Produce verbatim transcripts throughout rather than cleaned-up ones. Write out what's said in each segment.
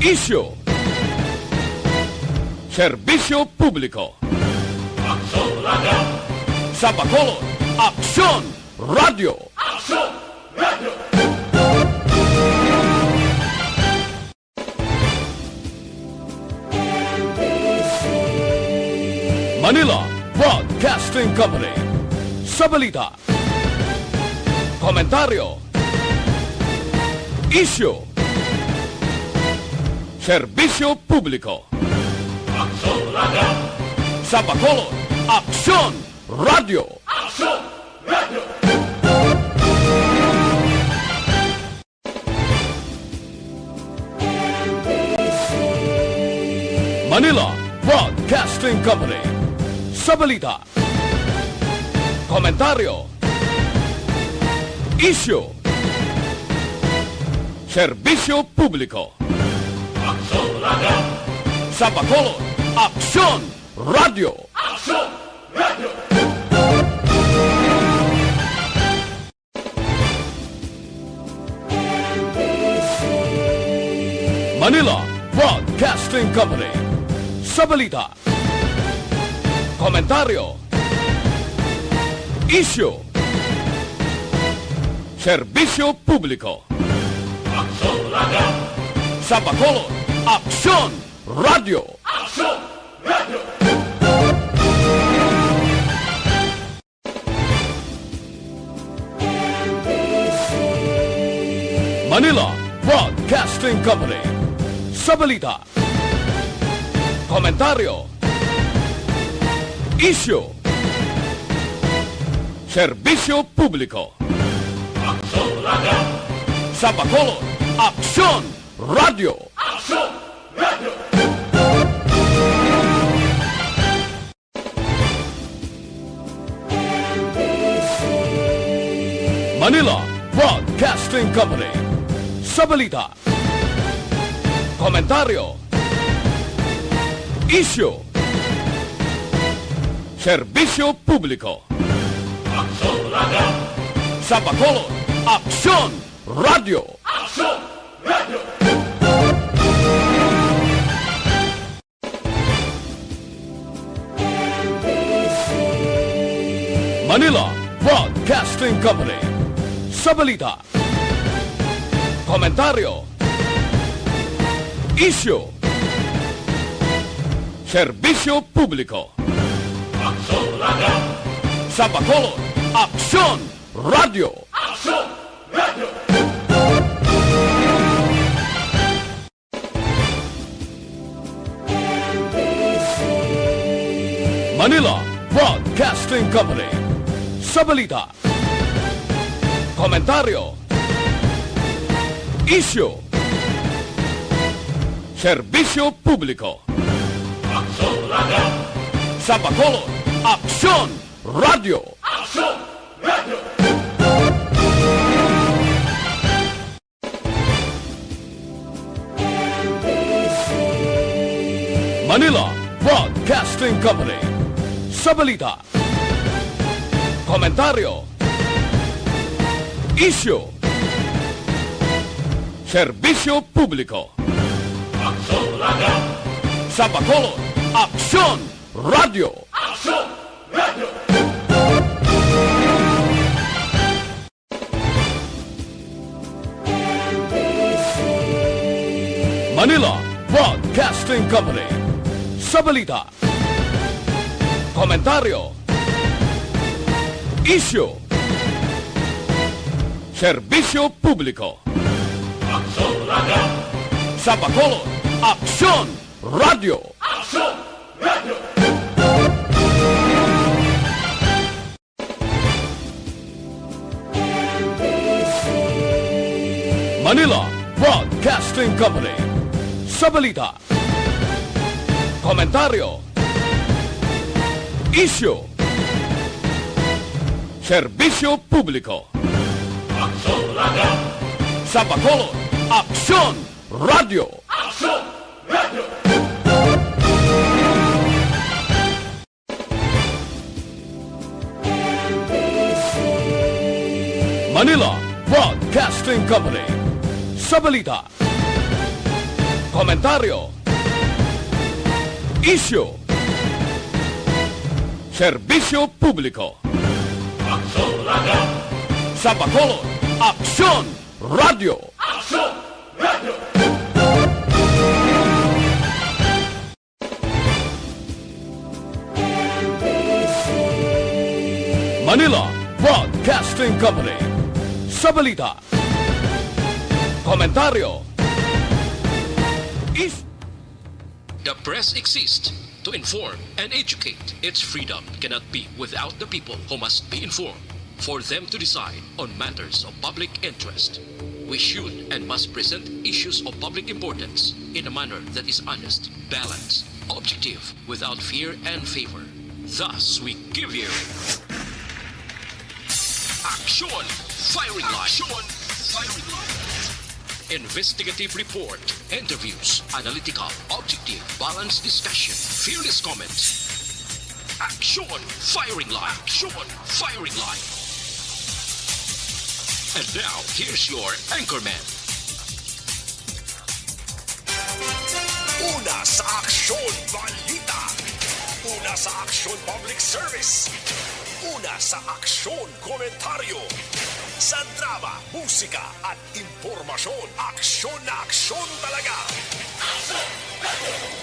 Isyu. Serbisyo publiko. Aksyon Radio. Sa Bacolod, Aksyon Radio. Aksyon Radio. Manila Broadcasting Company. Sa balita, komentaryo, isyu, serbisyo publiko. Aksyon Radio. Sa Bacolod, Aksyon Radio. Aksyon Radio. Manila Broadcasting Company. Sa balita, komentaryo, isyu, serbisyo publiko. Aksyon Radio. Sa Bacolod, Aksyon Radio. Aksyon Radio. Manila Broadcasting Company. Sa balita, komentaryo, isyu, serbisyo publiko. Aksyon Radio. Sa Bacolod, Aksyon Radio. Aksyon Radio. Manila Broadcasting Company. Sa balita, komentaryo, isyu, serbisyo publiko. Aksyon Radio. Sa Bacolod, Aksyon Radio. Aksyon Radio. Manila Broadcasting Company. Sa balita, komentaryo, isyu, serbisyo publiko. Aksyon Radio. Sa Bacolod, Aksyon Radio. Aksyon Radio. Manila Broadcasting Company. Sa balita, komentaryo, isyu, serbisyo publiko. Aksyon Radio. Sa Bacolod, Aksyon Radio. Aksyon Radio. Manila Broadcasting Company. Sa balita, komentaryo, isyu, serbisyo publiko. Aksyon Radio. Sa Bacolod, Aksyon Radio. Aksyon Radio. Manila Broadcasting Company. Sa balita, komentaryo, isyu, serbisyo publiko. Aksyon Radio. Sa Bacolod, Aksyon Radio. Aksyon Radio. Manila Broadcasting Company. Sa balita, komentaryo, isyu, serbisyo publiko. Aksyon Radio. Sa Bacolod, Aksyon Radio. Aksyon Radio. Manila Broadcasting Company. Sa balita, komentaryo, isyu, serbisyo publiko. Aksyon Radio. Sa Bacolod, Aksyon Radio. Aksyon Radio. Manila Broadcasting Company. Sa balita, Komentaryo. Isyu. Serbisyo publiko. Aksyon Radio. Sa Bacolod, Aksyon Radio. Aksyon Radio. Manila Broadcasting Company. Sa balita, komentaryo, is The press exists to inform and educate. Its freedom cannot be without the people, who must be informed for them to decide on matters of public interest. We should and must present issues of public importance in a manner that is honest, balanced, objective, without fear and favor. Thus, we give you Action Firing Line. Action Firing Line. Investigative report, interviews, analytical, objective, balanced discussion, fearless comments. Action Firing Line. Action Firing Line. And now, here's your anchorman. Una sa Aksyon Balita. Una sa Aksyon Public Service. Una sa Aksyon Komentaryo. Sa drama, musika, at impormasyon, aksyon na aksyon talaga.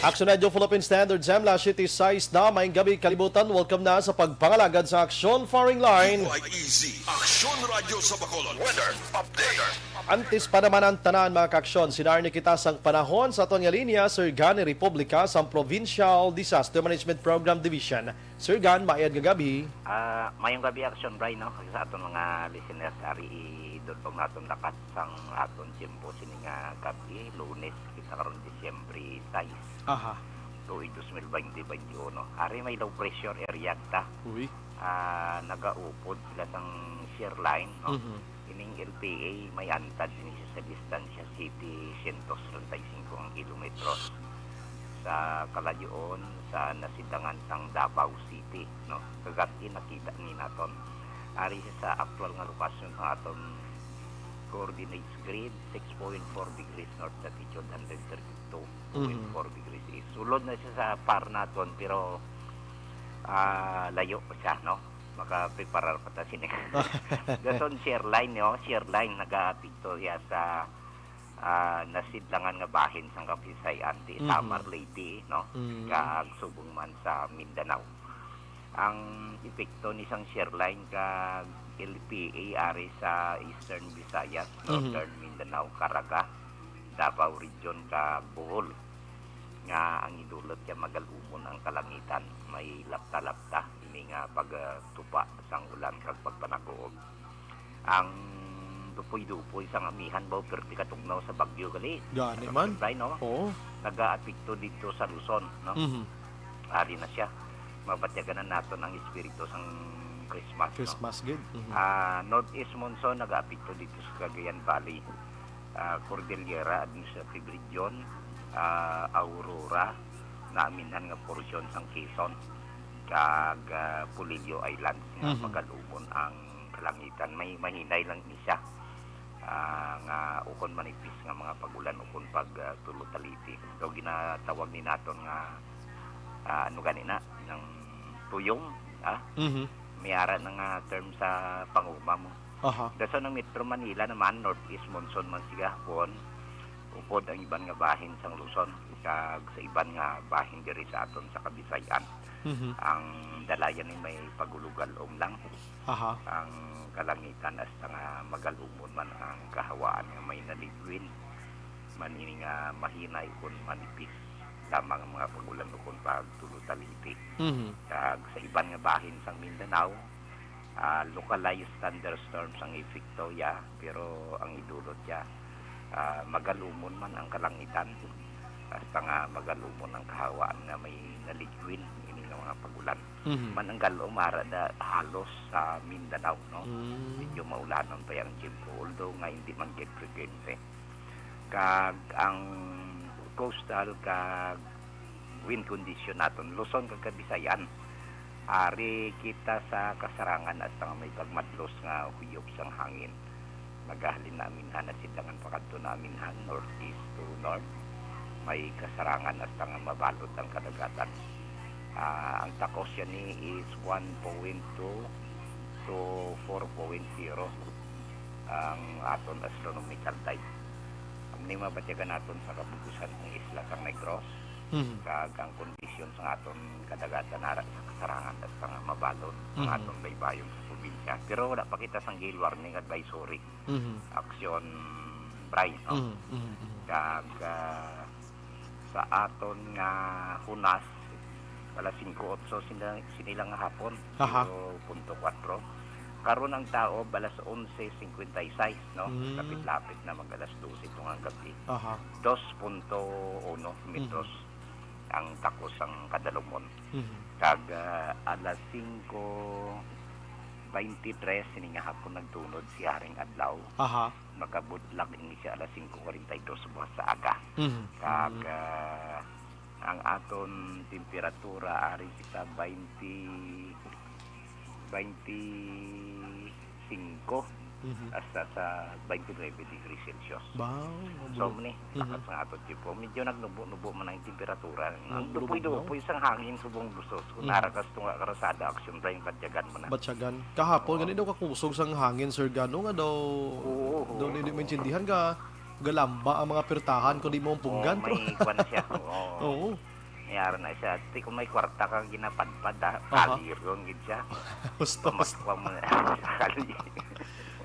Aksyon Radio Philippine Standard, Sam, alas siyete sais na, maayong gabi, kalibutan. Welcome na sa pagpangalagad sa Aksyon Firing Line. P Y E Z, Aksyon Radio sa Bacolod. Weather update. Antes pa naman ang tanan, mga kaaksyon, sinarni kita sang panahon sa aton nga linya, Sir Gan ni Republika sang Provincial Disaster Management Program Division. Sir Gan, maayad nga gabi. Ah, mayong gabi, Aksyon Bri, no? Sa aton mga listeners, ari idulpong naton lakat sang aton tiyempo sini nga gabi, Lunes kita karon, Disyembre sais, Aha. tuig dos mil baynte baynte uno. Ari may low pressure area ta. Uy. Ah, nagaupod sila sang shear line, no? Mhm. Ining L P A may antad sini sa distansya siyete syentos treinta y cinco ang kilometros sa kalayo-on sa nasidangan sang Davao City, no? Kagab-i nakita ni naton. Ari siya sa aktual nga lokasyon sa aton coordinates grid, six point four degrees north latitude, hundred thirty-two point four Mhm. degrees east. Sulod na siya sa par naton, pero, ah, layo pa siya, no? Makapreparar pa ta sini. Dason shear line, no? Shear line, nagaapekto siya sa, ah, nasidlangan nga bahin sang Kabisayan, ti Mhm. Samar, Leyte, no? Mm. Kag subong man sa Mindanao. Ang epekto ni sang shear line kag L P A ari sa Eastern Visayas, Mhm. Northern Mindanao, Caraga, Davao Region, kag Bohol, nga ang idulot kay magal-umon ang kalangitan, may lapta-lapta ini nga pagtupa sang ulan kag pagpanaguog. Ang dupoy-dupoy sang amihan, baw, perti katugnaw sa bagyo gali. Gani man. Siyempre, no? Oo. Nagaapekto dito sa Luzon, no? Mhm. Ari na siya. Mabatyagan na naton ang espiritu sang Christmas, no? Christmas gid. Mhm. Ah, northeast monsoon nagaapekto dito sa Cagayan Valley, ah, Cordillera Administrative Region, ah, Aurora, naaminhan nga porsyon sang Quezon, kag, ah, Polillo Islands nga Mhm. magal-umon ang kalangitan. May mahinay lang ni siya, ah, nga ukon manipis nga mga pag-ulan, ukon pag, ah, tulo taliti. So, ginatawag ni naton nga, ah, ano gani na, ng tuyong, ah? Mhm. May ara na nga term sa panguma mo. Aha. Dason ang Metro Manila naman, northeast monsoon man siya gahapon, upod ang iban nga bahin sang Luzon, kag sa iban nga bahin diri sa aton sa Kabisayan. Mhm. Ang dalayan ni may pagulugal-om lang Aha. ang kalangitan hasta nga magal-umon man ang kahawaan nga may nalidwin man ini nga mahinay kun manipis lamang ang mga pag-ulan ukon pagtulo taliti. Mhm. Kag sa iban nga bahin sang Mindanao, ah, localized thunderstorms ang epekto ya, pero ang idulot ya, ah, magal-umon man ang kalangitan, hasta nga magal-umon ang kahawaan nga may nalidwin ini nga mga pag-ulan. Mhm. Man ang gal-om ara da halos sa Mindanao, no? Mm. Medyo maulanon pa yang tiyempo, although nga hindi man gid frequente. Kag ang coastal kag wind condition naton, Luzon kag Kabisayan, ari kita sa kasarangan hasta nga may pagmadlos nga huyop sang hangin. Magahalin na aminhan, nasidangan pakadto na aminhan, northeast to north. may kasarangan hasta nga mabalod ang kadagatan. Ah, ang takos siya ni is one point two to four point zero ang aton astronomical time. Ang ni mabatyagan naton sa kabug-usan ang isla sang Negros, Mhm. kag ang kondisyon sa aton kadagatan ara sa kasarangan hasta nga mabalod ang Mhm. aton baybayon sa probinsya. Pero wala pa kita sang gale warning advisory. Mhm. Aksyon, Bray, no? Mhm, mhm, mhm. Kag, ah, sa aton nga hunas, alas singko otso sini, sini lang nga hapon, Aha. zero punto kwatro. Karon ang taob, alas onse singkwenta y seis, no? Mm. Lapit-lapit na mag alas dose ito nga gabi. Aha. Dos punto uno metros Mhm. ang takos sang kadalumon. Mhm. Kag, ah, alas singko baynte tres sini nga hapon nagtunod si Haring Adlaw. Aha. Makabudlak ini siya alas singko kwarenta y dos buwas sa aga. Mhm. Kag, Mm. ah, ang aton temperatura, ari kita baynte, baynte singko Mhm. hasta sa baynte nuebe degrees Celsius. Wow, So, mabulo. mani, Mhm. lakas nga ato, tipo. Medyo nagnubo-nubo man ang temperatura. Ang Nagnubo-nubo? dupoy-dupoy sang hangin subong busos. Kung Mhm. narakas tunga karasada, aksyon, Brian, batyagan mo na. Batyagan. Kahapon, Oo. gani daw kakusog sang hangin, Sir Gano, nga daw, Oo, oo. daw hindi maintindihan ka. Galamba ang mga pirtahan kung di mo punggan. Oo, may kwan siya. Oo. Oo. May ara na siya. Ti kung may kwarta kang ginapadpad, ha? Aha. Kalirong gid siya. Gusto, gusto. Pamakwa mo na sa kalye.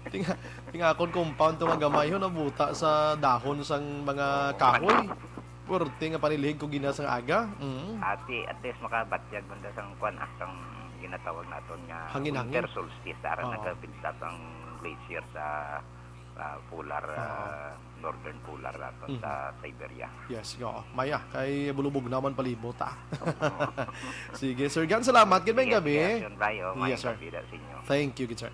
Tinga, tinga akon compound to nga gamay ho, nabuta sa dahon sang mga Oo, kahoy. man. Pwerte nga panilhig ko gina sang aga. Mm. Ati, at least makabatyag man da sang kwan, ah, sang ginatawag naton nga Hangin-hangin. winter solstice, ara Oo. nagabinta sang glacier sa, ah, polar, Oo. ah, northern polar naton Mhm. sa Siberia. Yes, oo. Maya, kay bulubog naman palibot, ah. Oo. Sige, Sir Gan, salamat. Good Sige, gabi. sige, Sir Bray, oh, Yes, maayong sir. gabi da sa inyo. Thank you, good sir.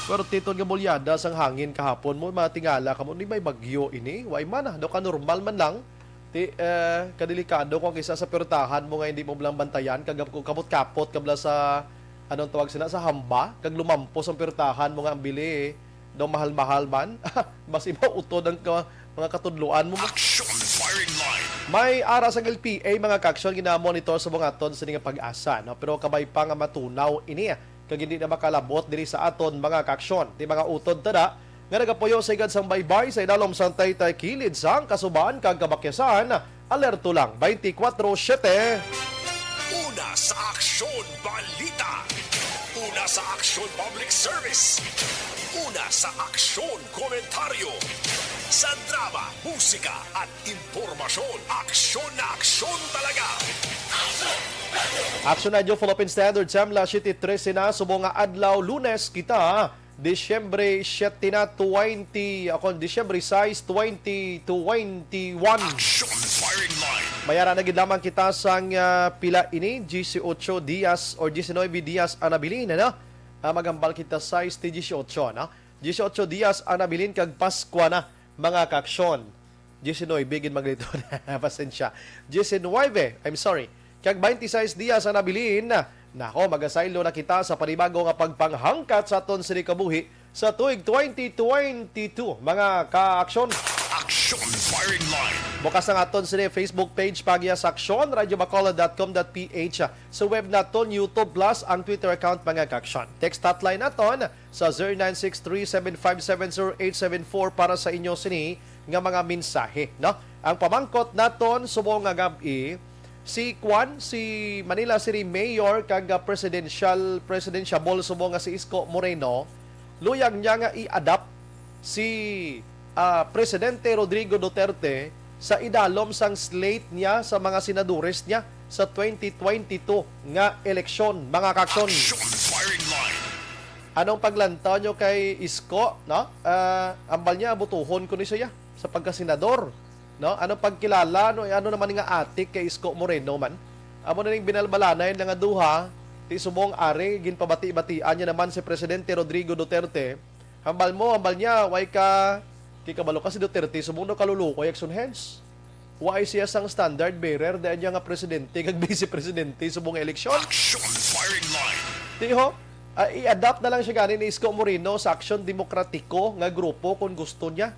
Pero titon nga bulyada sang hangin kahapon mo, matingala ka mo, ni may bagyo ini? Way man, ah. Daw ka normal man lang. Ti, eh, kadelikado kung kisa sa pertahan mo nga hindi mo lang bantayan, kagap-, kapot-kapot ka bala sa, anong tawag sila, sa hamba, kag lumampos ang pertahan mo nga ang bili, daw mahal-mahal man. Mas iba utod ang ka-, mga katudloan mo. Action Firing Line. May ara sang L P A, mga ka-aksyon, ginamonitor sa bungaton sini nga pag-asa, no? Pero kabay pa nga matunaw ini, kag hindi na makalabot diri sa aton, mga ka-aksyon. Ti mga utod ta na nga nagapuyo sa higad sang baybay sa idalom sang taytay kilid sang Kasuban kag Kabakyasan, alerto lang twenty-four seven. Una sa Aksyon Balita. Una sa Aksyon Public Service. Una sa Aksyon Komentaryo. Sa drama, musika, at impormasyon, aksyon na aksyon talaga. Action Radio Philippine Standard, Samla, siyete trese na, subong nga adlaw, Lunes kita, Disyembre siyete na, twenty, ako, Disyembre sais, twenty twenty-one. Action Firing Line. Mayara na gid lamang kita sang, ah, pila ini, disiotso dias or diecinueve dias ang nabilin, ano? Ah, maghambal kita sais ti disiotso, no? Disiotso dias ang nabilin kag Paskwa na, mga kaaksyon. Diecinueve gid magliton. Pasensya. Diecinueve, I'm sorry. Kag twenty-six dias ang nabilin. Nako, magasaylo na kita sa panibago nga pagpanghangkat sa aton sini kabuhi sa tuig twenty twenty-two, mga kaaksyon. Action Firing Line. Bukas ang aton sini Facebook page, Pagya sa Aksyon, radyo bacolod dot com dot P H. Sa web naton, YouTube Plus, ang Twitter account, mga kaaksyon. Text hotline naton, sa zero nine six three seven five seven zero eight seven four para sa inyo sini nga mga mensahe, no? Ang pamangkot naton subong nga gab-i, si Kwan, si Manila City Mayor kag, ah, presidential, presidentiable subong nga si Isko Moreno, luyag niya nga i-adapt si, ah, Presidente Rodrigo Duterte sa idalom sang slate niya sa mga senadores niya sa twenty twenty-two nga eleksyon, mga kaaksyon. Action Firing Line. Anong paglantaw nyo kay Isko, no? Ah, ambal niya, butuhon ko ni siya sa pagkasenador, no? Anong pagkilala, no? Ano naman nga atik kay Isko Moreno man? Amo na ning binalbalanay na nga duha, ti subong ari, ginpabati-batian niya naman si Presidente Rodrigo Duterte. Hambal mo, hambal niya, way ka, kay kabalo ka si Duterte, subong daw kalulukoy, action hands. Wa siya sang standard bearer, dahil niya nga presidente kag vice presidente subong nga eleksyon. Action Firing Line. Di ho, ah, i-adapt na lang siya gani ni Isko Moreno sa Aksyon Demokratiko nga grupo kung gusto niya.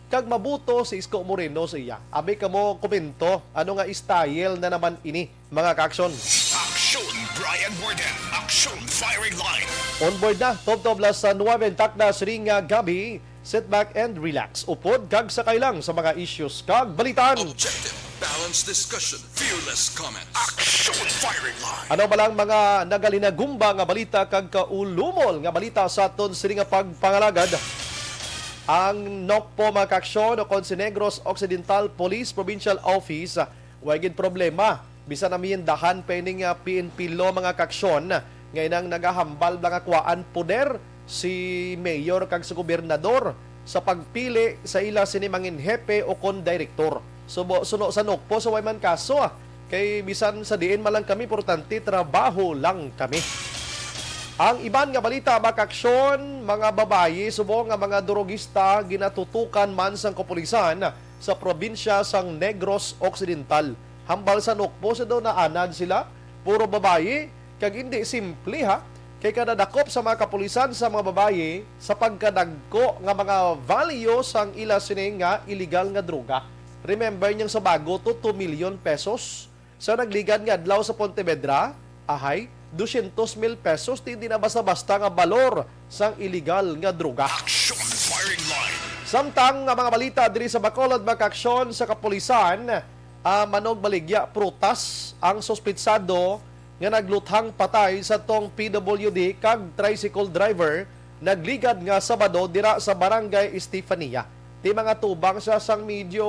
kag mabuto si Isko Moreno sa iya. Abi kamo komento, ano nga style na naman ini, mga kaaksyon? Aksyon Brian Warden, Aksyon Firing Line. On board na, tubtob las nuwebe takna sining nga gabi. Sit back and relax. Upod kag sakay lang sa mga issues kag balitaan. Objective, balanced discussion, fearless comment. Aksyon Firing Line. Ano ba lang mga nagalinagumba nga balita kag kaulumol nga balita sa aton sini nga pagpangalagad? Ang NOCPO, mga kaaksyon, o kon si Negros Occidental Police Provincial Office, way gid problema. Bisan amindahan pa ini nga P N P law, mga kaaksyon, nga inang nagahambal ba nga kuwaan poder si mayor kag si gobernador sa pagpili sa ila sini mangin hepe o kon direktor. Subo, suno sa NOCPO, sa way man kaso, ah, kay bisan sa diin man lang kami, importante trabaho lang kami. Ang iban nga balita, mga kaaksyon, mga babayi subong nga mga durogista ginatutukan man sang kapulisan sa probinsya sang Negros Occidental. Hambal sa NOCPO, sa daw naanad sila, puro babayi, kag indi simple, ha, kay kadadakop sa mga kapulisan sa mga babayi sa pagkadagko nga mga value sang ila sini nga illegal nga droga. Remember niyang sa bago to, two million pesos. Sa nagligad nga adlaw sa Pontevedra, ahay, dosyentos mil pesos, ti di na basta-basta nga balor sang illegal nga droga. Aksyon Firing Line. Samtang nga mga balita diri sa Bacolod, mga kaaksyon, sa kapulisan, ah, manugbaligya prutas ang suspitsado nga nagluthang patay sa tong P W D kag tricycle driver nagligad nga Sabado dira sa Barangay Estefania. Ti mga tubang siya sang medyo,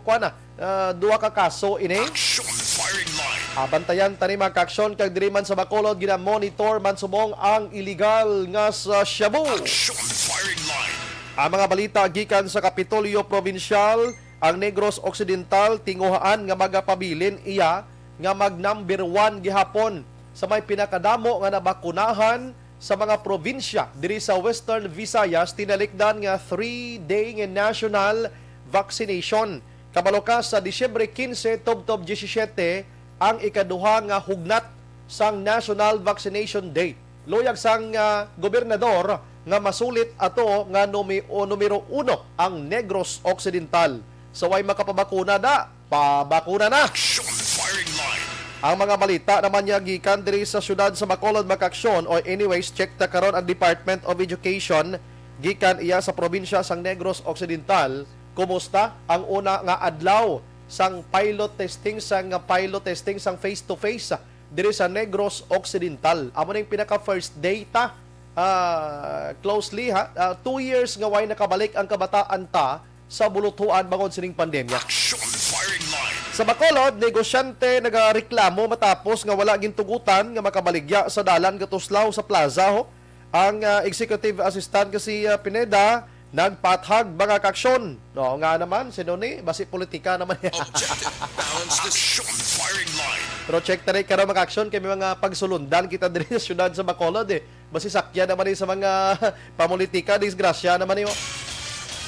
kuwan na, ah, duha ka kaso ini. Aksyon Firing Line. Abantayan tani, mga kaaksyon, kag diri man sa Bacolod, gina-monitor man subong ang illegal nga sa shabu. Aksyon Firing Line. Ang mga balita gikan sa Kapitolyo Provincial, ang Negros Occidental tinguhaan nga magapabilin iya nga mag number one gihapon sa may pinakadamo nga nabakunahan sa mga probinsya diri sa Western Visayas, tinalikdan nga three-day nga national vaccination. Kabalo ka, sa Disyembre quince tubtob diyesisiyete ang ikaduha nga hugnat sang National Vaccination Day. Luyag sang, ah, gobernador nga masulit ato nga numi-, o numero uno ang Negros Occidental. Sa way makapabakuna da, pabakuna na! Aksyon Firing Line. Ang mga balita naman niya gikan diri sa siyudad sa Bacolod, mga kaaksyon, o anyways, check ta karon ang Department of Education gikan iya sa probinsya sang Negros Occidental. Kumusta ang una nga adlaw sang pilot testing, sang pilot testing sang face to face diri sa Negros Occidental? Amo ning pinaka first day ta, ah, closely, ha. Ah, two years nga way nakabalik ang kabataan ta sa buluthuan bangod sining pandemya. Aksyon Firing Line. Sa Bacolod, negosyante nagareklamo matapos nga wala gintugutan nga makabaligya sa dalan katuslaw sa plaza, ho. Ang, ah, executive assistant nga si, ah, Pineda nagpaathag, mga kaaksyon. No, nga naman, sino ni? Basi politika naman. Objective, balanced discussion. Firing line. Pero check ta rin karon, mga kaaksyon, kay may mga pagsulundan kita diri sa siyudad sa Bacolod, eh. Basi sakya naman ni sa mga pamulitika, disgrasya naman ni, oh.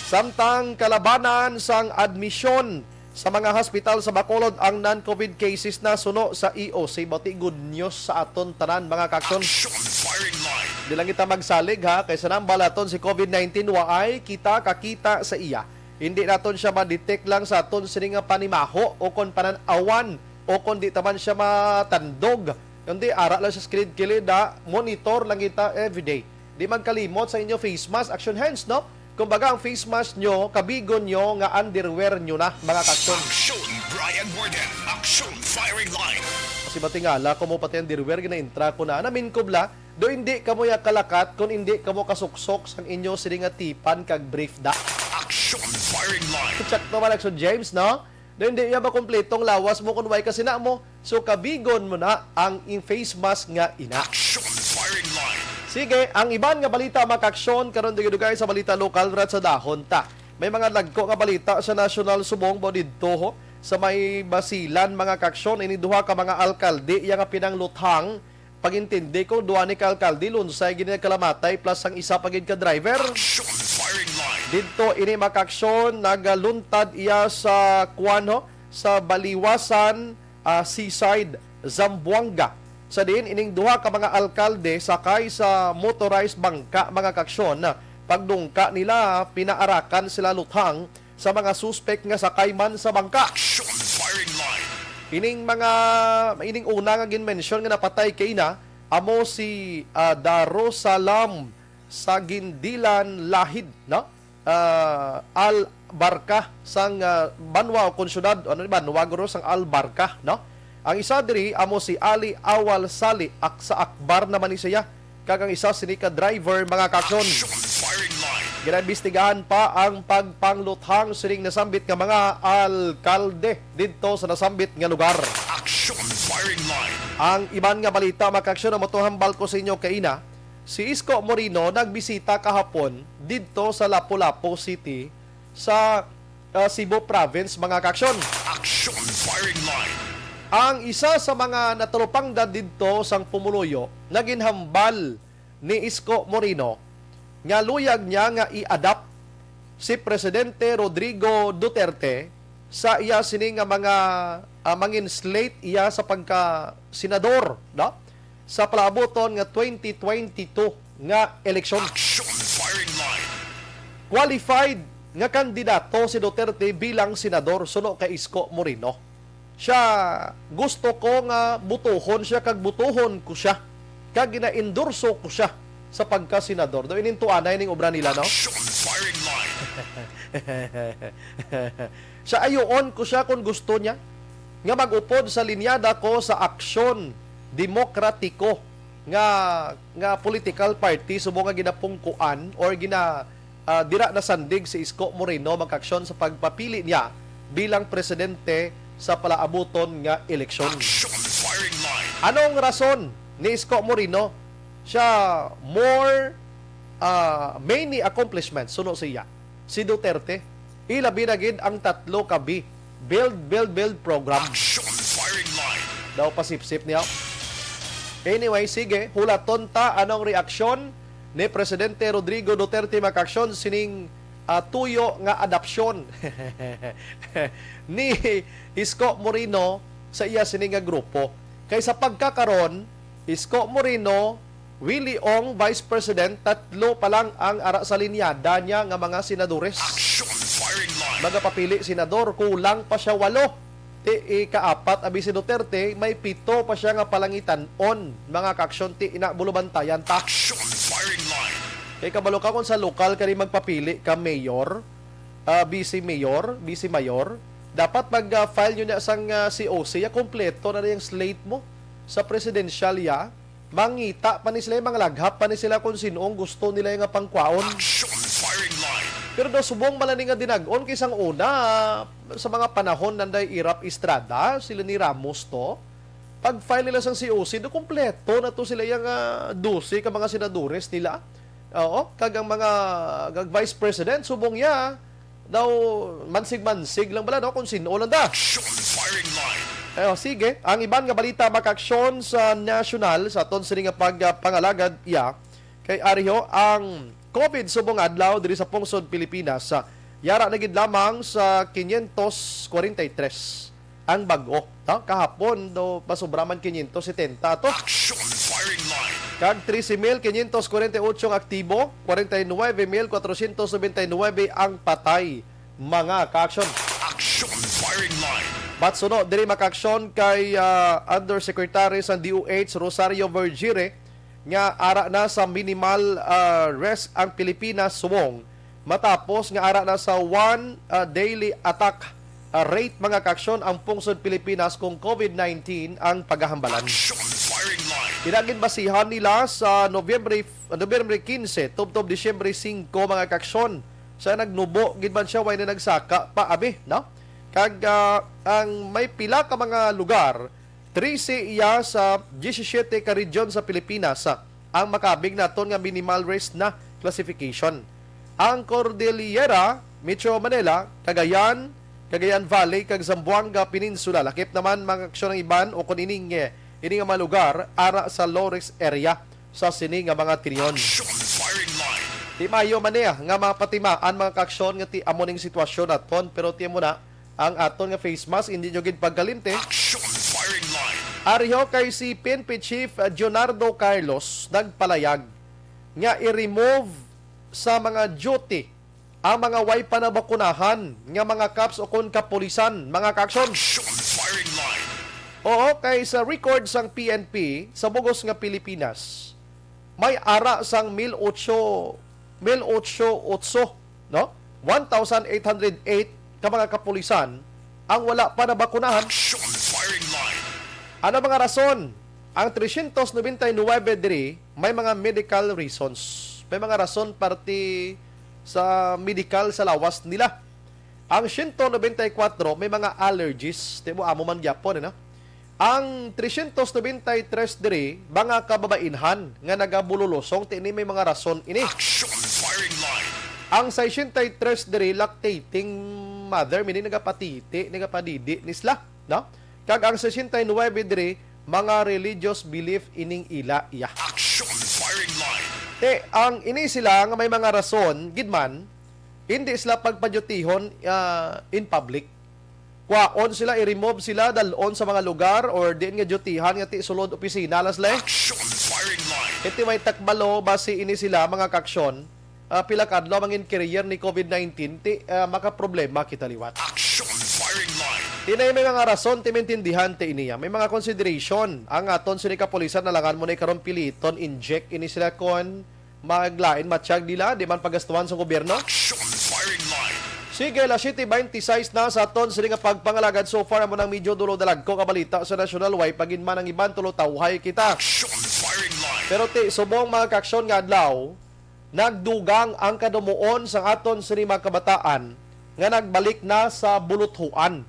Samtang kalabanan sang admisyon sa mga hospital sa Bacolod ang non-covid cases na suno sa E O C. Bati, good news sa aton tanan, mga kaaksyon. Action firing line. Di lang kita magsalig, ha, kay sa nambal aton si covid nineteen, waay kita kakita sa iya. Hindi naton siya ma-detect lang sa aton sini nga panimaho o kon panan-awan o kon di ta man siya matandog. Kundi ara lang sa screen kilid, ha, monitor lang kita everyday. Di magkalimot sa inyo face mask, action hands, no? Kumbaga, ang face mask nyo, kabigon nyo nga underwear nyo na, mga kaaksyon. Action Brian Warden. Action firing line. Kasi matingala ko mo pati underwear, ginaintra ko na. Namin ko bla, do hindi ka mo ya kalakat kung hindi ka mo kasuksok sang inyo sini nga tipan kag brief da. Action firing line. Check naman, action James, no? Do hindi ya makumpletong lawas mo kung way ka sina mo. So, kabigon mo na ang in face mask nga ina. Action firing line. Sige, ang iban nga balita, mga kaaksyon, karon dugay-dugay sa balita lokal, rat sa dahon ta. May mga dagko nga balita sa nasyonal subong ba didto, ho, sa may Basilan, mga kaaksyon, ini duha ka mga alkalde iya nga pinangluthang. Pag-intindi ko, duha ni ka alkalde, lunsay gid nagkalamatay, plus ang isa pa gid ka driver. Action firing line. Didto ini, mga kaaksyon, nagaluntad iya sa kuwan, ho, sa Baliwasan, ah, Seaside, Zamboanga. Sa diin ining duha ka mga alkalde sakay sa motorized bangka, mga kaaksyon, na Pagdungka nila, pinaarakan sila luthang sa mga suspek nga sakay man sa bangka. Action firing line. Ining mga, ining una nga ginmention nga napatay kay ina, amo si, ah, Darussalam Sagindilan Lahid, no? Ah, Al Barca sang, ah, banwa o kon syudad, ano ni banwa guro sang Al Barca, no? Ang isa diri amo si Ali Awal Sali, ak-, sa Akbar naman ni siya. Kag ang isa sini ka driver, mga kaaksyon. Action firing line. Ginaimbestigahan pa ang pagpangluthang sining nasambit nga mga alkalde didto sa nasambit nga lugar. Action firing line. Ang iban nga balita, mga kaaksyon, ang motohambal ko sa inyo kaina, si Isko Moreno nagbisita kahapon didto sa Lapu-Lapu City sa, ah, Cebu Province, mga kaaksyon. Action firing line. Ang isa sa mga natalupangdan didto sang pumuluyo nga ginhambal ni Isko Moreno nga luyag niya nga i-adapt si Presidente Rodrigo Duterte sa iya sini nga mga, ah, mangin slate iya sa pagka senador, no? Sa palaabuton nga twenty twenty-two nga eleksyon. Action firing line. Qualified nga kandidato si Duterte bilang senador suno kay Isko Moreno. Siya, gusto ko nga butuhon siya kag butuhon ko siya. Kag gina-endorso ko siya sa pagka-senador. Daw inintuanay ning obra nila, no? Action firing line. Siya, ayuon ko siya kung gusto niya nga mag-upod sa linyada ko sa Aksyon Demokratiko nga, nga political party subong nga ginapungkuan or gina-, ah, dira nasandig si Isko Moreno, mga kaaksyon, sa pagpapili niya bilang presidente sa palaabuton nga eleksyon. Action firing line. Anong rason ni Isko Moreno? Siya, more, ah, many accomplishments suno siya. Si Duterte, ilabi na gid ang tatlo ka B, build, build, build program. Action firing line. Daw pasipsip niya. Anyway, sige, hulaton ta anong reaksyon ni Presidente Rodrigo Duterte, mga kaaksyon, sining, ah, tuyo nga adopsyon ni Isko Moreno sa iya sini nga grupo. Kay sa pagkakaron, Isko Moreno, Willie Ong, Vice President, tatlo pa lang ang ara sa linyada niya nga mga senadores. Action firing line. Magapapili senador, kulang pa siya walo. Ti ikaapat, abi si Duterte, may pito pa siya nga palangitan-on, mga kaaksyon, ti ina bulubantayan ta. Action firing line. Kay kabalo ka kung sa lokal ka rin magpapili ka mayor, ah, vice mayor, vice mayor, dapat mag, ah, file nyo na sang, ah, C O C, ya kompleto na rin yung slate mo sa presidential, ya. Mangita pa ni sila, mga laghap pa ni sila kung sino ang gusto nila nga pangkwaon. Action firing line. Pero daw subong man ni nga dinag-on kay sang una, sa mga panahon nanday Erap Estrada, sila ni Ramos to, pag-file nila sang C O C, do kompleto na to sila yang, ah, dose ka mga senadores nila. Oo, kag ang mga, kag vice president, subong ya, daw mansig-mansig lang bala, no, kung sino lang da. Action firing line. Eh, oh, sige, ang iban nga balita, mga kaaksyon, sa nasyonal, sa aton sini nga pag, ah, pangalagad, ya, kay Ariho, ang COVID subong adlaw diri sa pungsod Pilipinas, ah, yara na gid lamang sa quinientos cuarenta y tres ang bag-o. Ta, kahapon, do, pasobra man quinientos setenta to. Action firing line. Kag trese mil quinientos cuarenta y ocho ang aktibo, cuarenta y nueve mil cuatrocientos noventa y nueve ang patay, mga kaaksyon. Action firing line. Batsuno diri, mga kaaksyon, kay, ah, Undersecretary sa D O H, Rosario Vergire, nga ara na sa minimal, ah, risk ang Pilipinas subong matapos nga ara na sa one, ah, daily attack, ah, rate, mga kaaksyon, ang pungsod Pilipinas kung COVID nineteen ang pagahambalan. Action firing line. Ina ginbasihan nila sa Nobyembre, Nobyembre quince tubtob Disyembre singko, mga kaaksyon. Sa nagnubo gid man siya, way na nagsaka pa, abi, no? Kag, ah, ang may pila ka mga lugar, trese iya sa diyesisiete ka region sa Pilipinas, ah, ang makabig naton nga minimal risk na classification. Ang Cordillera, Metro Manila, Cagayan, Cagayan Valley, kag Zamboanga Peninsula. Lakip naman, mga kaaksyon, ang iban o kung ining, eh, ini nga mga lugar ara sa low risk area sa sini nga mga tinyon. Action firing line. Ti maayo man niya nga mapatimaan, mga kaaksyon, nga ti amo ning sitwasyon naton, pero ti amo na ang aton nga face mask, hindi nyo gid pagkalimti. Action firing line. Ariho kay si P N P Chief, uh, Leonardo Carlos nagpalayag nga i-remove sa mga duty ang mga way pa nabakunahan nga mga cops o kon kapulisan, mga kaaksyon. Action firing line. Oo, kay sa record sang P N P sa bugos nga Pilipinas, may ara sang mil otso, mil otso otso, no? One thousand eight hundred eight ka mga kapulisan ang wala pa nabakunahan. Action firing line. Ano mga rason? Ang tresyentos nobenta y nuwebe diri may mga medical reasons. May mga rason parte sa medikal sa lawas nila. Ang siyento nobenta y kwatro may mga allergies. Ti mo amo man gyapon, eh, no? Ang tresyentos nobenta y tres diri, mga kababainhan nga nagabululosong, ti ini may mga rason ini. Action firing line. Ang sesenta y tres diri, lactating mother, meaning nagapatiti, nagapadidi ni sila, no? Kag ang sesenta y nuwebe diri, mga religious belief ining ila iya. Action firing line. Ti, ang ini sila nga may mga rason, gid man, hindi sila pagpadyutihon, ah, in public. Kwaon sila, i-remove sila, dal-on sa mga lugar or diin nga dyutihan nga ti sulod opisina, las le. Action firing line. Iti may takbalo, basi ini sila, mga kaaksyon, ah, pila ka adlaw mangin carrier ni covid nineteen, ti, ah, makaproblema kita liwat. Action firing line. Ti na may mga rason, ti maintindihan, ti iniya. May mga consideration. Ang aton sini kapulisan, nalangan mo na karon piliton, inject ini sila kon maglain matiyag nila, di man pagastuhan sa gobyerno. Action firing line. Sige, alas siyete beintiseis na sa aton sini nga pagpangalagad. So far, amo nang medyo dulo dalagko nga balita sa nasyonal. Way pa gid man ang iban, tulo tawhay kita. Action firing line. Pero ti, subong mga kaaksyon nga adlaw, nagdugang ang kadumuon sang aton sini mga kabataan nga nagbalik na sa buluthuan.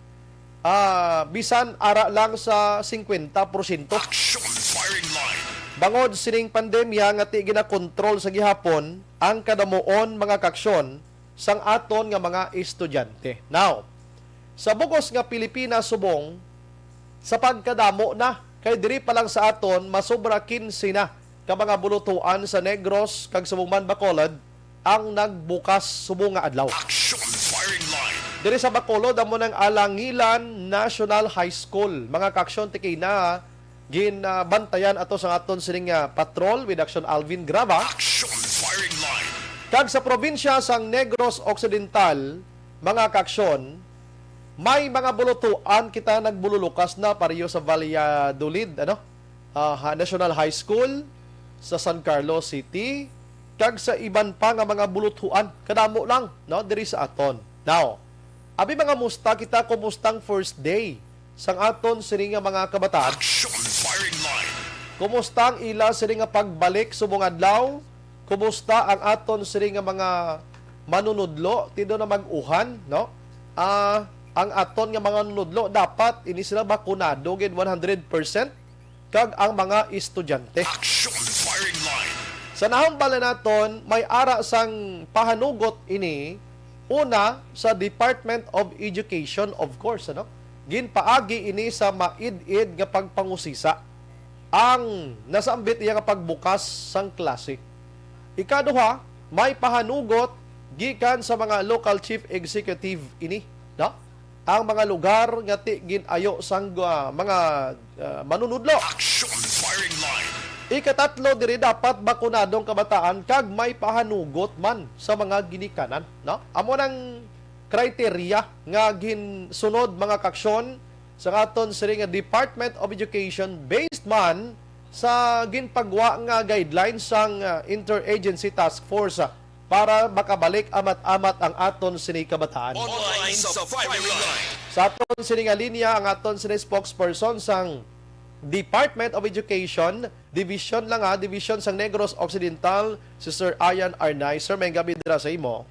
Ah, bisan ara lang sa singkwenta porsyento. Action firing line. Bangod sining pandemya nga ti ginakontrol sa gihapon ang kadamuon, mga kaaksyon, sang aton nga mga estudyante. Now, sa bugos nga Pilipinas subong, sa pagkadamo na, kay diri pa lang sa aton, masobra kinse na ka mga bulutuan sa Negros kag subong man Bacolod ang nagbukas subong nga adlaw. Action firing line. Diri sa Bacolod, amo nang Alangilan National High School. Mga kaaksyon, ti kay na ginabantayan ato sa aton sining, ah, patrol with Action Alvin Graba. Action firing line. Kag sa probinsya sang Negros Occidental, mga kaaksyon, may mga bulutuan kita nagbululukas na, pareho sa Valladolid, ano? Ah, ha-, National High School, sa San Carlos City, kag sa iban pa nga mga bulutuan. Kadamo lang, no, diri sa aton. Now, abi, mga musta kita, kumusta ang first day sang aton sini nga mga kabataan? Action firing line. Kumusta ang ila sini nga pagbalik subong adlaw? Kumusta ang aton sini nga mga manunudlo? Ti daw na mag-uhan, no? Ah, ang aton nga mga manunudlo, dapat ini sila bakunado gid one hundred percent, kag ang mga estudyante. Action firing line. Sa nahambal na naton, may ara sang pahanugot ini, una, sa Department of Education, of course, ano? Ginpaagi ini sa maid-id nga pagpangusisa ang nasambit iya nga pagbukas sang klase. Ikaduha, may pahanugot gikan sa mga local chief executive ini, no? Ang mga lugar nga ti gin-ayo sang, ah, mga, ah, manunudlo. Action firing line. Ikatatlo, diri dapat bakunadong kabataan kag may pahanugot man sa mga ginikanan, no? Amo nang kriteriya nga ginsunod, mga kaaksyon, sa aton sini nga Department of Education based man sa ginpagwa nga guidelines sang, ah, Interagency Task Force, ah, para makabalik amat-amat ang aton sini kabataan. Online sa firing line. Sa aton sini nga linya, ang aton sini spokesperson sang Department of Education, Division lang, ha, Division sang Negros Occidental, si Sir Ian Arnay. Sir, may gabi dira sa imo.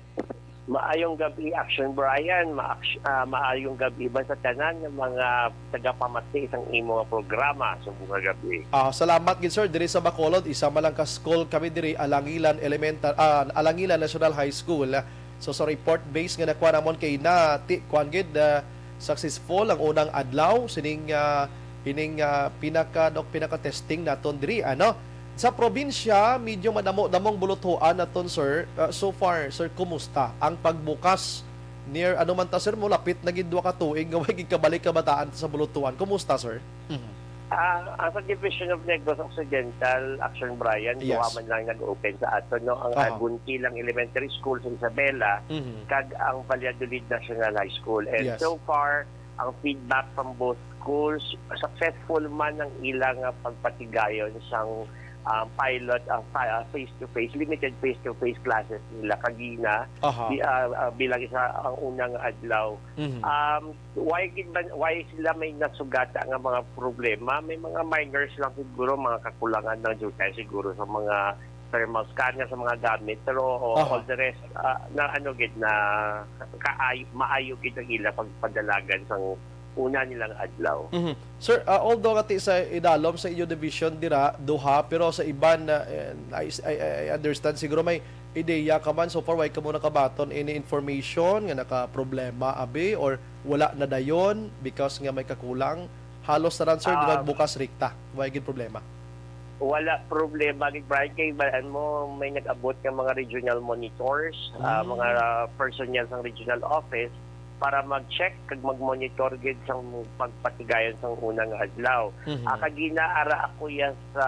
Maayong gabi, Action Brian. Ma-, ah, maayong gabi man sa tanan nga mga tagapamati sang imo nga programa subong nga gabi. Ah, salamat gid, sir. Diri sa Bacolod, isa man lang ka school kami diri, Alangilan Elementar-, ah, Alangilan National High School. So, sa report base nga nakuha namon kay na, ti, kuan gid, ah, successful ang unang adlaw sining, ah, ining, ah, pinaka, dok, pinaka testing naton diri, ano? Sa probinsya, medyo madamo-damong bulutuan naton, sir. Ah, so far, sir, kumusta ang pagbukas? Near, ano man ta, sir, mo lapit na gid duha ka tuig nga way gid kabalik kabataan sa bulutuan. Kumusta, sir? Mhm. Ah, ang sa Division of Negros Occidental, Action Brian, duha Yes. man lang nag-open sa ato, no? Ang Aha. Agunti lang Elementary School sa Isabela, Mhm. kag ang Valladolid National High School. And Yes. so far, ang feedback from both schools, successful man ang ilang, ah, pagpatigayon sang, ah, pilot, ah, fi-, ah, face-to-face, limited face-to-face classes nila kagina, Aha. bi-, ah, ah, bilang isa ang unang adlaw. Mhm. Um, why gid man, why sila may nasugata nga mga problema? May mga minors lang siguro, mga kakulangan lang jud kay siguro sa mga thermal scanner, sa mga gamit, pero o-, Aha. all the rest, ah, na ano gid na kaay-, maayo gid ang ila pagpadalagan sang una nilang adlaw. Mhm. Sir, ah, although kati sa idalom sa inyo division dira, duha, pero sa iban, ah, eh, I, I, I understand siguro may ideya ka man. So far, way ka mo nakabaton any information nga nakaproblema, abi, or wala na dayon because nga may kakulang? Halos tanan, sir, Ah. nagbukas rikta. Way gid problema. Wala problema gid, Brian, kay bayan mo may nag-abot nga mga regional monitors, ah, Mm. mga personnel sang regional office para mag-check kag mag-monitor gid sang pagpatigayon sang unang adlaw. Mhm. Ah, kagina ara ako ya sa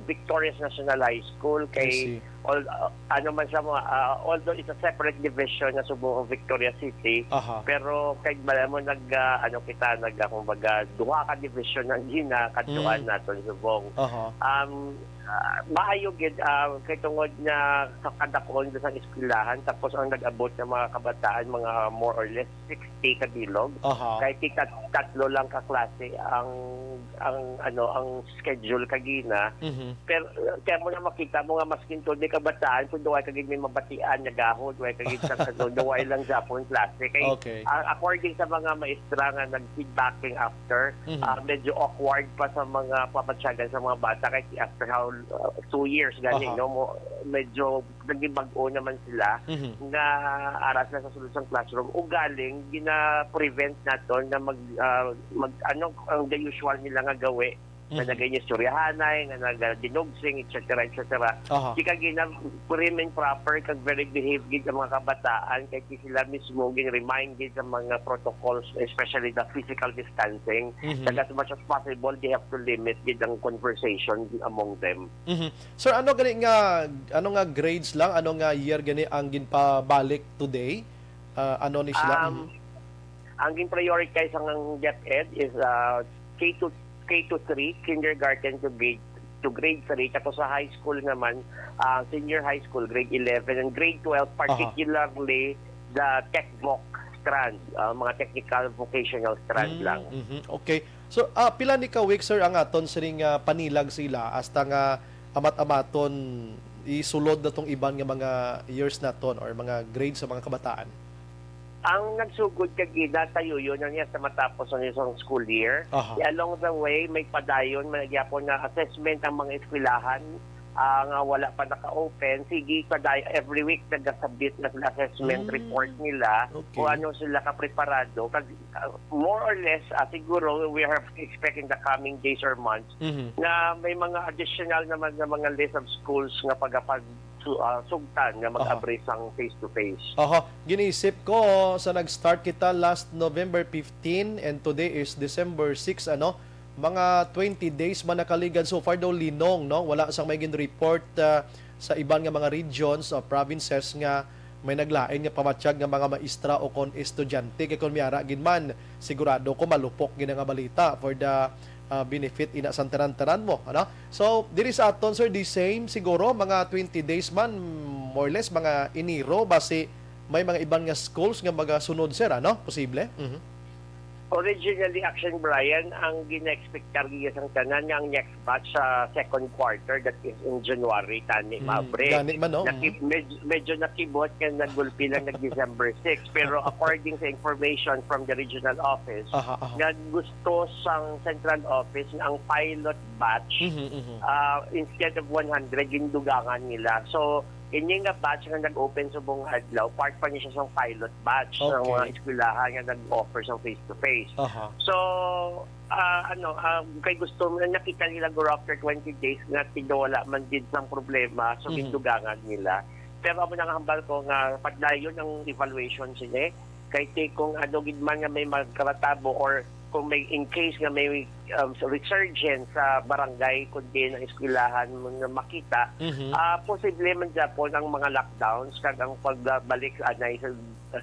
Victorias National High School I kay see. all, ah, ano man sa mga, ah, although it's a separate division na subong ang Victoria City, Aha. pero kay bala mo nag, ah, ano kita, nag, ah, kumbaga, duha ka division ang ginakadtuan Mm. naton subong. Aha. Um, ah, maayo gid, ah, kay tungod nga kakadakon sa eskwelahan, tapos ang nag-abot nga mga kabataan, mga more or less sixty ka bilog. Aha. Kay tika tatlo lang ka klase ang, ang, ano, ang schedule kagina. Mhm. Pero, uh, kaya mo na makita mo nga maskin to, may kabataan, kung duway kagid may mabatian, nagahod, duway kagid sa, sa, duway lang Japon klase. Kay, Okay. ah, according sa mga maestra nga nag-feedbacking after, Mhm. ah, medyo awkward pa sa mga pamatyagan sa mga bata. Kay after how, uh, two years, gani, Aha. no, mo, medyo naging bag-o naman sila Mhm. nga ara sila sa sulod sang classroom. Ugaling, gina-prevent naton na mag, ah, mag, ano, ang the usual nila nga gawi, nga Mhm. nagaingistoryahanay, nga nagadinugsing, et cetera, et cetera. Aha. Di ka gina-, prim and proper, kag very behave gid ang mga kabataan, kay sila mismo gin-remind gid sa mga protocols, especially the physical distancing. Mhm. Kag as much as possible, they have to limit gid ang conversation among them. Mhm. Sir, ano gani nga, ano nga grades lang, ano nga year gani ang ginpabalik today? Ah, ano ni sila? Um, Mhm. ang gin-prioritize ang DepEd is, ah, K to, K to three, kindergarten to grade, to grade three, tapos sa high school naman, ah, senior high school, grade eleven and grade twelve, Aha. particularly the tech voc strand, ah, mga technical vocational strand Mm, lang. Mhm. Okay. So, ah, pila ni ka week, sir, ang aton sining, ah, panilag sila hasta nga amat-amaton isulod na tong iban nga mga years naton or mga grades sa mga kabataan? Ang nagsugod kag ginatayuyo na niya sa matapos ang isang school year. Aha. Kaya along the way, may padayon man gyapon nga assessment ang mga eskwelahan, ah, nga wala pa naka-open. Sige, paday-, every week nagasabit na sila assessment Mm. report nila Okay. kung ano sila kapreparado. Kag, ah, more or less, ah, siguro we are expecting the coming days or months Mhm. na may mga additional naman nga mga list of schools nga pagapag-, su-, ah, sugtan nga mag-Aha. abri sang face-to-face. Aha. Ginisip ko sa nag-start kita last November fifteen and today is December six, ano? Mga twenty days man nakaligad so far daw, Linong, no? Wala sang may gin-report, ah, sa iban nga mga regions o provinces nga may naglain nga pamatyag nga mga maestra o kon estudyante. Kay kon may ara gid man, sigurado ko malupok gid nga balita for the, ah, benefit ina sang tanan-tanan mo, ano? So, diri sa aton, sir, the same siguro, mga twenty days man, more or less, mga Enero, basi may mga iban nga schools nga magasunod, sir, ano? Posible? Mhm. Originally, Action Brian, ang gina-expectar giya sang tanan nga ang next batch sa second quarter, that is in January, tani Mm, maabri. gani man, no? Naki-, Mm. med-, medyo nakibot nga nagulpi lang nag December six. Pero according sa information from the regional office, Aha, aha. nga gusto sang central office nga ang pilot batch, Mhm, mhm. ah, instead of one hundred, gindugangan nila. So, ini nga batch nga nag-open subong adlaw, part pa ni siya sa pilot batch ng mga Okay. eskwelahan nga nag-offer sa face-to-face. Aha. So, ah, ano, ah, kay gusto mo na nakita nila guro after twenty days nga tigda wala man gid sang problema, so Mhm. gindugangan nila. Pero amo na nga hambal ko nga padayon ang evaluation sini. Kay ti kung ano gid man nga may magkalatabo or kung may, in case nga may, um, resurgence sa barangay kundi ang eskwelahan nga makita, Mhm. ah, posible man gyapon ang mga lockdowns kag ang pagbalik anay sa,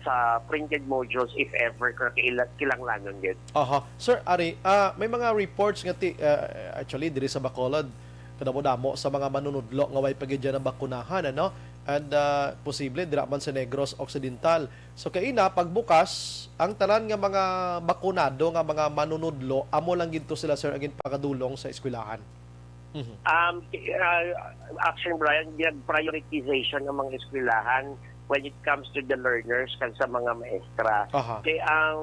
sa printed modules if ever ka kaila-, kilanglanon gyud. Aha. Sir, ari, ah, may mga reports nga ti-, ah, actually, diri sa Bacolod, kadamo-damo sa mga manunudlo nga way pa gid dyan ang bakunahan, ano? And, ah, posible, dira man sa Negros Occidental. So, kaina, pagbukas, ang tanan nga mga bakunado nga mga manunudlo, amo lang gid to sila, sir, ang ginpakadulong sa eskwelahan. Mhm. Um, uh, Action Brian, biyag prioritization ang mga eskwelahan when it comes to the learners kag sa mga maestra. Aha. Kay ang,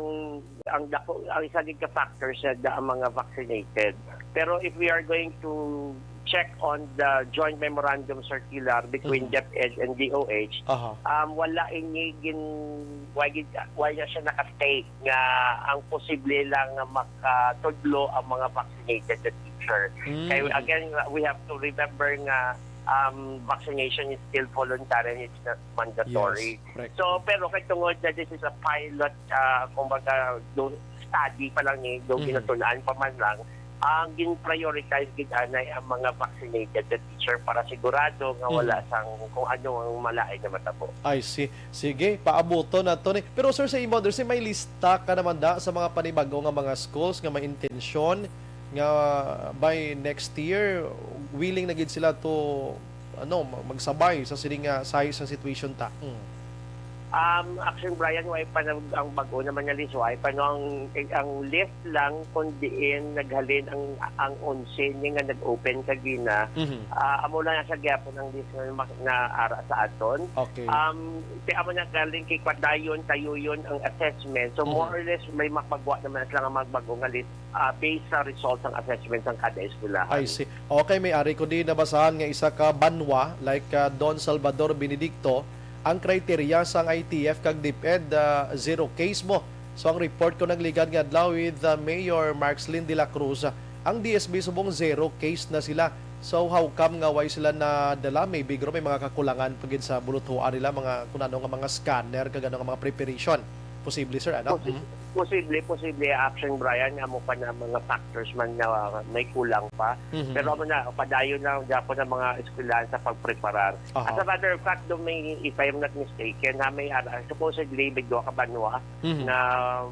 ang dako, ang isa gid ka factor sa da-, ang mga vaccinated. Pero if we are going to check on the joint memorandum circular between Mhm. DepEd and D O H, Aha. um, wala ini gin-, wala gid, wala siya naka-state nga ang posible lang nga makatudlo ang mga vaccinated na teacher. Mm. Kay again, we have to remember nga, um, vaccination is still voluntary and it's not mandatory. Yes, correct. So, pero kay tungod na this is a pilot, ah, kumbaga, do, study pa lang ni, do Mhm. ginatunan pa man lang, ang gin-prioritize gid anay ang mga vaccinated na teacher para sigurado nga wala Mhm. sang kung ano ang malain na matabo. I see. Sige, paabuton nato ni. Pero sir, sa imo, Anderson, may lista ka naman da sa mga panibago nga mga schools nga may intensyon nga by next year, willing na gid sila to, ano, ma-, magsabay sa sining nga size sa situation ta. Mm. Um, actually, Brian, wala pa na ang bago naman nga list. Wala pa no ang, ang list lang kung diin naghalin ang, ang onse ni nga nag-open kagina. Mhm. Ah, amo lang sa gyapon ang list nga mak-, nga ara sa aton. Okay. Um, kaya amo na galing kay padayon, tayuyon ang assessment. So, Mhm. more or less, may makagwa naman sila nga magbago nga list, ah, based sa results ng assessment ng kada eskwelahan. I see. Okay, may ari ko di nabasahan nga isa ka banwa, like, ah, Don Salvador Benedicto, ang criteria sang I T F kag DepEd, ah, zero case mo. So, ang report ko nagligad nga adlaw with, ah, Mayor Marcelin de la Cruz, ah, ang D S B subong zero case na sila. So, how come nga way sila nadala? Maybe, guro, may mga kakulangan pa gid sa buluthoan nila, mga, kung ano nga mga scanner, kag ano nga mga preparation. Posible, sir, ano? Posi-, Mhm. posible, posible, Action Brian, nga mo pa na mga factors man nga may kulang pa. Mhm. Pero amo na, padayon na gyapon ang mga eskwelahan sa pagpreparar. Aha. As a matter of fact, do may, if I'm not mistaken, ha, may ara-, supposedly, may duha ka banwa Mhm. na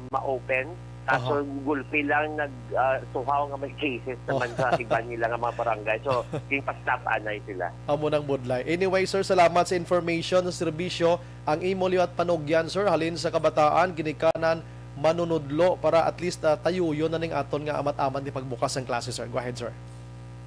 ma-open. Kaso Aha. gulpi lang nag, ah, tuhaw nga may cases naman Oh. sa iban nila nga mga barangay. So, ginpa-stop anay sila. Amo nang budlay. Anyway, sir, salamat sa information, sa serbisyo. Ang imo liwat panugyan, sir, halin sa kabataan, ginikanan, manunudlo para at least, ah, tayuyon na ning aton nga amat-amat ni pagbukas ang klase, sir. Go ahead, sir.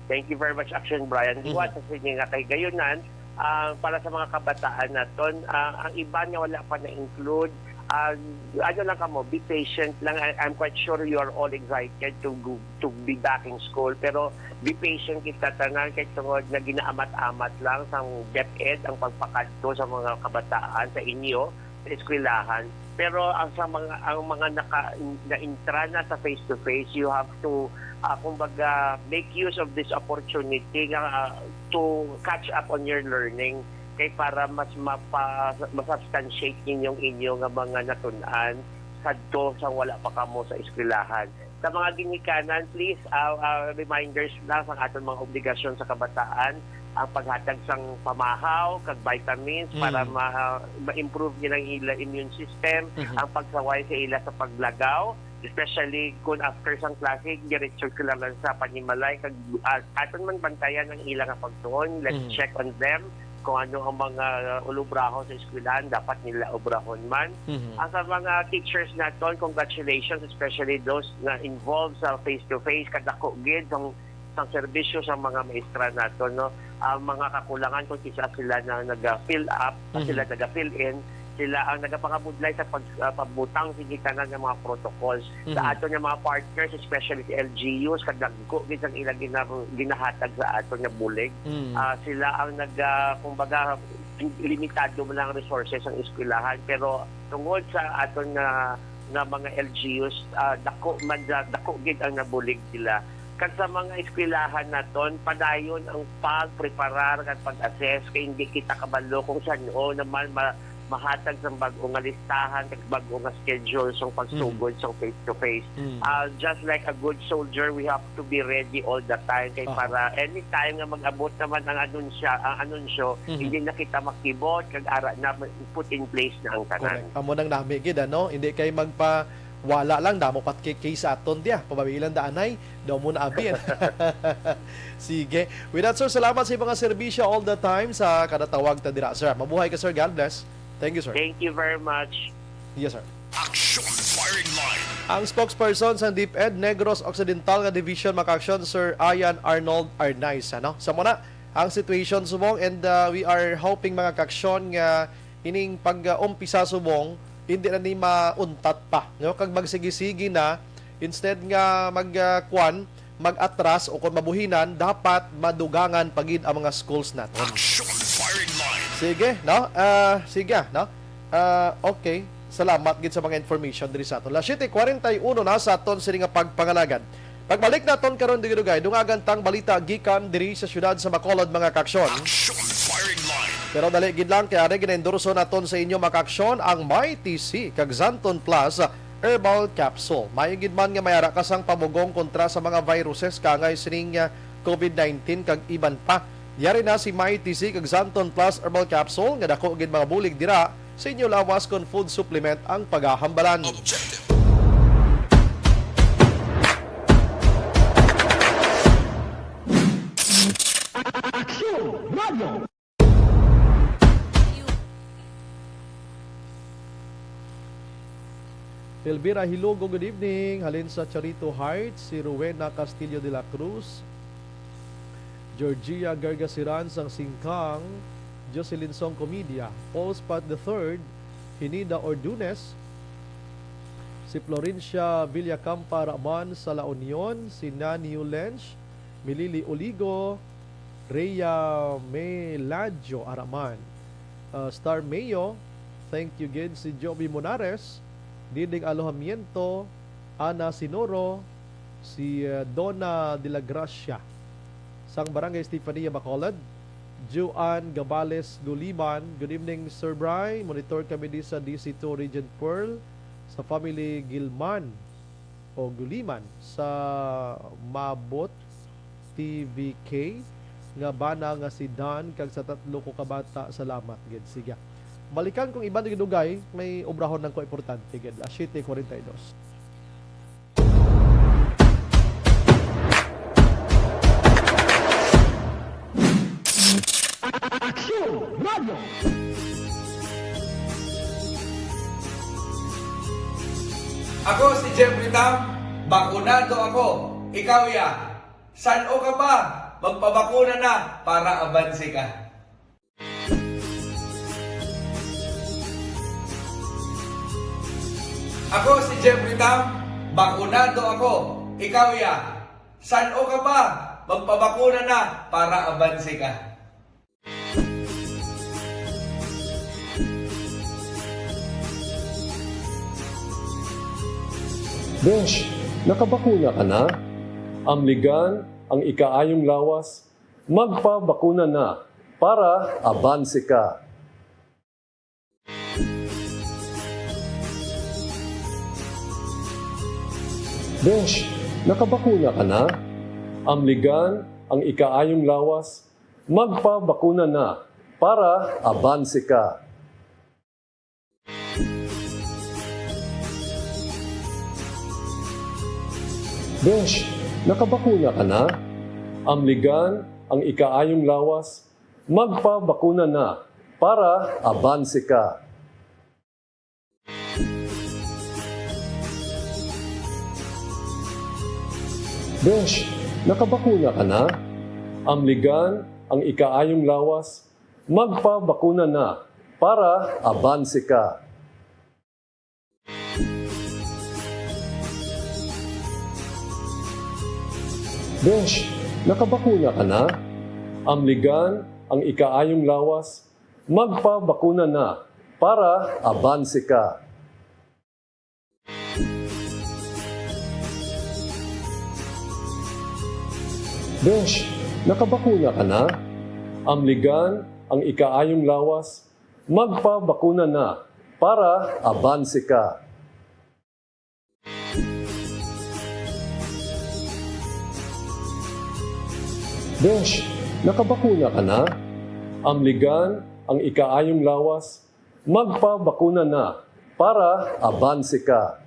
Thank you very much, Action Brian. Mhm. Liwat sa sige nga kahigayonan, ah, para sa mga kabataan naton, ah, ang iban nga wala pa na-include, ah, ano lang kamo, be patient lang. I, I'm quite sure you are all excited to go, to be back in school, pero be patient kita tanan kay tungod nga ginaamat-amat lang sang DepEd ang pagpakadto sa mga kabataan sa inyo sa eskwelahan. Pero ang sa mga, ang mga naka, na-intra na sa face-to-face, you have to, ah, kumbaga, make use of this opportunity nga, ah, to catch up on your learning kay para mas mapa-, masubstantiate ninyong inyo nga mga natun-an sadto sa wala pa kamo sa eskwelahan. Sa mga ginikanan, please, ah, ah, reminders lang sa aton mga obligasyon sa kabataan, ang paghatag sang pamahaw kag vitamins para Mm. ma-, ma-improve nila ang ila immune system, Mhm. ang pagsaway sa ila sa paglagaw, especially kung after sang klase, diretso sila lang sa panimalay, kag, ah, aton man bantayan ang ila nga pagtuon. Let's Mhm. check on them kung ano ang mga ulubraho sa eskwelahan dapat nila obrahon man. Mhm. Ang sa mga teachers naton, congratulations, especially those nga involved sa face-to-face, kadako gid sang, sang serbisyo sa mga maestra naton, no? Ang mga kakulangan kung kisa sila na naga-fill up, Mhm. sila naga-fill in, sila ang nagapangabudlay sa pag-, ah, pagbutang sa tanan nga mga protocols. Sa Mhm. aton nga mga partners, especially sa L G Us, kadagko gid ang ilang gina-, ginahatag sa aton nga bulig. Mm. Ah, sila ang nag, ah, kumbaga, limitado man lang ang resources ang eskwelahan, pero tungod sa aton nga, nga mga L G Us, ah, dako man, dako gid ang nabulig nila. Kag sa mga eskwelahan naton, padayon ang pagpreparar kag pag-assess, kay hindi kita kabalo kung san-o naman ma-, mahatag sang bag-o nga listahan, kag bag-o nga schedule sang pagsugod sang face-to-face. Mm. Ah, just like a good soldier, we have to be ready all the time. Kay Aha. para anytime nga mag-abot naman ang anunsya, ang anunsyo, Mhm. hindi na kita makibot, kag ara na put in place na ang tanan. Correct. Amo nang nami gid, ano? Hindi kay magpa-, wala lang, damo pat kay case aton diya. Pabawi lang da anay, daw mo na abi. Sige. With that, sir, salamat sa mga serbisyo all the time sa kada tawag ta dira, sir. Mabuhay ka, sir. God bless. Thank you, sir. Thank you very much. Yes, sir. Action Firing Line. Ang spokesperson sa DepEd Negros Occidental nga Division, mga kaaksyon, Sir Ian Arnold Arnaiz, ano? Sa muna, ang situation subong, and, uh, we are hoping, mga kaaksyon, nga ining pag-umpisa subong, hindi na ni mauntat pa, no? Kag magsigi-sigi na, instead nga mag, uh, kwan, mag-atras o kung mabuhinan, dapat madugangan pa gid ang mga schools naton. Action Firing Line. Sige, no? Ah, sige, no? Ah, okay. Salamat gid sa mga information diri sa aton. Las siete cuarenta y uno na sa aton sini nga pagpangalagad. Pagbalik naton karon, dugay-dugay, dungagan tang balita gikan diri sa siyudad sa Bacolod, mga kaaksyon. Action Firing Line. Pero dali gid lang, kay ari ginaendorso naton sa inyo, mga kaaksyon, ang Mighty C kag Xanthone Plus Herbal Capsule. Maayo gid man nga may ara ka sang pamugong kontra sa mga viruses kaangay sining, ah, covid nineteen kag iban pa. Yari na si Mighty C kag Xanthone Plus Herbal Capsule nga dako gid mga bulig dira sa inyo lawas kon food supplement ang pagahambalan. Objective. Action Radio. Elvira Hilogo, good evening. Halin sa Charito Heights, si Rowena Castillo de la Cruz, Georgia Gargasiran sang Singkang, Jocelyn Song Comedia, Paul Spat the third, Hinida Ordunes, si Florencia Villacampa Raman sa La Union, si Nani Ulench, Milili Oligo, Rhea Meladio Araman, uh, Star Mayo, thank you gid, si Joby Monares, Diding Alojamiento, Ana Sinoro, si, uh, Donna de la Gracia, sang Barangay Estefania, Bacolod, Joan Gabales Guliman, good evening, Sir Bry, monitor kami di sa D C two Regent Pearl, sa family Gilman o Guliman sa Mabot T V K nga bana nga si Dan kag sa tatlo ko ka bata. Salamat gid. Sige. Balikan kong iban nga dugay, may obrahon lang ko importante gid. Alas siete cuarenta y dos. Aksyon Radio. Ako si Jeffrey Tam, bakunado ako. Ikaw ya, san-o ka pa? Magpabakuna na para abanse ka. Ako si Jeffrey Tam, bakunado ako. Ikaw ya, san-o ka pa? Magpabakuna na para abanse ka. Besh, nakabakuna ka na? Amligan ang ikaayong lawas, magpabakuna na para abanse ka. Besh, nakabakuna ka na? Amligan ang ikaayong lawas, magpabakuna na para abanse ka. Besh, nakabakuna ka na? Amligan ang ikaayong lawas, magpabakuna na para abanse ka. Besh, nakabakuna ka na? Amligan ang ikaayong lawas, magpabakuna na para abanse ka. Besh, nakabakuna ka na? Amligan ang ikaayong lawas, magpabakuna na para abanse ka. Besh, nakabakuna ka na? Amligan ang ikaayong lawas, Magpabakuna na para abanse ka. Besh, nakabakuna ka na? Amligan ang ikaayong lawas, magpabakuna na para abanse ka.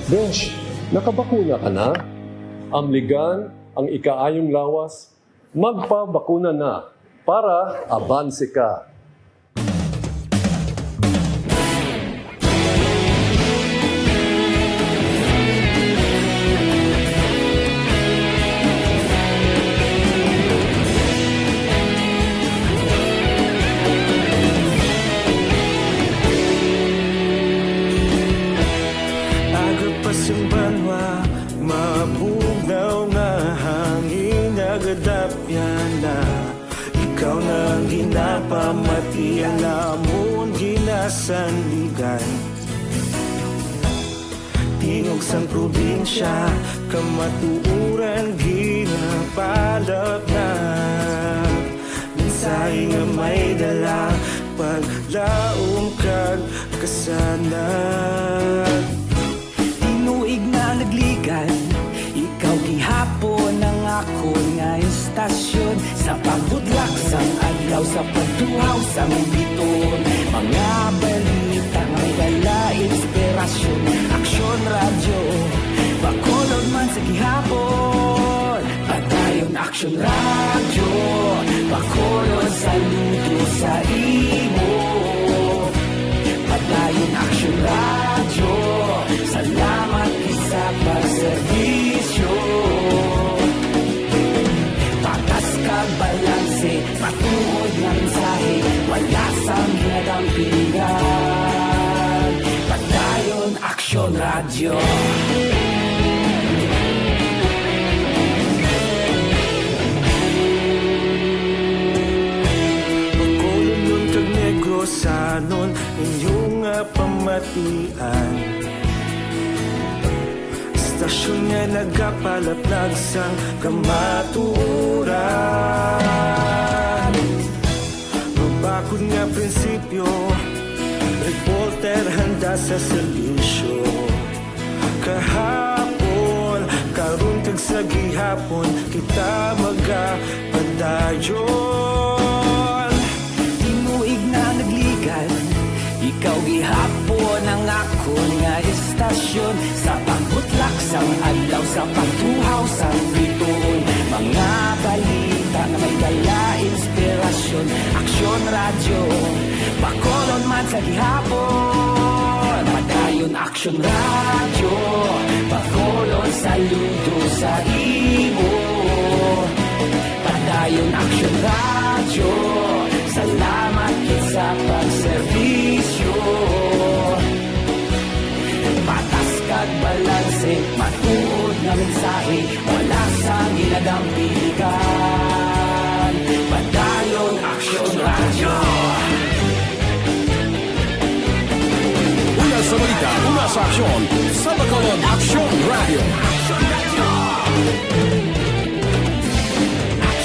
Besh, nakabakuna ka na? Amligan ang ikaayong lawas, magpabakuna na para abanse ka. Agod pa sing banwa, mabugnaw nga hangin nagadapyan na. Ikaw na ang ginapamati, ang amon ginasandigan. Tingog sang probinsya, kamatuoran ginapalapnag. Mensahe nga may dala, paglaom kag kasanag. Tinuig na nagligad, ikaw gihapon ang akon nga istasyon. Sa pagbudlak sang adlaw, sa pagtuhaw sang bituon, mga balita nga may dala inspirasyon. Aksyon Radyo, Bacolod man sa gihapon. Padayon Aksyon Radyo, Bacolod, saludo sa imo. Padayon Aksyon Radyo, salamat gid sa pagserbisyo. Patas kag balanse, matuod nga mensahe, wala sang ginadampigan. Padayon Aksyon Radyo. Bacolodnon kag Negrosanon, inyo nga pamatian. Istasyon nga nagapalaplag sang kamatuoran. Mabakod nga prinsipyo, reporter handa sa serbisyo. Kahapon, karon kag sa gihapon, kita magapadayon. Tinuig na nagligad, ikaw gihapon ang akon nga istasyon. Sa pagbutlak sang adlaw, sa pagtuhaw sang bituon, mga balita nga may dala inspirasyon. Aksyon Radyo, Bacolod man sa gihapon. Padayon Aksyon Radyo, Bacolod, saludo sa imo. Padayon Aksyon Radyo, salamat gid sa pagserbisyo. Patas kag balanse, matuod nga mensahe, wala sang ginadampigan. Padayon Aksyon Radyo. Una sa balita, una sa aksyon, sa Bacolod Aksyon Radyo.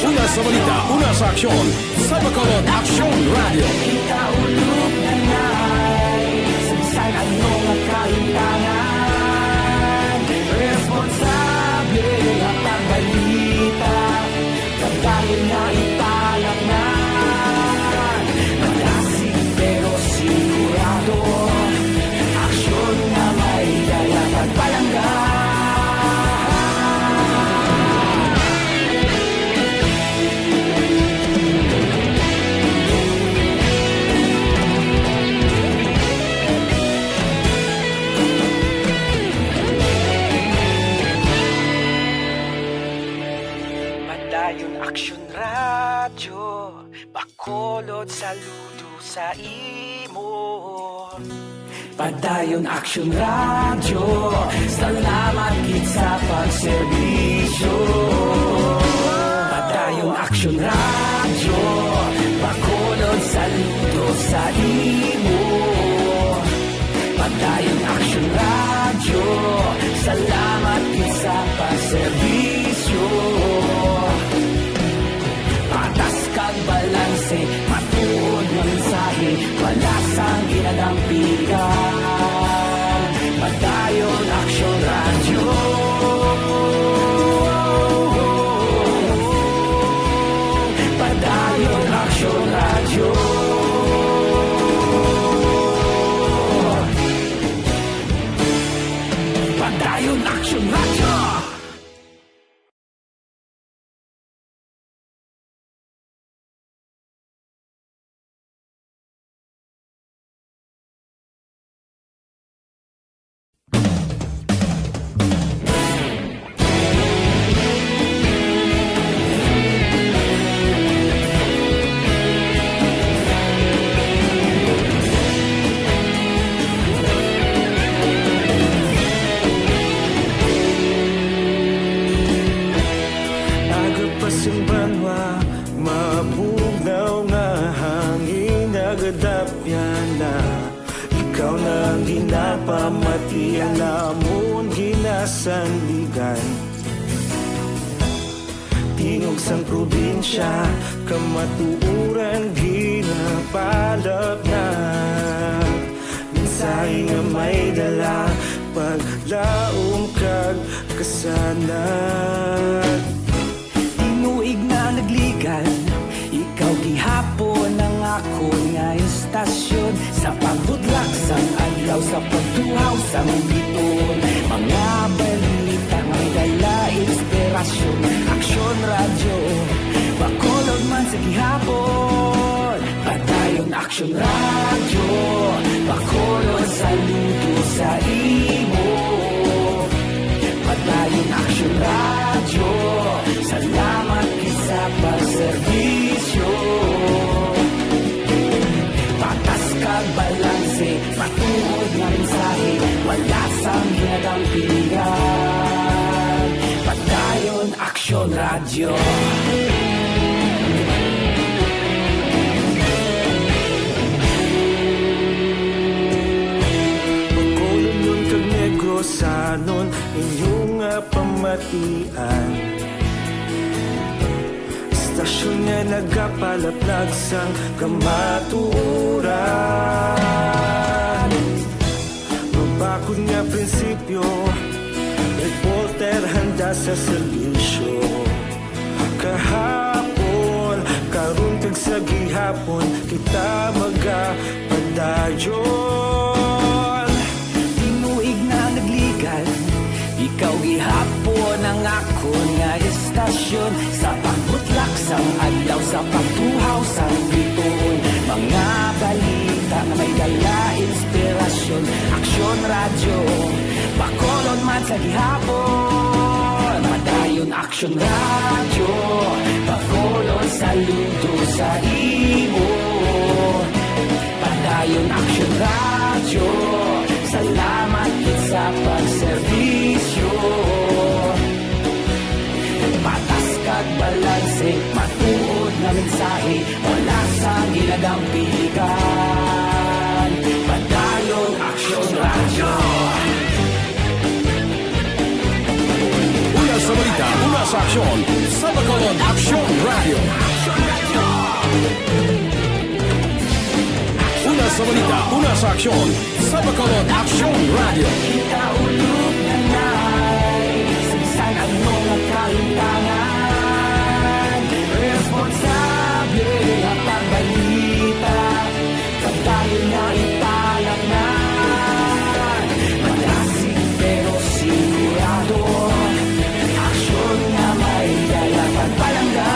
Una sa balita, una sa aksyon, sa Bacolod Aksyon Radyo. Kita ulog na nai, sa bisan ano nga kahimtangan, responsable nga pagbalita, pagdahil nga ipalaknay, malasig pero sigurado, aksyon nga may dala pagpalangga. Padayon Aksyon Radyo, Bacolod, saludo sa imo. Padayon Aksyon Radyo, salamat gid sa pagserbisyo. Padayon Aksyon Radyo, Bacolod, saludo sa imo. Padayon Aksyon Radyo, salamat gid sa pagserbisyo. Lasang ginadampigan, Padayon Aksyon Radyo. Padayon Aksyon Radyo. Padayon Aksyon Radyo. Aga pa sing banwa, mabugnaw nga hangin nagadapyan na. Ikaw na ang ginapamati, ang amon ginasandigan. Tingog sang probinsya, kamatuoran ginapalapnag. Mensahe nga may dala, paglaom kag kasanag. Tinuig na nagligan, ikaw gihapon ang akon nga istasyon. Sa pagbudlak sang adlaw, sa pagtuhaw sang biton, mga balita nga may dala inspirasyon. Aksyon Radyo, Bacolod man sa gihapon. Padayon Aksyon Radyo, Bacolod, saludo sa imo. Padayon Aksyon Radyo, salamat gid sa pagserbisyo. Patas kag balanse, matuod nga mensahe, wala sang ginadampigan. Padayon Aksyon Radyo. Bacolodnon kag Negrosanon, inyo nga pamatian. Istasyon nga nagapalaplag sang kamatuoran. Mabakod nga prinsipyo, reporter handa sa serbisyo. Kahapon, karon kag sa gihapon, kita magapadayon. Tinuig na nagligan, ikaw gihapon ang akon nga istasyon. Sa pagbutlak sang adlaw, sa pagtuhaw sang bituon, mga balita nga may dala inspirasyon. Aksyon Radyo, Bacolod man sa gihapon. Padayon Aksyon Radyo, Bacolod, saludo sa imo. Padayon Aksyon Radyo, salamat gid sa pagserbisyo. Patas kag balanse, matuod nga mensahe, wala sang ginadampigan. Padayon Aksyon Radyo. Una sa balita, una sa aksyon, sa Bacolod Aksyon Radyo. Una sa balita, una sa aksyon, sa Bacolod Aksyon Radyo. Kita ulog na nay, sa bisan ano nga kahimtangan, responsable ang pagbalita. Padayon na ipalapngan, madasig pero sigurado. Aksyon nga may dala pagpalangga.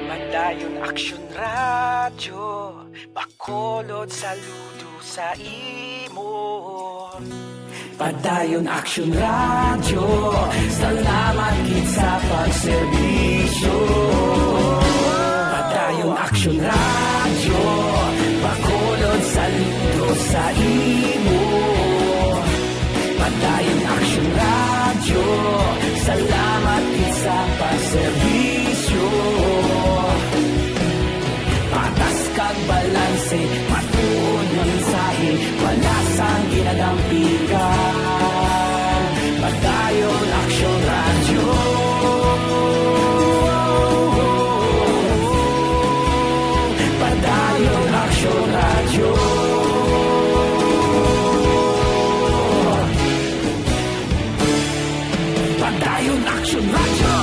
Padayon Aksyon Radyo, Bacolod, saludo sa imo. Padayon Aksyon Radyo, salamat gid sa pagserbisyo. Padayon Aksyon Radyo, Bacolod, saludo sa imo. Padayon Aksyon Radyo, salamat gid sa pagserbisyo. Padayon Aksyon Radyo. Padayon Aksyon Radyo.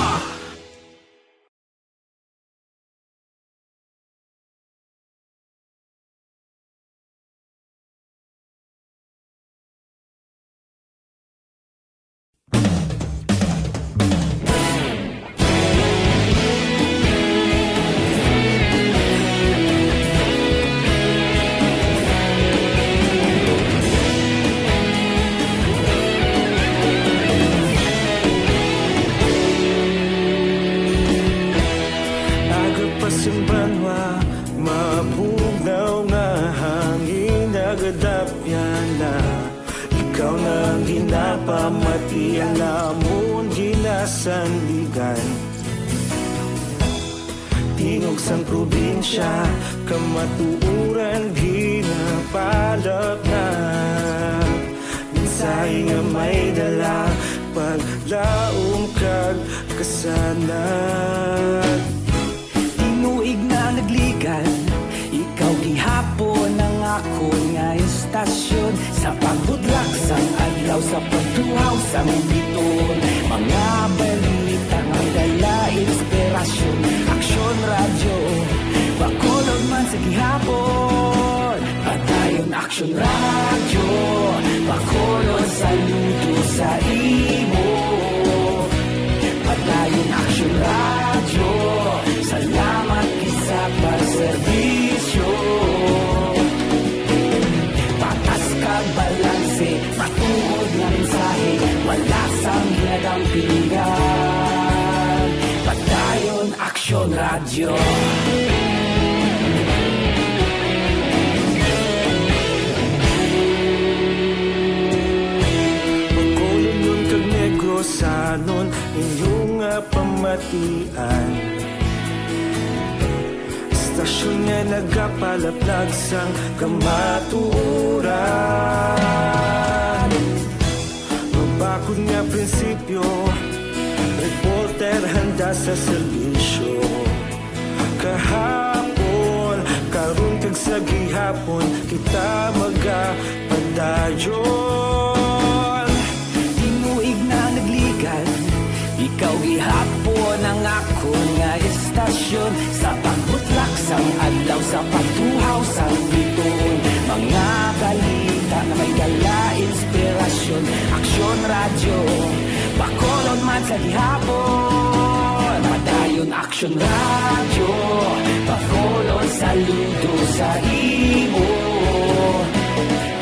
Aga pa sing banwa, mabugnaw nga hangin nagadapyan na. Ikaw na ang ginapamati, ang amon ginasandigan. Tingog sang probinsya, kamatuoran ginapalapnag. Mensahe nga may dala, paglaom kag kasanag. Tinuig na nagligan, ikaw gihapon ang akon nga istasyon. Sa pagbudlak sang adlaw, sa pagtuhaw sang bituon, mga balita nga dala inspirasyon. Aksyon Radyo, Bacolod man sa gihapon. Padayon Aksyon Radyo, Bacolod, saludo sa imo. Padayon Aksyon Radyo, salamat gid sa pagserbisyo. Patas kag balanse, matuod nga mensahe, wala sang ginadampigan. Padayon Aksyon Radyo. Bacolodnon kag Negrosanon, inyo nga pamatian. Istasyon nga nagapalaplag sang kamatuoran. Mabakod nga prinsipyo, reporter handa sa serbisyo. Kahapon, karon kag sa gihapon, kita magapadayon. Tinuig na nagligan, ikaw gihapon ang akon nga istasyon. Sa pagbutlak sang adlaw, sa pagtuhaw sang bituon, mga balita nga may dala inspirasyon. Aksyon Radyo, Bacolod man sa gihapon. Padayon Aksyon Radyo, Bacolod, saludo sa imo.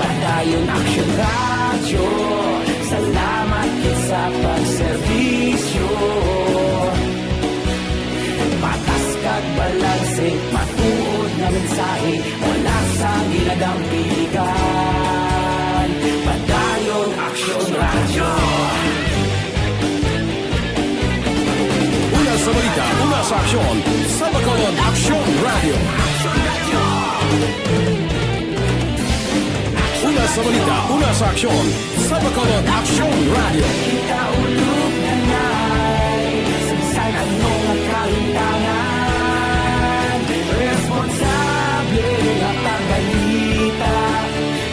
Padayon Aksyon Radyo, salamat gid sa pagserbisyo. Patas kag balanse, matuod nga mensahe, wala sang ginadampigan. Padayon Aksyon Radyo. Una sa balita, una sa aksyon, sa Bacolod Aksyon Radyo. Una sa balita, una sa aksyon, sa Bacolod Aksyon Radyo. Kita ulog nanay, sa bisan ano nga kahimtangan, responsable nga pagbalita.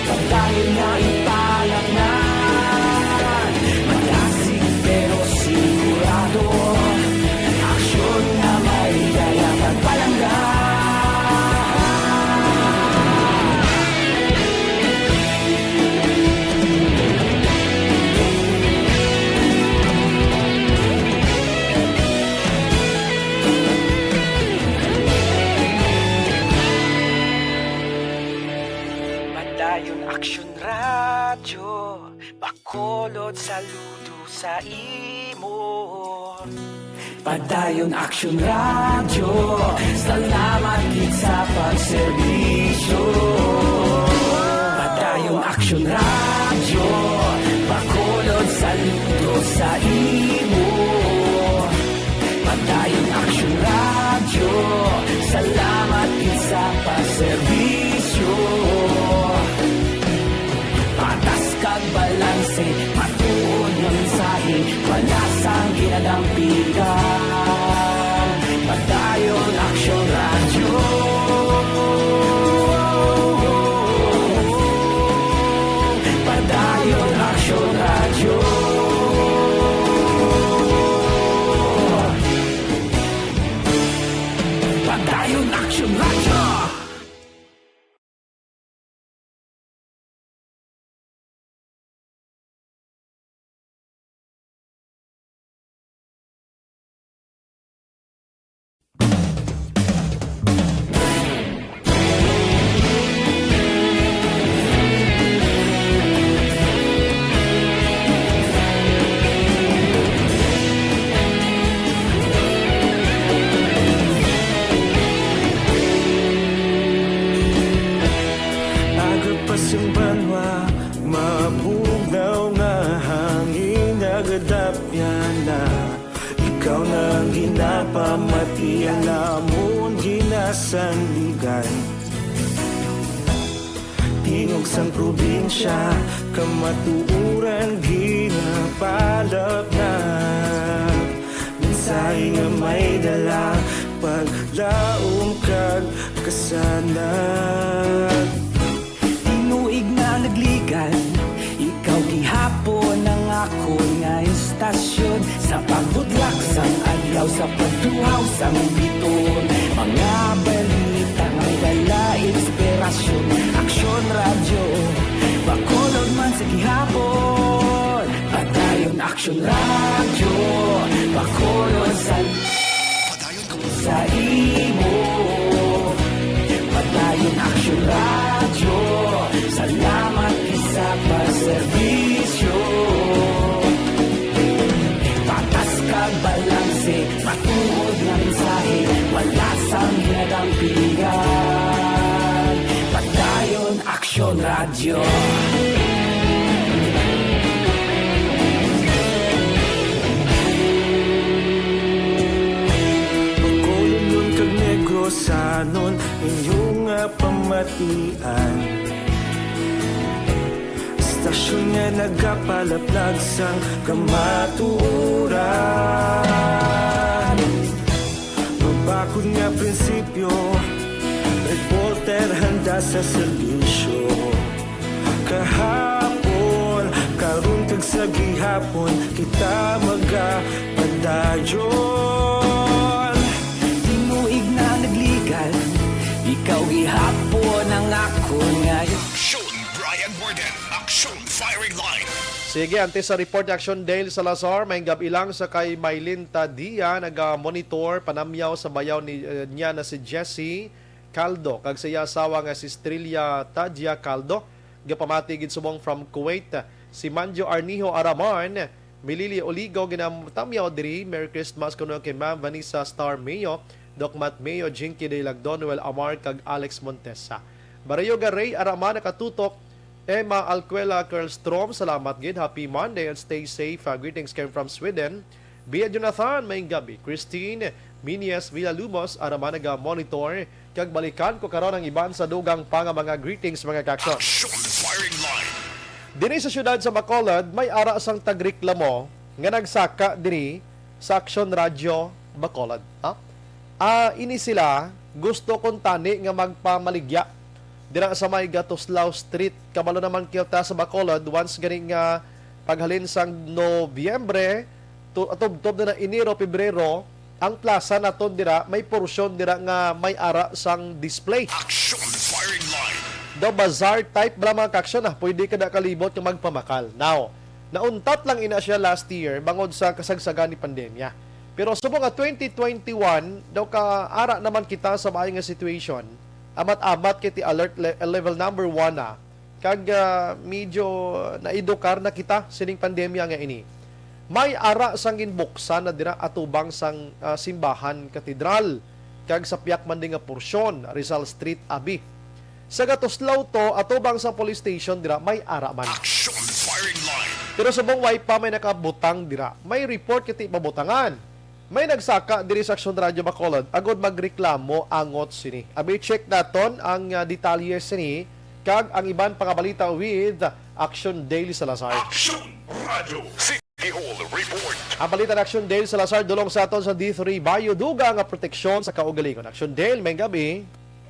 Padayon nga ipalatnan, magasig pero sigurado, aksyon nga may dala pagpalangga. Padayon Aksyon Radyo, Bacolod, saludo sa imo. Padayon Aksyon Radyo, salamat gid sa pagserbisyo. Padayon Aksyon Radyo, Bacolod, saludo sa imo. Padayon Aksyon Radyo, salamat gid sa pagserbisyo. Patas kag balanse, matuod nga mensahe, wala sang ginadampigan. Padayon Aksyon Radyo, Radyo. Aga pa sing banwa, mabugnaw nga hangin, nagadapya na. Ikaw na ang ginapamati, ang amon ginasandigan. Tingog sang probinsya, kamatuoran ginapalapnag. Mensahe nga may dala, paglaom kag kasanag. Tinuig na nagligan, ikaw gihapon ang akon nga istasyon. Sa pagbudlak sang adlaw, sa pagtuhaw sang biton, mga balita nga dala inspirasyon. Aksyon Radyo Bacolod man sa gihapon. Padayon Aksyon Radyo Bacolod sa, sa imo. Padayon Aksyon Radyo, salamat gid sa pagserbisyo. Patas kag balanse, matuod nga mensahe, wala sang hinadampingan. Padayon Aksyon Radyo. Bacolodnon kag Negrosanon, inyo nga pamatian. Istasyon nga nagapalaplag sang kamatuoran. Mabakod nga prinsipyo, reporter handa sa serbisyo. Kahapon, karon kag sa gihapon, kita magapadayon. Tinuig na nagligan, ikaw gihapon ang akon nga Aksyon Brian Warden, Aksyon Firing Line. Sige, antes sa report ni Aksyon Dale Salazar, may gabi lang sa kay Mylene Tadia, naga-monitor, panamyaw sa bayaw ni, eh, niya na si Jessie Caldo kag sa iya asawa nga si Estrella Tadia Caldo. Gapamati gid subong from Kuwait si Manjo Arnijo Araman, Milili Oligo, ginatamyaw diri. Merry Christmas kuno kay Ma'am Vanessa Star Mayo, Doc Matt Mayo, Jinky Daylag, Donuel Amar kag Alex Montesa. Barayoga Ray Araman nakatutok, Emma Alcuela Kerlstrom, salamat gid. Happy Monday and stay safe. Ah, greetings came from Sweden. Bia Jonathan, maayong gabi. Christine Minies Villalumos, Araman naga-monitor. Kag balikan ko karon ang iban sa dugang pa nga mga greetings, mga kaaksyon. Action Firing Line. Diri sa siyudad sa Bacolod, may ara sang tagreklamo nga nagsaka diri sa Action Radio Bacolod. Ha? Ah, ini sila, gusto kuntani nga magpamaligya dira sa may Gatuslao Street. Kabalo naman kita sa Bacolod, once gani nga paghalin sang Nobyembre, tu-, tubtob na na Enero, Pebrero, ang plaza naton dira, may porsyon dira nga may ara sang display. Action Firing Line. Daw bazaar type bala, mga kaaksyon, ah. Pwede ka na kalibot nga magpamakal. Now, nauntat lang ina siya last year bangod sa kasagsagan ni pandemya. Pero subong nga twenty twenty-one, daw ka ara naman kita sa maay nga situation. Amat-amat kay ti alert le-, level number one na. Kag, ah, medyo naedukar na kita sining pandemya nga ini. May ara sang ginbuksan na dira atubang sang, ah, simbahan katedral, kag sa piyak man di nga porsyon, Rizal Street, abi. Sa Gatuslao to, atubang sa police station dira, may ara man. Action Firing Line. Pero subong way pa may nakabutang dira, may report kay ti mabutangan. May nagsaka diri sa Aksyon Radyo Bacolod agod magreklamo angot sini. Abi, check naton ang, ah, detalye sini kag ang iban pa nga balita with Aksyon Daily Salazar. Action Radyo City Hall Report. Ang balita ni Aksyon Daily Salazar dulong sa aton sa D three Bayo, dugang nga proteksyon sa kaugalingon. Aksyon Daily, maayong gabi.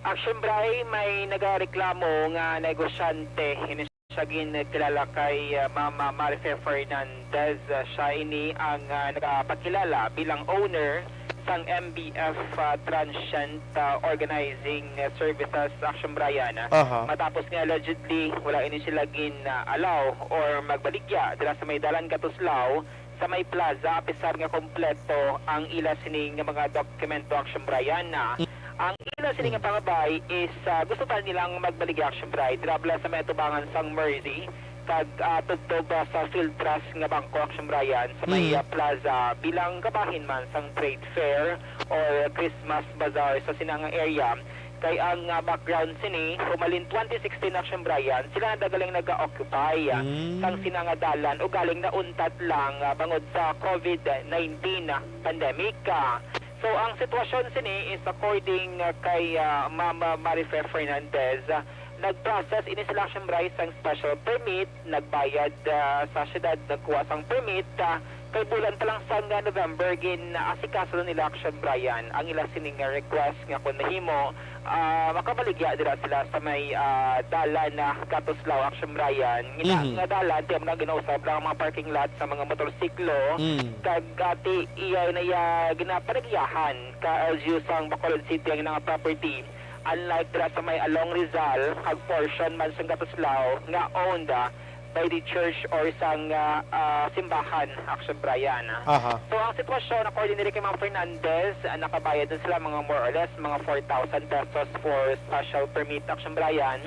Aksyon Bray, may nagareklamo nga negosyante ini sa ginkilala kay, ah, Mama Marife Fernandez. Ah, siya ini ang, ah, nagapakilala bilang owner sang M B F, ah, Transient, ah, Organizing Services, Action Brian, ah, Aha. matapos nga allegedly wala ini sila gin-allow or magbaligya dira sa may dalan Katuslao sa may plaza, apisar nga kompleto ang ila sini nga mga dokumento, Action Brian. Ah, ang ila sini nga pangabay is, ah, gusto pa nilang magbaligya, Action Brian, dira bala sa may atubangan sang Mercy kag, ah, tubtob, ah, sa Field Trust nga bangko, Action Brian, sa may, Mm. ah, plaza bilang kabahin man sang trade fair or Christmas bazaar sa sina nga area. Kay ang, ah, background sini, humalin twenty sixteen, Action Brian, sila na galing nag-occupy, ah, Mm. sang sina nga dalan o galing nauntat lang, ah, bangod sa COVID nineteen, ah, pandemic. Ah, so ang sitwasyon sini is according, ah, kay, ah, Ma'am, ah, Marife Fernandez, ah, nag-process ini sila, Action Brian, sang special permit, nagbayad, ah, sa syudad, nagkuha sang permit, ah, kay bulan pa lang sang, ah, November, gin-asikaso na nila, Action Brian, ang ila sining nga request nga kung mahimo, ah, makabaligya dira sila sa may, ah, dalan na Katuslao, Action Brian. Ngina Mhm. nga dalan, ti amo na ginausab lang ang mga parking lot sa mga motorsiklo. Mm. Kag, ah, ti iya na iya ginapanagyahan ka L G U sang Bacolod City ang ilang property. Unlike dira sa may along Rizal, ang portion man sang Katuslao nga owned, ah, by the church or sang, ah, ah, simbahan, Action Brian. Aha. So, ang sitwasyon, according diri kay Ma'am Fernandez, ah, nakabayad na sila mga more or less mga four thousand pesos for special permit, Action Brian.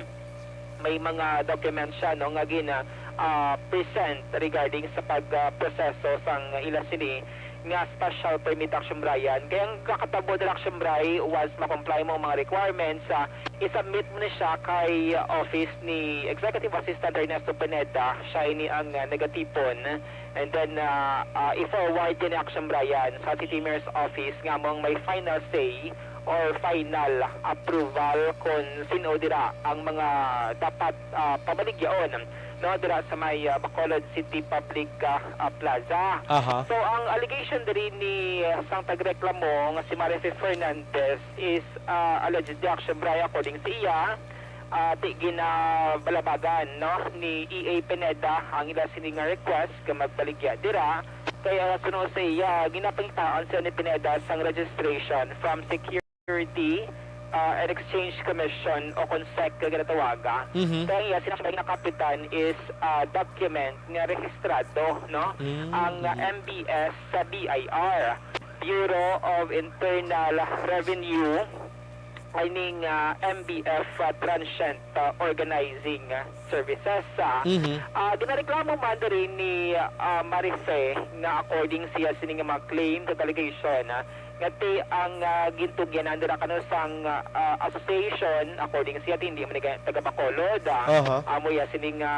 May mga documents siya, no, nga gina, ah, present regarding sa pag, ah, proseso sang ila sini nga special permit, Action Brian. Kay ang kakatabo dira, Action Brian, once ma-comply mo ang mga requirements, ah, i-submit mo ni siya kay office ni Executive Assistant Ernesto Pineda. Siya ini ang, ah, nagatipon. And then, ah, ah, i-forward din, Action Brian, sa City Mayor's Office nga among may final say or final approval kung sino dira ang mga dapat, ah, pabaligyaon, no, dira sa may, ah, Bacolod City Public, ah, ah, Plaza. Aha. So, ang allegation diri ni, ah, sang tagreklamo nga si Marife Fernandez is, ah, allegedly, Action Brian, according sa iya, ah, ti ginabalabagan, no, ni E A Pineda ang ila sini nga request nga magbaligya dira. Kaya suno sa iya, ginapangitaan siya ni Pineda sang registration from Security, ah, and Exchange Commission o kon SEC nga ginatawaga. Mhm. Kaya ang iya sina nga nakapitan is, ah, document nga rehistrado, no? Mm, Ang, ah, mhm. M B S sa B I R, Bureau of Internal Revenue, I mean, ah, M B F, ah, Transient, ah, Organizing, ah, Services. Ah, Mhm. ah, ginareklamo man diri ni, ah, Marife nga according siya sini nga mga claim kag allegation, ah, nga ti ang, ah, gintugyanan dira kano sang, ah, association, according siya ti hindi man ni taga Bacolod. Ah, Aha. amo ya sini nga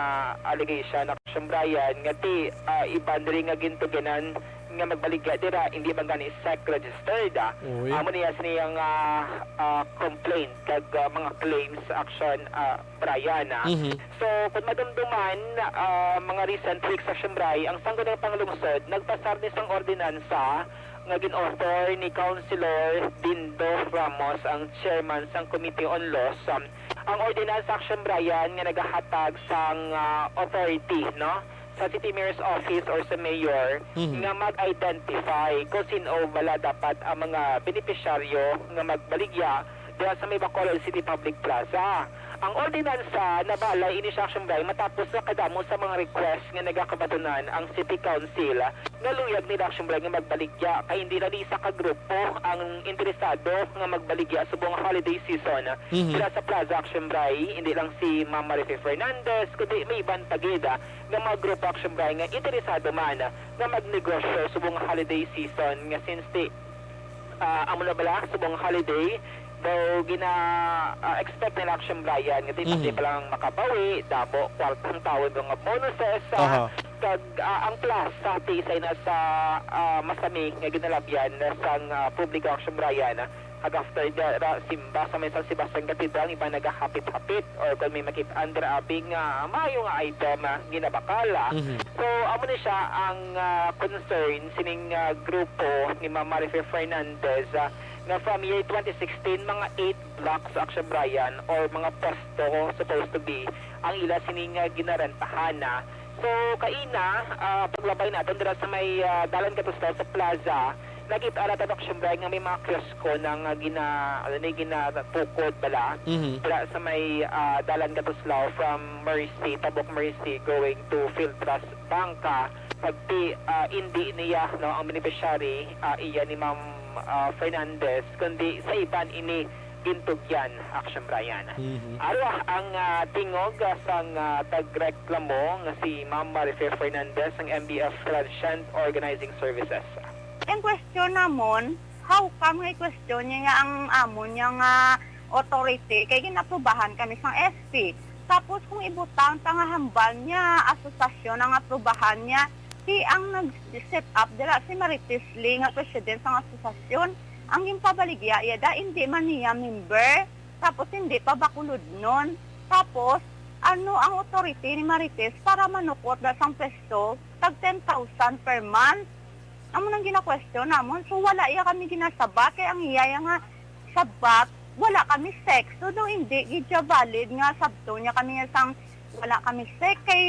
allegation, Action Brian, nga ti, ah, iban diri nga gintugyanan nga magbaligya dira, hindi man gani SEC registered. Ah. Uy. Amo niya sini ang, ah, ah, complaint kag, ah, mga claims, Action, ah, Brian. Ah. Mhm. So, kung madumduman, ah, mga recent weeks, Action Brian, ang Sangguniang Panglungsod nagpasar ni sang ordinansa nga gin-author ni Councilor Dindo Ramos, ang chairman sang Committee on Laws. Um, ang ordinansa, Action Brian, nga nagahatag sang, ah, authority, no, sa City Mayor's Office or sa Mayor Mhm. nga mag-identify kung sin-o bala dapat ang mga benepisyaryo nga magbaligya diha sa may Bacolod City Public Plaza. Ang ordinansa, nabalay ini sa Action Brian matapos na kadamo sa mga request nga nagakabatunan ang City Council nga luyag nila, Action Brian, nga magbaligya kay hindi lang isa ka grupo ang interesado nga magbaligya subong holiday season. Mhm. Diha sa Plaza, Action Brian, hindi lang si Ma'am Marife Fernandez, kundi may iban pa gid, ah, nga mga grupo, Action Brian, nga interesado man, ah, nga magnegosyo subong holiday season, nga since ti, ah, amo na bala, subong holiday, daw gina, ah, expect nila, Action Brian, nga ti Mhm. pati pa lang makabawi, damo kwartang tawo, mga bonuses, ah, Aha. kag, ah, ang Plaza ti isa na sa, ah, masami nga ginalabyan sang, ah, publiko, Action Brian, ah, kag after dira, simba sa may San Sebastian Cathedral, iban nagahapit-hapit or kon may makit-an dira abi nga maayo nga item, ah, ginabakal, ah. Mhm. So, amo ni siya ang, ah, concern sining, ah, grupo ni Ma'am Marife Fernandez, ah, nga from year twenty sixteen, mga eight blocks, Action Brian, or mga pwesto supposed to be ang ila sining, ah, ginarentahan, ah. So, kaina, ah, paglabay naton dira sa may, ah, Dalan Katuslao sa Plaza, Nakita na ta, Doc Shembray, nga may mga kiosko na nga gina-, ano ni, ginatukod bala Mhm. dira sa may, ah, Dalan Katuslaw from Mercy, Tabok Mercy, going to Field Trust Bank. Kag ti, ah, indi niya, no, ang beneficiary, ah, iya ni Ma'am, ah, Fernandez, kundi sa iban ini gintugyan, Action Brian. Mhm. Aro ang, ah, tingog, ah, sang, ah, tagreklamo nga si Ma'am Marife Fernandez sang M B F Transient Organizing Services. Ang question namon, how come nga i-question niya nga ang amon niya nga authority kay ginaprubahan kami sang S P? Tapos kung ibutang ta nga hambal niya, asosasyon ang aprubahan niya, si ang nag-set up dira si Marites Lee nga president sang asosasyon, ang ginpabaligya iya da, indi man niya member, tapos indi pa bakulodnon. Tapos, ano ang authority ni Marites para manukot da sang pwesto tag ten thousand per month? Amo nang gina-question namon. So, wala iya kami ginasabat kay ang iya, iya nga sabat, wala kami sec. So, daw hindi gid siya valid nga sabton niya kami nga sang wala kami sec kay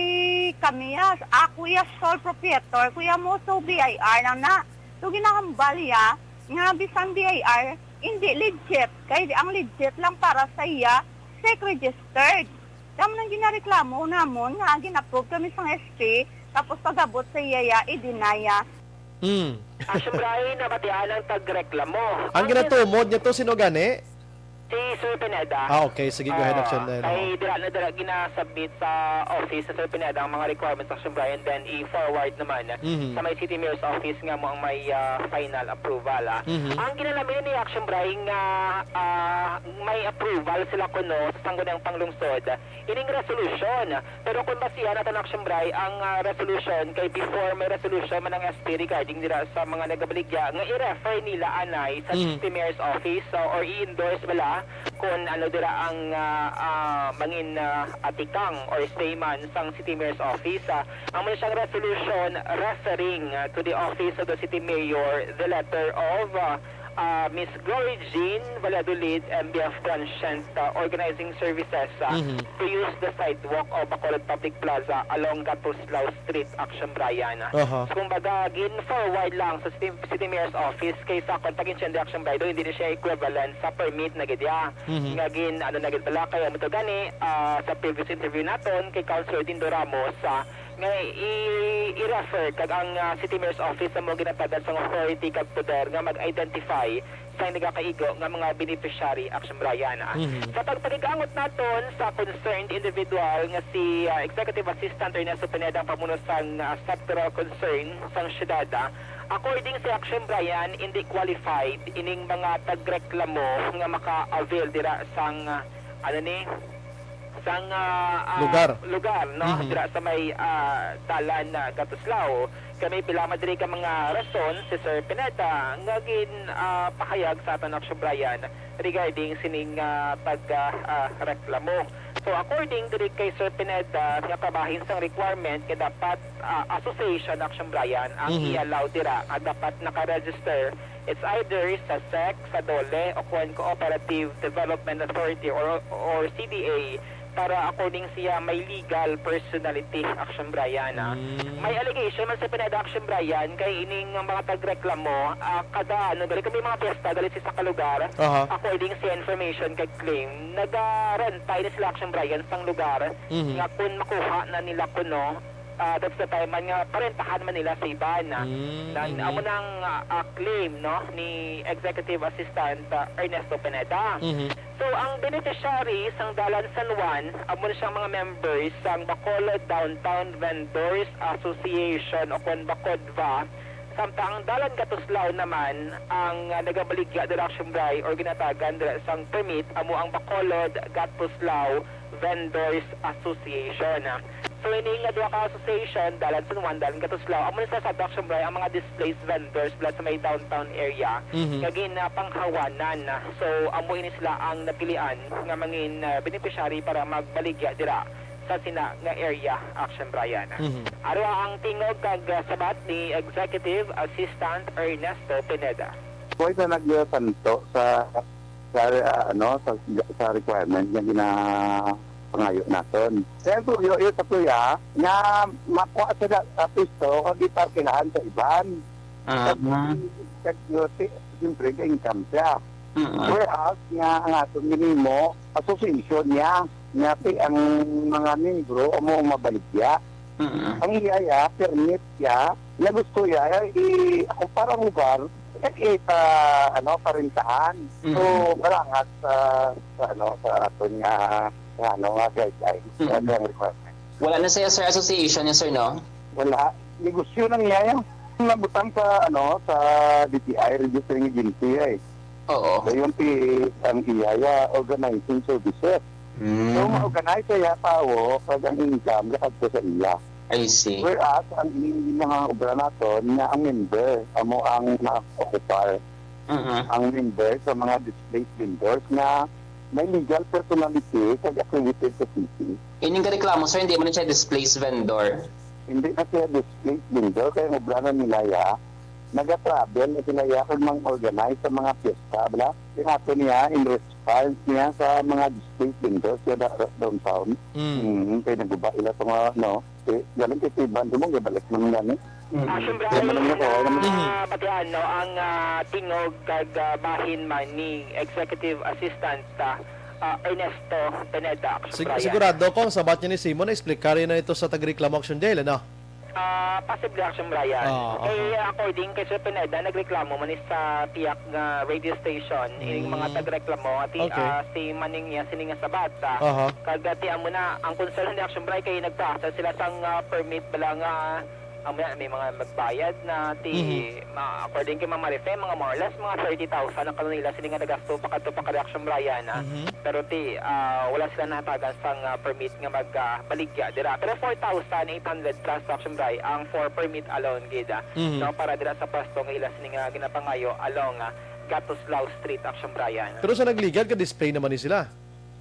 kami ya, ako ya sole proprietor, kuya mo, so B I R lang na. So, ginahambal ya nga bisan B I R, hindi legit. Kay ang legit lang para sa iya, sec registered. Amo nang ginareklamo namon nga gin-approve kami sang S P, tapos pag-abot sa iya, ya, i-deny ya. Hmm. Action Brian, nabatian ang tagreklamo. Ang Ang ginatumod niya to, sino gani? Si Sir Pineda. Ah, okay. Sige, go ahead, Ah, Action Brian. Kay Oo. dira na dira ginasubmit sa office sa Sir Pineda ang mga requirements, Action Brian, then i-forward naman Mhm. sa may City Mayor's office nga mo ang may, ah, final approval, ah. Mhm. Ang ginalamin ni Action Brian nga, ah, may approval sila kuno sa Sangguniang Panglungsod, ining resolution. Pero kung basihan naton, Action Bray, ang, ah, resolution, kay before may resolution man ang S P regarding dira sa mga nagabaligya, nga i-refer nila anay sa Mm. City Mayor's Office, so, or i-endorse bala kung ano dira ang, ah, ah, mangin, ah, atikang or stay man sang City Mayor's Office. Ah, amo na siyang resolution referring, ah, to the Office of the City Mayor, the letter of, ah, ah, Miss Glory Jean Valladolid, M B F Transient, ah, Organizing Services, ah, Mhm. to use the sidewalk of Bacolod Public Plaza along Gatuslao Street, Action Brian. Aha. So, kumbaga, gin-forward lang sa City, City Mayor's Office kay sa akon pag-intindi, Action Brian, hindi na siya equivalent sa permit na gid ya. Mhm. Nga gin, ano na gid pala, kaya mo to gani, ah, sa previous interview naton kay Councilor Dindo Ramos, ah, nga i-, i-refer kag ang, ah, City Mayor's Office amo ginatagad sang authority kag poder nga mag-identify sa nagakaigo nga mga beneficiary, Action Brian, ah. Mhm. Sa pagpakigangot naton sa concerned individual nga si, ah, Executive Assistant Ernesto Pineda, ang pamuno sang, ah, sectoral concern sang syudad, ah, according sa Action Brian, hindi qualified ining mga tagreklamo nga maka-avail dira sang, ah, ano ni, sang, ah, ah, Lugar. lugar, no? Mhm. Dira sa may, ah, dalan na Gatuslao. Kay may pila man diri ka mga rason si Sir Pineda nga gin, ah, pahayag sa aton, Action Brian, regarding sining, ah, pag, ah, ah, reklamo. So, according diri kay Sir Pineda, nga kabahin sang requirement nga dapat, ah, association, Action Brian, ang Mhm. i-allow dira, nga dapat naka-register. It's either sa sec, sa dole, o kon Cooperative Development Authority or, or C D A, para according siya may legal personality, Action Brian, ah. Mm. May allegation man sa Pineda, Action Brian, kay ining mga tagreklamo, ah, kada, ano, gali kung may mga piyesta, gali sa isa ka lugar, Aha. according sa information kag claim, nagarentay na sila, Action Brian, sang lugar, Mhm. nga kung makuha na nila kuno, ah, that's the time man nga parentahan man nila sa iban, ah. Mm, Nan, mhm. amo nang, ah, ah, claim, no, ni Executive Assistant, ah, Ernesto Pineda. Mhm. So, ang beneficiary sang Dalan San Juan, amo na siyang mga members sang Bacolod Downtown Vendors Association o kon BACODVA. Samtang ang Dalan Gatuslao naman, ang, ah, nagabaligya dira, Action Bray, or ginatagan dira sang permit, amo ang Bacolod Gatuslao Vendors Association. So, ini nga duha ka association, Dalan San Juan, Dalan Gatuslao, amo ni sa Action Bray ang mga displaced vendors bala sa may downtown area Mhm. nga ginapanghawanan. So, amo ini sila ang napilian nga mangin, ah, beneficiary para magbaligya dira sa sina nga area, Action Brian. Mhm. Aro ang tingog kag, ah, sabat ni Executive Assistant Ernesto Pineda. Pwede na nagsanto sa, sa, ah, ano, sa, sa requirement nga ginapangayo naton. Siyempre, yo, yo, sa kuya, nga makuha sila sa pisto kag iparkilahan sa iban. Ah. Kag, kag, siyempre, may income siya. Mm. Whereas, nga ang aton ginimo, association niya, nga ti ang mga membro amo ang mabaligya. Mm. Ang iya, iya, permit siya, nga gusto iya, eh, i-, ako parang lugar, eh, ipa, ano, parentahan. So, Mm. kailangan sa, sa, ano, sa aton nga, nga, ano, nga guidelines, Mm. nga requirements. Wala na siya, sir, association niya, sir, no? Wala. Negosyo lang niya yan. Nabutang sa, ano, sa D T I, Registering Agency, eh. Oo. So, yung P A, ang iya, ya, organizing services. Mm. So, ma-organize siya, tawo, kag ang income, nakadto sa iya. I see. Whereas, ang in-, mga obra naton, nga ang member, amo ang na-occupy. Mhm. Ang member sa mga displaced vendors nga may legal personality kag accredited sa city. Ining gareklamo, sir, hindi man siya displaced vendor? Hindi na siya displaced vendor, kaya ang obra na nila, ya, naga-travel na sila, ya, kag mang-organize sa mga piyesta, bala. Tinato niya in response niya sa mga displaced vendors sa da-, downtown. Mm. Mm, kay naguba ila sa mga, no, eh, galing kay Tiban, dumang gabalik naman gani. Mm. Ah, siyempre, Tiban ay naman ako, na ano. Mhm. Batian, no, ang, ah, tingog kag, ah, bahin man ni Executive Assistant, ah, ah, Ernesto Pineda, Action Sig-, Brian. Sigurado ko, ang sabat niya ni Simon, na-explicar na ito sa Tagreklamo Action Jail, ano? Ah, possibly, Action Brian. Ah, Kay, aha. According kay Sir Pineda, nagreklamo man ni sa tiyak nga radio station, yung mga Mm. tagreklamo, ati, Okay. ah, si Manning niya, sini nga sabat, ah. Aha. Kag, ati, amo na, ang concern ni Action Brian kay nagpa-access sila sang, ah, permit bala nga, amo na, may mga magbayad na, ti, Mhm. ma-, according kay Ma'am Marife, mga more or less, mga thirty thousand ang kanunila, sini nga nagasto pa kadto pa kay Action Brian, ah. Mhm. Pero ti, ah, wala sila nahatagan sang, ah, permit nga mag, ah, baligya dira. Pero four thousand eight hundred plus, Action Brian, ang for permit alone gid, ah, Mhm. no, para dira sa pwesto nga ila sini nga ginapangayo along, ah, Gatuslao Street, Action Brian. Pero sa nagligad, ka-display naman ni sila?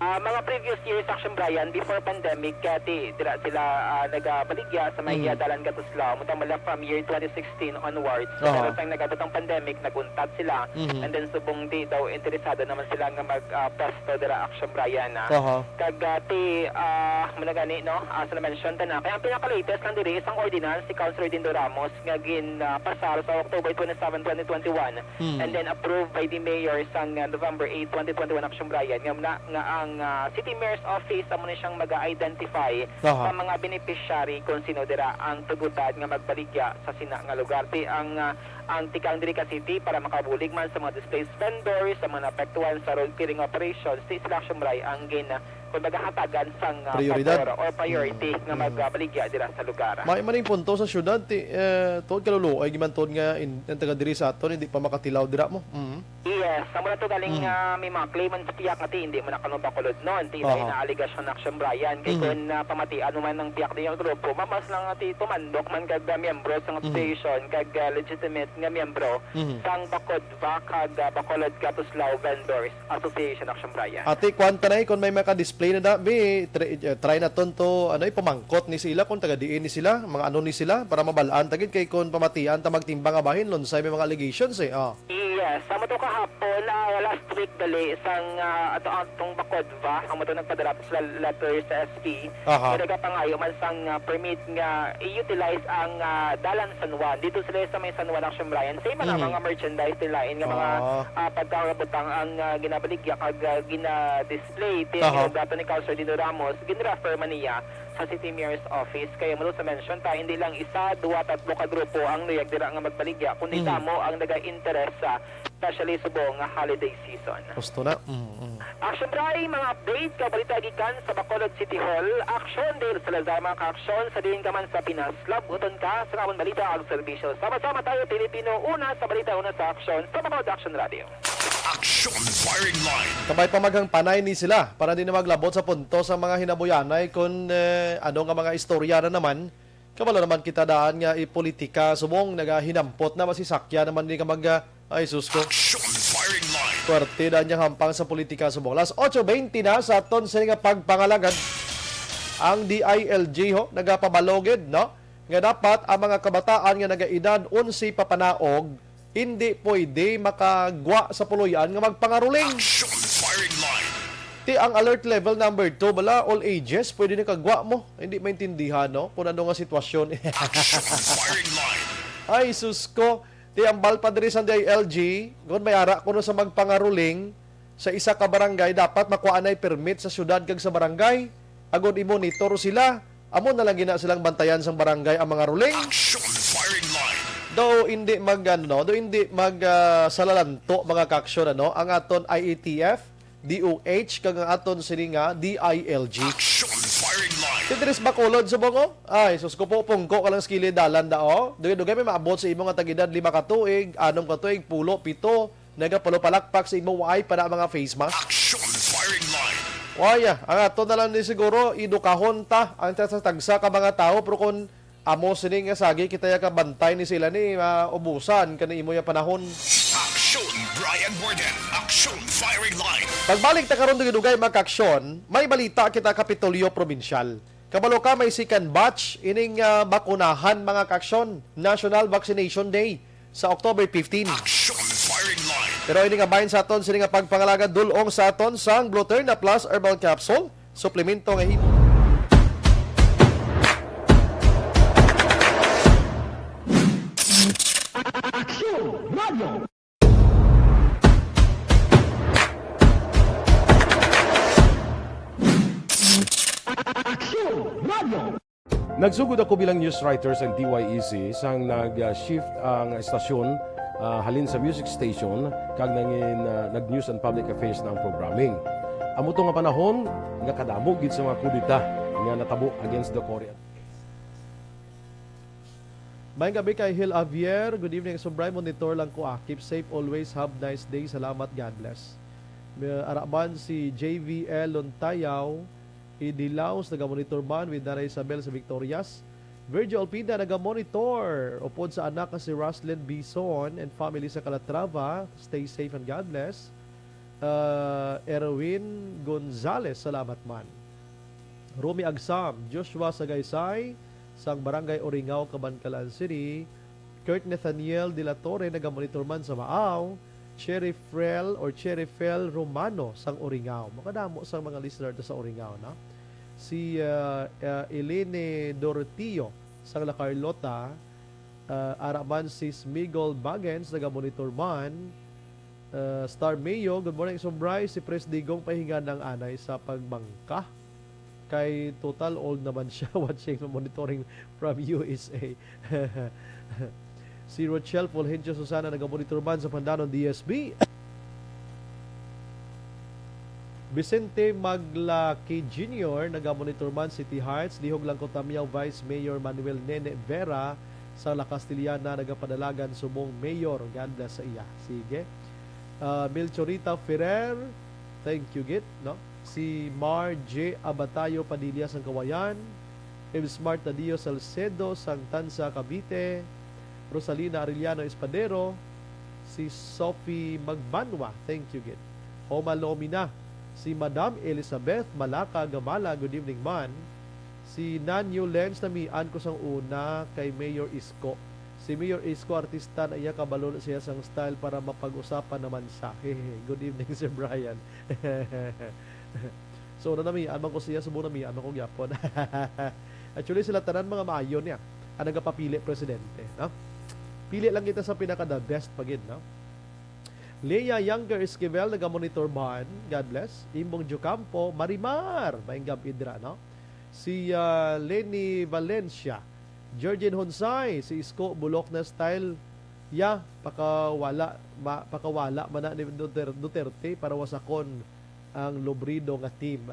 Ah, mga previous years, Action Brian, before pandemic, kaya ti, dira sila, ah, nagabaligya sa may, Mhm. ah, Dalan Gatuslao. Muta mula from year twenty sixteen onwards. Aha. Pero sang nag-abot ang pandemic, nag-untat sila. Mhm. And then subong di daw interesado naman sila nga mag, ah, pwesto dira, Action Brian, ah. Aha. Kag, ah, ti, ah, muna gani, no? Ah, sa na-mention ta na. Kaya ang pinaka-latest lang diri, isang ordinance ni Councilor Dindo Ramos nga gin, ah, pasar sa October twenty-seven, twenty twenty-one, Hmm. and then approved by the mayor sang, ah, November eight, twenty twenty-one, Action Brian, nga, nga, nga ang, ah, City Mayor's Office amo ni siyang mag-identify Aha. sa mga beneficiary kung sino dira ang tugutan nga magbaligya sa sina nga lugar. Ti ang, ah, ang tikang diri ka city para makabulig man sa mga displaced vendors, sa mga naapektuhan sa road clearing operations, ti sila, Action Brian, ang gin, ah, kumbaga, hatagan sang, ah, Prioridad. pabor or priority Mm, nga mm. magbaligya dira sa lugar. May maning punto sa syudad, ti, eh, tuod kaluluoy, gimantod nga in-, ang taga diri sa aton, hindi pa makatilaw dira mo. Mm. Yes, amo na to galing, Mm. ah, may mga claimants tiyak nga ti, hindi mo na kano Bacolod noon. Ti, Aha. na aligasyon, Action Brian. Kay Mhm. kung, ah, pamatian mo man ang tiyak diyang grupo, mamas lang nga ti tumandok man kag, ah, miyembro sa Mm. association, kag, ah, legitimate nga miyembro Mhm. sang Bacolod V A C kag, ah, Bacolod Gatuslao Vendors Association, Action Brian. Ati, kwan ta na, eh, kung may maka-display na da, bi, try, eh, try naton to, ano, ipamangkot ni sila kung taga diin ni sila, mga ano ni sila, para mabalaan ta gid, kay kung pamatian ta magtimbang nga bahin, lunsay may mga allegations, eh, oh. Yes, amo to kahapon, ah, last week dali, sang, ah, ato, atong Bacolod V A C, amo to nagpadala sila letter sa S P, Aha. nga nagapangayo man sang, ah, permit nga i-utilize ang, ah, Dalan San Juan. Dito sila sa may San Juan, Action Brian. Same man ang Mhm. mga merchandise nila, in nga mga, Ah. ah, pagkakabutang ang, ah, ginabaligya kag, ah, gina-display. Ti ang Aha. ginagato ni Councilor Dino Ramos, ginrefer man niya sa City Mayor's Office. Kaya mula sa mention ta, hindi lang isa, duwa, tatlo ka grupo ang luyag dira nga magbaligya, kundi Mhm. damo ang naga-interest sa especially subong nga holiday season. Gusto na. Mm, mm. Action Bray, mga update, kabalita gikan sa Bacolod City Hall. Action Dale Salazar, mga ka-action, sa diin ka man sa Pinas. Labuton ka sa amon balita ag serbisyo. Sama-sama tayo, Pilipino, una sa balita, una sa aksyon, sa Bacolod Action Radio. Action Firing Line. Kabay pa maghang panay ni sila para di na maglabot sa punto sa mga hinabuyanay kung, eh, ano nga mga istorya na naman. Kabalo naman kita daan nga ipolitika subong nagahinampot na masisakya naman ni ka mag, ah, ay, sus ko. Action Firing Line. Puwerte daan niyang hampang sa politika subong. Alas otso bente na sa aton sa nga pagpangalagad. Ang D I L G ho, nagapabalo gid, no? Nga dapat ang mga kabataan nga nagaedad onse papanaog hindi pwede makagwa sa puloy-an nga magpangaruling. Action Firing Line. Ti ang alert level number two, bala, all ages, pwede na kagwa mo. Hindi maintindihan, no? Kung ano nga sitwasyon. Action Firing Line. Ay, sus ko. Ti ambal pa diri sa D I L G, ngon may ara kuno sa magpangaruling sa isa ka barangay, dapat makuha nay permit sa syudad kag sa barangay, agod i-monitor sila. Amo na lang gina silang bantayan sang barangay ang mga ruling. Action firing line. Daw hindi mag, ano, daw hindi mag, ah, salalanto, mga kaaksyon, ano, ang aton I A T F, D O H, kag ang aton sini nga D I L G. Action firing line. Si Dres Bacolod, subong, oh. Ay, sus ko po, pungko ka lang sa kilid dalan da, oh. Dugay-dugay may maabot sa imo nga tag-edad, lima ka tuig, anom ka tuig, pulo, pito, nagapalupalakpak sa imo, waay pa na mga face mask. Action firing line. Waya, ang ato na lang ni siguro, idukahon ta ang tagsa-tagsa ka mga tawo, pero kung amo sini nga sagi kita ya kabantay ni sila ni, maubusan kani imo ya panahon. Action, Brian Borden. Action firing line. Pagbalik ta karon, dugay-dugay, mga kaaksyon, may balita kita, Kapitolyo Probinsyal. Kabalo ka, may second batch ining, ah, bakunahan, mga kaaksyon, National Vaccination Day sa October fifteen. Action firing line. Pero ini nga bahin sa aton sini nga pagpangalagad, dul-ong sa aton sang Bluterna Plus Herbal Capsule, suplemento nga himo. Action Radio. Action Radio. Nagsugod ako bilang news writer sa D Y E C sang nag-shift ang estasyon, ah, halin sa music station kag nangin, ah, nag-news and public affairs na ang programming. Amo to nga panahon nga kadamo gid sa mga kudeta nga natabo against the Korean. Maayong gabi kay Hil Javier. Good evening, Subray. Monitor lang ko, ah. Keep safe always. Have nice day. Salamat. God bless. May araman si J V L Lontayaw, Idilaos, nagamonitor man with Nanay Isabel sa Victorias. Virgil Olpida, nagamonitor. Upod sa anak nga si Roslyn Bison and family sa Calatrava. Stay safe and God bless. Ah, Erwin Gonzalez, salamat man. Romy Agsam, Joshua Sagaysay, sang Barangay Oringao, Kabankalan City. Kurt Nathaniel de la Torre, nagamonitor man sa Maaw. Cherry Frel or Cherry Fel Romano sang Oringao. Makadamo sang mga listener ta sa Oringao, no? Si, ah, ah, Elene Dorotio sang La Carlota, ah, ara man si Smigol Bagens, nagamonitor man. Ah, Star Mayo, good morning, Subray. Si Pres Digong pahinga ng anay sa pagbangka. Kay total old naman siya, watching, monitoring from U S A. Si Rochelle Fulgencio Susana, nagamonitor man sa Pandanon D S B. Vicente Maglaki Junior, nagamonitor man, City Heights. Lihog lang ko tamyaw Vice Mayor Manuel Nene Vera sa La Castellana, nagapadalagan subong mayor. God bless sa iya. Sige. Ah, Melchorita Ferrer, thank you gid, no? Si Mar J Abatayo Padilla sang Kawayan, Evsmart Tadio Salcedo sang Tanza, Cavite, Rosalina Arellano Espadero, si Sophie Magbanwa, thank you gid. Homa Lomina, si Madam Elizabeth Malaka Gamala, good evening man. Si Nanyo Lens, namian ko sang una kay Mayor Isko. Si Mayor Isko, artista na iya, kabalo na siya sang style para mapag-usapan naman siya. Hehe. Good evening, Sir Brian. So, na namian man ko siya, subong namian man ko gyapon. Actually, sila tanan mga maayo niya ang nagapapili presidente, no? Pili lang kita sa pinaka the best pa gid, no? Leah Younger Esquivel, nagamonitor man. God bless. Imbong Jocampo, Marimar, maayong gab-i dira, no? Si, ah, Lenny Valencia, Georgine Honsay, si Isko, bulok na style. Ya, pakawala, ma-, pakawala man na ni Duter-, Duterte para wasakon ang lobrido nga team.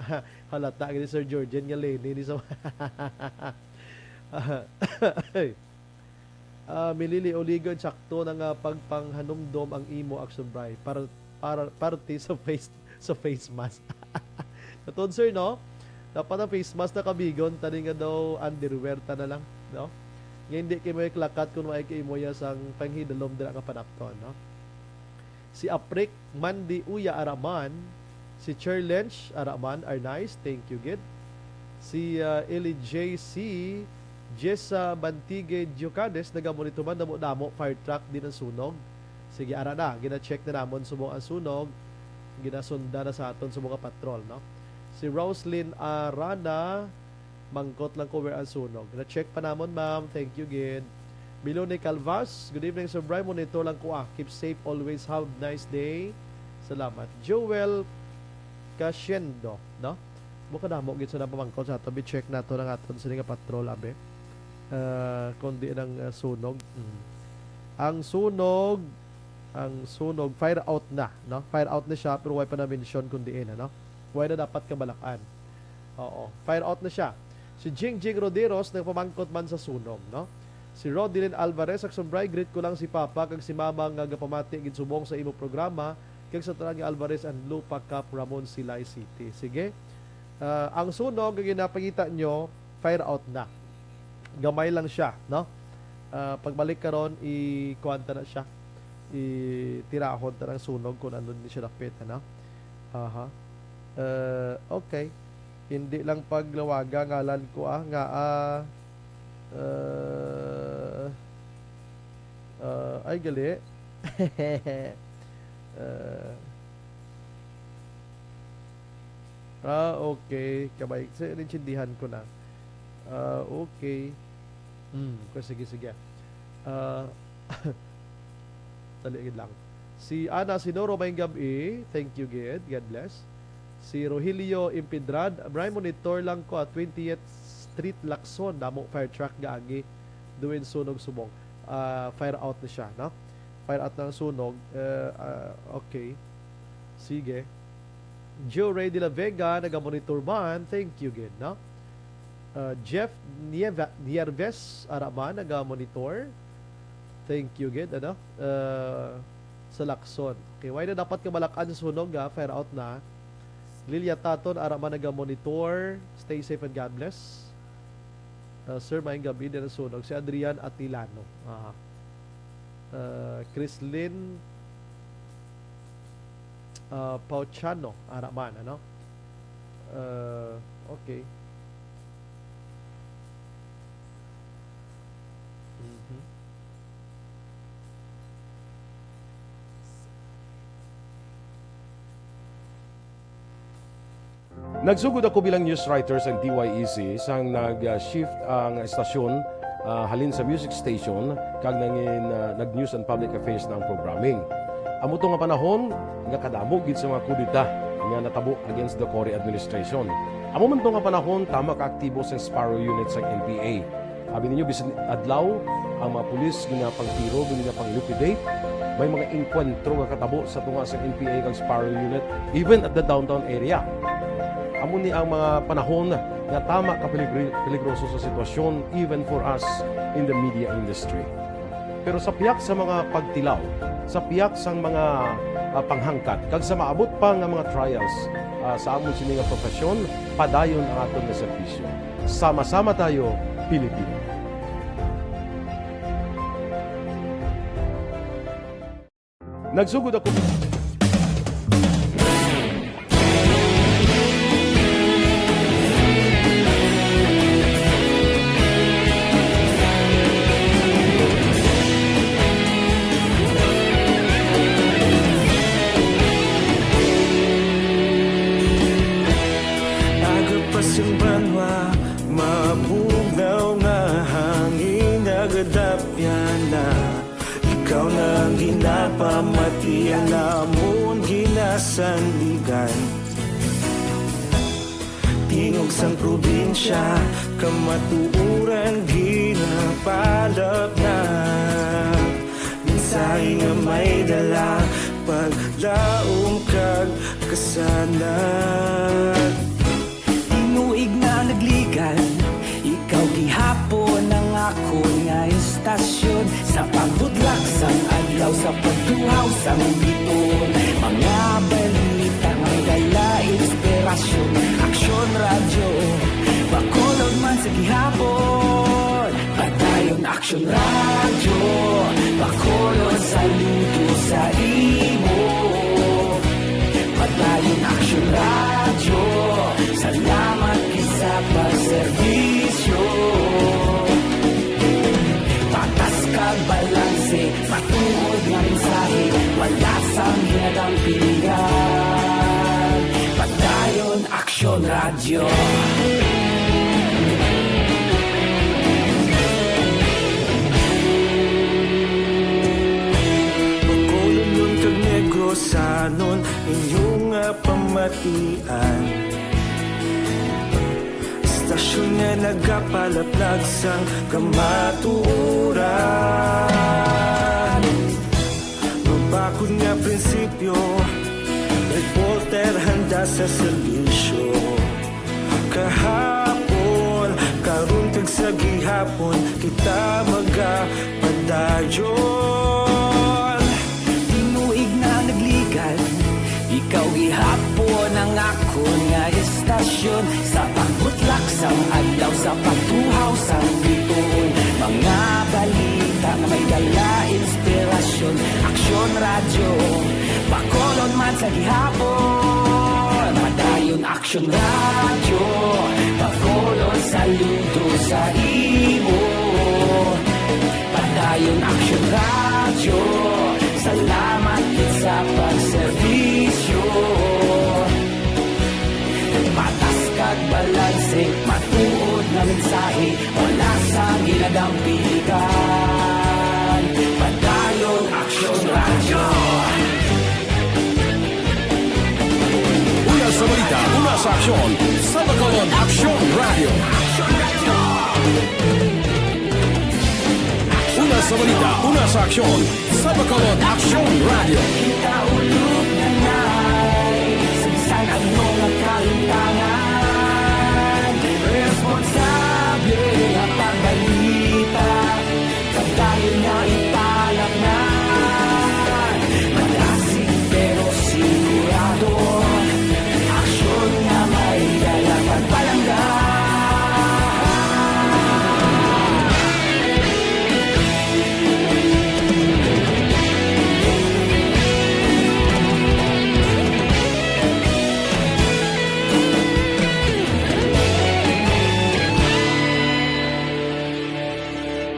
Halata gid ni Sir Georgine nga Lenny ni sa Ah, Milili Oligon, sakto na nga pagpanghanumdom ang imo, Action Bray. Par-, par-, parte sa face, sa face mask. Katod, sir, no? Dapat ang face mask na kabigon, tani nga daw underwear ta na lang, no? Nga hindi kay mo iklakat kung may kay mo ya sang panghidalom dira nga panapton, no? Si Aprik Mandy Uya Araman, si Chair Lench Araman, are nice, thank you gid. Si, ah, Eli J C, Jessa Bantigue Diocades, nagamonitor man, damo-damo fire truck din ang sunog. Sige, ara na, gina-check na namon subong ang sunog, ginasunda na sa aton subong nga patrol, no? Si Roslyn Arana, mangkot lang ko where ang sunog. Na-check pa namon, ma'am. Thank you gid. Bilone Calvas, good evening, Sir Bry. Monitor lang ko, ah. Keep safe always. Have nice day. Salamat. Joel Casiendo, no? Mo kadamo gid sa napamangkot sa ato. Bi-check nato ang aton sini nga patrol, abi. Ah, kundi ang, ah, sunog. Mm. Ang sunog, ang sunog, fire out na, no? Fire out na siya, pero way pa na-mention kung diin, ano? Way na dapat kabalakan. Oo, fire out na siya. Si Jingjing Roderos nagpamangkot man sa sunog, no? Si Rodilyn Alvarez, "Akson Bry, greet ko lang si Papa kag si Mama nga gapamati gid subong sa imo programa, kag sa tanan nga Alvarez and Lupa Cup, Ramon, Silay City." Sige. Ah, ang sunog nga ginapakita nyo, fire out na. Gamay lang siya, no? Ah, pagbalik karon, i-kuwan ta na siya. Itirahon ta ng sunog kung ano ni siya dapit, ano? Aha. Eh, okay. Hindi lang paglawaga ngalan ko, ah, nga, ah, eh, ah, ay, gali. Eh, ah, okay. Kabay, sa, naintindihan ko na. Ah, okay. Hmm, okay, sige, sige. Ah, dali gid lang. Si Ana Sinoro, maayong gab-i. Thank you gid. God bless. Si Rogelio Impidrad, "Bry, monitor lang ko at twentieth Street, Lacson. Damo fire truck gaagi. Duin sunog subong." Ah, fire out na siya, no? Fire out na ang sunog. Eh, ah, okay. Sige. Joe Ray de la Vega, naga-monitor man. Thank you gid, no? Uh, Jeff Nieva-, Nieves, ara man, naga-monitor. Thank you gid, ano? Uh, sa Lacson. Okay, way na dapat kabalakan sa sunog, ha? Fire out na. Lilia Taton, ara man, naga-monitor. Stay safe and God bless. Uh, sir, maayong gab-i, din ang sunog. Si Adrian Atilano. Aha. Uh, Chrislyn, uh, Pauchano, ara man, ano? Uh, okay. Mhm. Nagsugod ako bilang news writer sa D Y E C sang nag-shift ang estasyon, ah, halin sa music station kag nangin, ah, nag-news and public affairs na ang programming. Amo to nga panahon nga kadamo gid sa mga kudeta nga natabo against the Cory administration. Amo man to nga panahon, tama ka aktibo sa Sparrow Unit sa N P A. Abi ninyo, bisan adlaw, ang mga pulis ginapangtiro, ginapang-liquidate. May mga engkwentro nga katabo sa tunga sa N P A kag Sparrow Unit, even at the downtown area. Amo ni ang mga panahon nga tama ka peligri-, peligroso sa sitwasyon, even for us in the media industry. Pero sa pihak sa mga pagtilaw, sa pihak sang mga, ah, panghangkat, kag sa maabot pa nga mga trials, ah, sa amon sini nga profesyon, padayon ang aton nga serbisyo. Sama-sama tayo, Pilipino. Nagsugod ako. Aga pa sang banwa, mabugnaw nga hangin, nagadapyan na. Ikaw na ang ginapamati, ang amon ginasandigan. Tingog sang probinsya, kamatuoran ginapalapnag. Mensahe nga may dala, paglaom kag kasanag. Tinuig na nagligan, ikaw gihapon ang akon nga istasyon. Sa pagbudlak sang adlaw, sa pagtuhaw sang lipon, mga balita nga dala inspirasyon. Aksyon Radyo, Bacolod man sa gihapon. Padayon Aksyon Radyo, Bacolod, saludo sa imo. Padayon Aksyon Radyo, salamat gid sa pagserbisyo. Patas kag balanse, matuod nga mensahe, wala sang ginadampingan. Padayon Aksyon Radyo. Nun inyo nga pamatian, istasyon nga nagapalaplag sang kamatuoran. Mabakod nga prinsipyo, reporter handa sa serbisyo. Kahapon, karon kag sa gihapon, kita magapadayon. Tinuig na nagligan, ikaw gihapon ang akon nga istasyon. Sa pagbutlak sang adlaw, sa pagtuhaw sang bituon, mga balita nga may dala inspirasyon. Aksyon Radyo, Bacolod man sa gihapon. Padayon Aksyon Radyo, Bacolod, saludo sa imo. Padayon Aksyon Radyo, salamat gid sa pagserbisyo. Patas kag balanse, matuod nga mensahe, wala sang ginadampigan. Padayon Aksyon Radyo. Una sa balita, una sa aksyon, sa Bacolod Aksyon Radyo. Una sa balita, una sa aksyon, sa Bacolod Aksyon Radyo. Kita ulog na nay, sa bisan ano nga kahimtangan, responsable nga pagbalita. Padayon nga ipalamnan, madasig pero sigurado, aksyon nga may dala pagpalangga.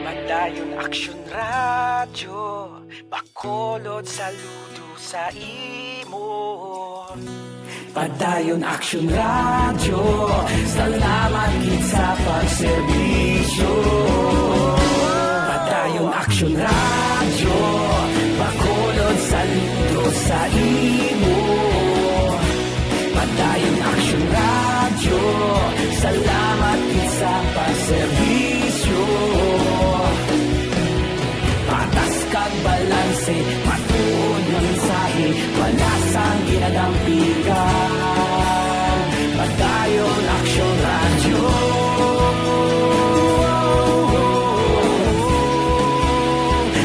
Padayon Aksyon Radyo, Bacolod, saludo sa imo. Padayon Aksyon Radyo, salamat gid sa pagserbisyo. Padayon Aksyon Radyo, Bacolod, saludo sa imo. Padayon Aksyon Radyo, salamat gid sa pagserbisyo. Patas kag balanse, matuod nga mensahe, wala sang ginadampigan. Padayon Aksyon Radyo.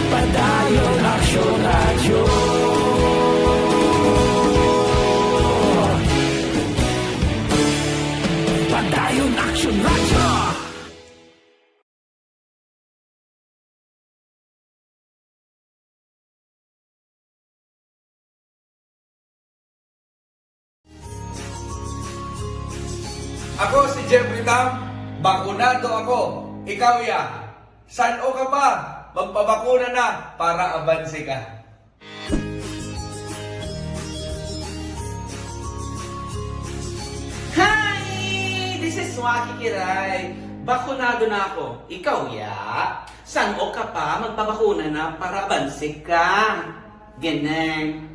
Padayon Aksyon Radyo. Padayon Aksyon Radyo. Ako si Jeffrey Tam, bakunado ako. Ikaw, ya. San-o ka pa? Magpabakuna na para abanse ka. Hi! This is Waki Kiray. Bakunado na ako. Ikaw, ya? San-o ka pa? Magpabakuna na para abanse ka. Ganun.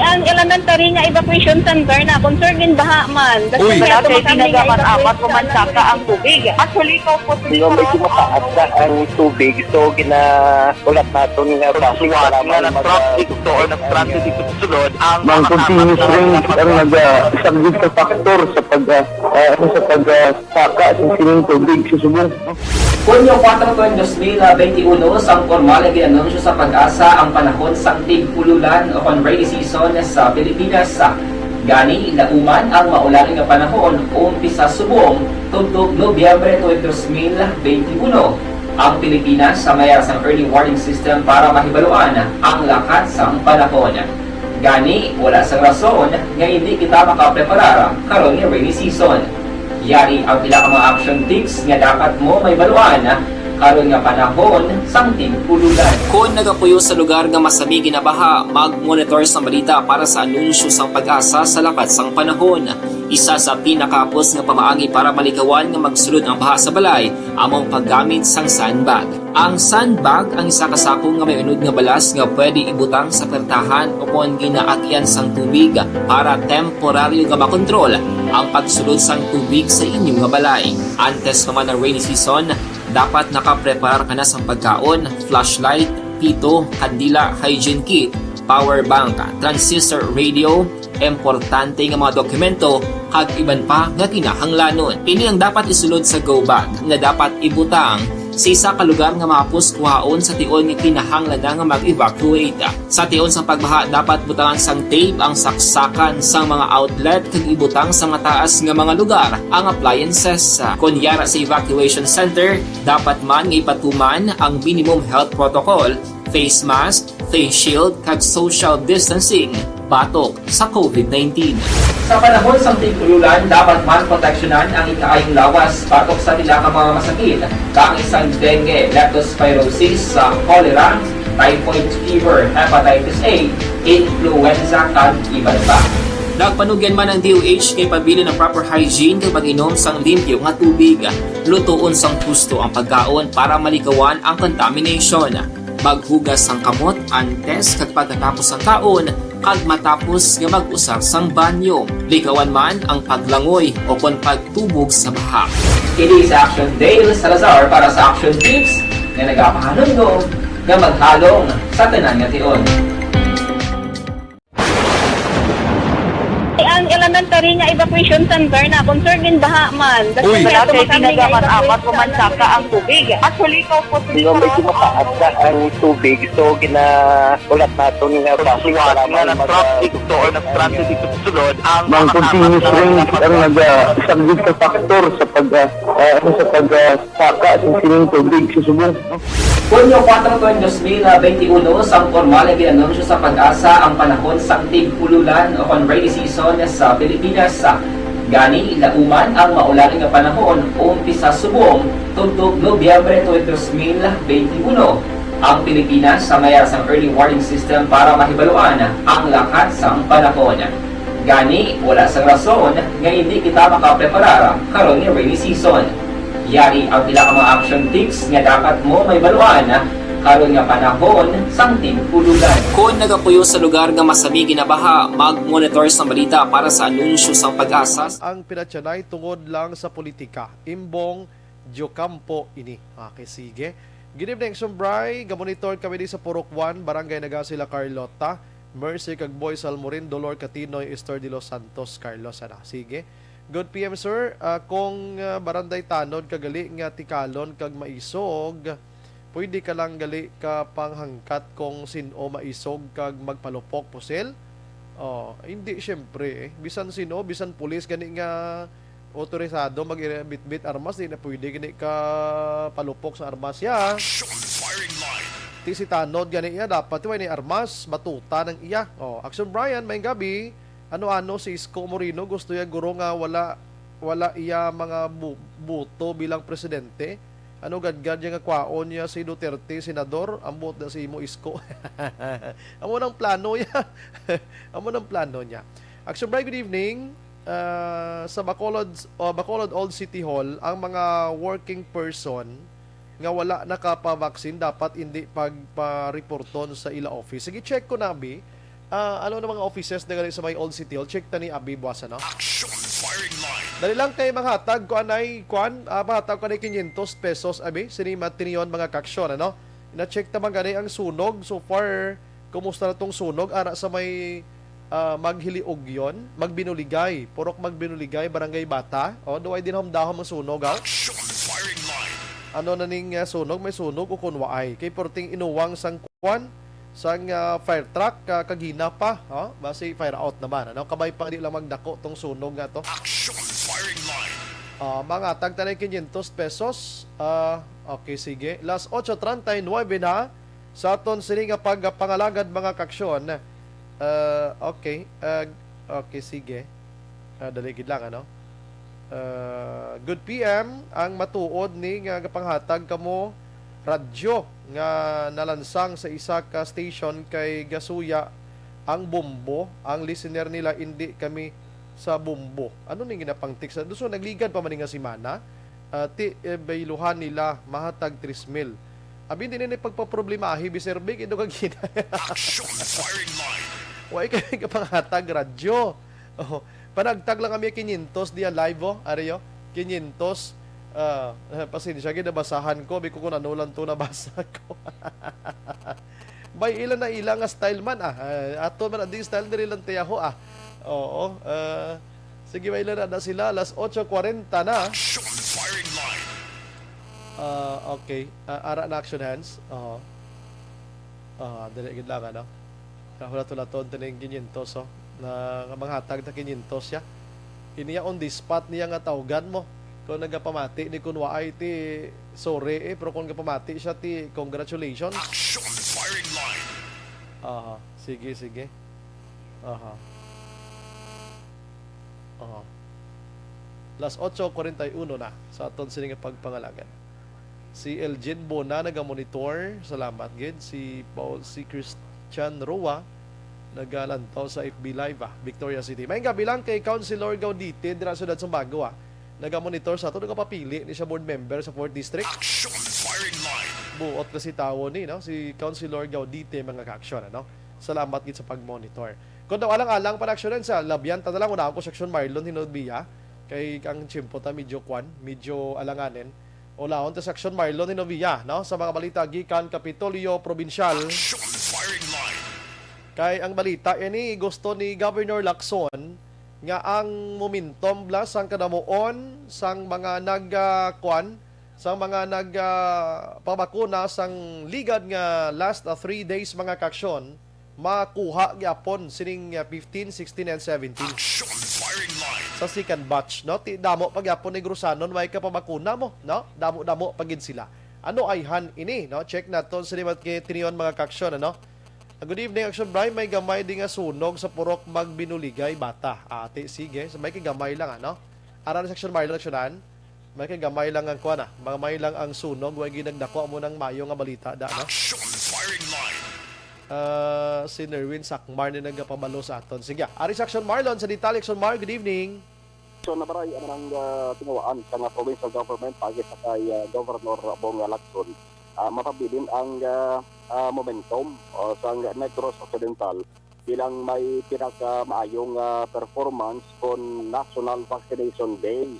Ang Elementary nga Evacuation Center na kung sir ginbaha man. Uy. Kasi Wala medyo kay makami nga tinaga man evacuation apat ko man na saka ang tubig. Actually, ko po Nga medyo mataas na ang tubig, so ginaulat naton nga Suwat nga nag-traffic to or nag-traffic dito sa sulod ang Mang mga continuous tapat na rain ang mga naga-, isa gid ka factor sa pag, ah, ah, sa pag, ah, saka sa sining tubig sa subong. Hunyo kuwatro tuig dos mil benti uno, sang pormal nga gin-anunsyo sa PAGASA ang panahon sang tig-ululan o kon rainy season sa Pilipinas. Gani, lauman ang maulan nga panahon umpisa subong tubtob Nobyembre tuig dos mil benti uno. Ang Pilipinas may ara sang early warning system para mahibaluan ang lakat sang panahon. Gani, wala sang rason nga indi kita makapreparar karon nga rainy season. Yari ang pila ka mga action tips nga dapat mo mahibaluan karon nga panahon sang tig-ululan. Kon nagapuyo sa lugar nga masami ginabaha, mag-monitor sang balita para sa anunsyo sang PAGASA sa lakat sang panahon. Isa sa pinakahapos nga pamaagi para malikawan nga magsulod ang baha sa balay amo ang paggamit sang sandbag. Ang sandbag ang isa ka sako nga may unod nga balas nga pwede ibutang sa pertahan o kon ginaagyan sang tubig para temporaryo nga makontrol ang pagsulod sang tubig sa inyo nga balay. Antes pa man ang rainy season, dapat nakapreparar ka na sang pagkaon, flashlight, pito, kandila, hygiene kit, power bank, transistor radio, importante nga mga dokumento, kag iban pa nga kinahanglanon. Ini ang dapat isulod sa go bag nga dapat ibutang sa isa ka lugar nga mahapos kuhaon sa tion nga kinahanglan na nga mag-evacuate. Sa tion sa pagbaha, dapat butangan sang tape ang saksakan sang mga outlet kag ibutang sa mataas nga mga lugar ang appliances. Kon yara sa evacuation center, dapat man nga ipatuman ang minimum health protocol, face mask, face shield, kag social distancing batok sa covid nineteen. Sa panahon sang tig-ululan, dapat man proteksyonan ang ikaayong lawas batok sa pila ka mga masakit, kaangay sang dengue, leptospirosis, sa cholera, typhoid fever, hepatitis A, influenza, kag iban pa. Nagpanugyan man ang D O H nga ipabilin ang proper hygiene kag pag-inom sang limpyo nga tubig. Lutoon sang husto ang pagkaon para malikawan ang contamination. Maghugas sang kamot antes kag pagkatapos sang kaon kag matapos nga mag-usar sang banyo. Likawan man ang paglangoy o kon pagtubog sa baha. Kini si Action Dale Salazar para sa Action Tips nga nagapahanumdom nga maghalong sa tanan nga tion. Ang elementary nga evacuation center na concerned in baha man. Uy. Wala kay ginagaman apat, pumansaka ang tubig. Actually, ikaw po, Nga medyo mataas na ang tubig, so ginaulat naton nga basi nga wala man nag-traffic to or nag-transit dito sa sulod ang mga continuous rain ang naga-, isa gid sa factor sa pag, ah, ah, ano, sa pag, ah, saka sa sining tubig sa subong. Hunyo kuwatro, dos mil benti uno, sang pormal nga gin-anunsyo sa PAGASA ang panahon sang tig-ululan o kon rainy season sa Pilipinas. Gani, lauman ang maulan nga panahon umpisa subong tubtob Nobyembre twenty, dos mil benti uno. Ang Pilipinas sa may ara sang early warning system para mahibaluan ang lakat sang panahon. Gani, wala sang rason nga hindi kita makapreparar karon nga rainy season. Yari ang pila ka mga action tips nga dapat mo mahibaluan karon nga panahon sang tig-ululan. Kon nagapuyo sa lugar nga masami ginabaha, mag-monitor sa balita para sa anunsyo sang PAGASA. Ang pinatyanay tungod lang sa politika, Imbong Diocampo ini. Okay, sige. Good evening, Sumbray. Gamonitor kami di sa Purok One, Barangay Nagasila, Carlota. Mercy kag Boy Salmorin, Dolor Catinoy, Esther de los Santos, Carlos. Ano? Sige. Good P M, sir. Ah, kung, ah, Barangay Tanod ka gali nga tikalon kag maisog, pwede ka lang gali ka panghangkat kung sin-o maisog kag magpalupok, pusil? Oh, hindi, syempre, eh. Bisan sin-o, bisan pulis gani nga otorisado magbitbit armas, di na pwede gani ka palupok sa armas ya. Action firing line. Ti si Tanod gani ya, dapat way ni armas, batuta nang iya. Oh, Action Brian, may gabi. Ano-ano si Isko Moreno, gusto ya guro nga wala, wala iya mga bu-, buto bilang presidente. Ano gadgad ya nga kwaon niya si Duterte, senador? Ambot na si imo, Isko. Amo nang plano niya. Amo nang plano niya. Action Bright, good evening. Ah, sa Bacolod, oh, Bacolod Old City Hall, ang mga working person nga wala nakapavaksin dapat hindi pagpa-reporton sa ila office. Sige, check ko na, Abi. Ah, ano na mga offices na gali sa may Old City Hall? Check ta ni Abi buwasan, no? Action firing line. Dali lang kay manghatag ko anay, kwan, ah, manghatag ko anay quinientos pesos, Abi. Sini matinion mga kaaksyon, ano? Na-check ta man gani ang sunog. So far, kumusta na tong sunog? Ara sa may, ah, Maghiliugyon, Magbinuligay. Purok Magbinuligay, Barangay Bata. Oh, duway din humdahom ang sunog, ah. Action firing line. Ano na ning, ah, sunog? May sunog o kun waay? Kay perting inuwang sang kwan, sang, ah, fire truck, ah, kagina pa, oh, basi fire out naman, ano? Kabay pa di lang magdako tong sunog nga to. Action firing line. Ah, mga tagtanay quinientos pesos. Ah, okay, sige. Las ocho treinta y nueve na sa aton sini nga pagpangalagad, mga kaaksyon. Ah, okay. Ah, okay, sige. Ah, dali gid lang, ano? Ah, good P M, ang matuod ni nga gapanghatag kamo radyo nga nalansang sa isa ka station kay gasuya ang bombo, ang listener nila, indi kami sa Bombo. Ano ning ginapangtik sa, so, nagligad pa man ni nga semana, ah, ti, eh, bayluhan nila mahatag tres mil. Abi, hindi na ni pagpaproblemahi, Bi Sir Vic, ito kag hinay. Action firing line. Wa kay kapanghatag radyo. Oh, panagtag lang kami quinientos diya live, oh. Ari, oh. Quinientos. Ah, eh, pasensya, ginabasahan ko. Bi ko kung ano lang to nabasa ko. Bay, ila na ila nga style man, ah. Ah, ato man ang di style, diri lang tiyaho, ah. Oo. Ah, sige, bay, ila na, na sila. Alas otso kwarenta na. Action firing line. Ah, okay. Ah, ara na action hands. Oo. Ah, dali gid lang, ano? Kahulat-hulaton tining quinientos, oh. Na, nga manghatag ta quinientos siya. Ini on the spot niya nga tawgan mo. Kung nagapamati ni kun waay ti sorry, eh, pero kung gapamati siya ti congratulations. Action firing line. Aha, sige, sige. Aha. Aha. Alas otso kwarenta y uno na sa aton sini nga pagpangalagan. Si Elgin Bona nagamonitor. Salamat gid. Si Paul, si Christian Roa nagalantaw sa F B Live, ah, Victoria City. Maayong gabi lang kay Councilor Gaudite dira sa Siyudad Sumbago, ah. Nagamonitor sa ato, nagapapili ni siya board member sa fourth District. Action firing line. Buot kasi tawo ni, no? Si Councilor Gaudite, mga ka-aksyon, ano? Salamat gid sa pag-monitor. Kung daw alang-alang pa na aksyonan sa labyan, ta na lang, una ako sa aksyon, Marlon Hinovia. Kay ang tiyempo ta medyo kwan, medyo alanganin. Ulahon ta sa aksyon, Marlon Hinovia, no? Sa mga balita gikan Kapitolyo Probinsyal. Action firing line. Kay ang balita ini gusto ni Governor Lacson nga ang momentum bala sang kadamuon sang mga nag, ah, kwan, sang mga nag, ah, pabakuna sang ligad nga last, ah, three days, mga ka-aksyon, makuha gyapon sining, ah, fifteen, sixteen, and seventeen. Action firing line. Sa second batch, no? Ti, damo pa gyapon ni grusanon, may kapabakuna mo, no? Damo-damo pa gid sila. Ano ayhan ini, no? Check naton sa limat kay tinion, mga ka-aksyon, ano? Ah, good evening, Action Bri. May gamay di nga sunog sa purok Magbinuligay, Bata. Ate, sige. So, may kay gamay lang, ano? Aran sa Action Marlon, Aksyonan. May kay gamay lang ang kuwan, ah. Gamay lang ang sunog. Way ginagdako mo ng mayo nga balita, da, no? Action firing line. Ah, si Nerwin Sakmar ni nagapabalo sa aton. Sige, ari sa Action Marlon, sa detalye, Action Mar, good evening. So, nabray ang nang, ah, tinguhaan sa nga provincial government pagi sa kay, ah, Governor Bong Lacson. Ah, mapabilin ang, ah, ah, momentum o sa Negros Occidental bilang may pinakamaayong, ah, performance kon National Vaccination Days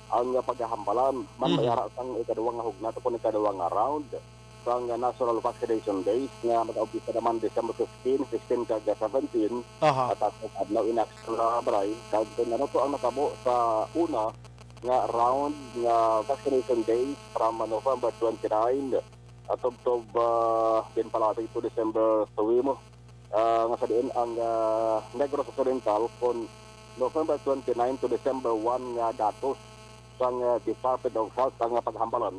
ang, ah, paghahambalan. Man Mhm. Mayara sang ikaduha nga hugnat o kon ikaduha nga round sang National Vaccination Days nga mag-umpisa naman December fifteen, sixteen, kag seventeen, Aha. At ako adlaw in action na, Bray, kag kung ano to ang natabo sa una nga round nga vaccination days from November twenty-nine, ah, tubtob, ah, din palabig to December two mo. Ah, nga sa diin ang, ah, Negros Occidental kon November twenty-nine to December one nga datos sang, ah, Department of Health ang, ah, paghambalan.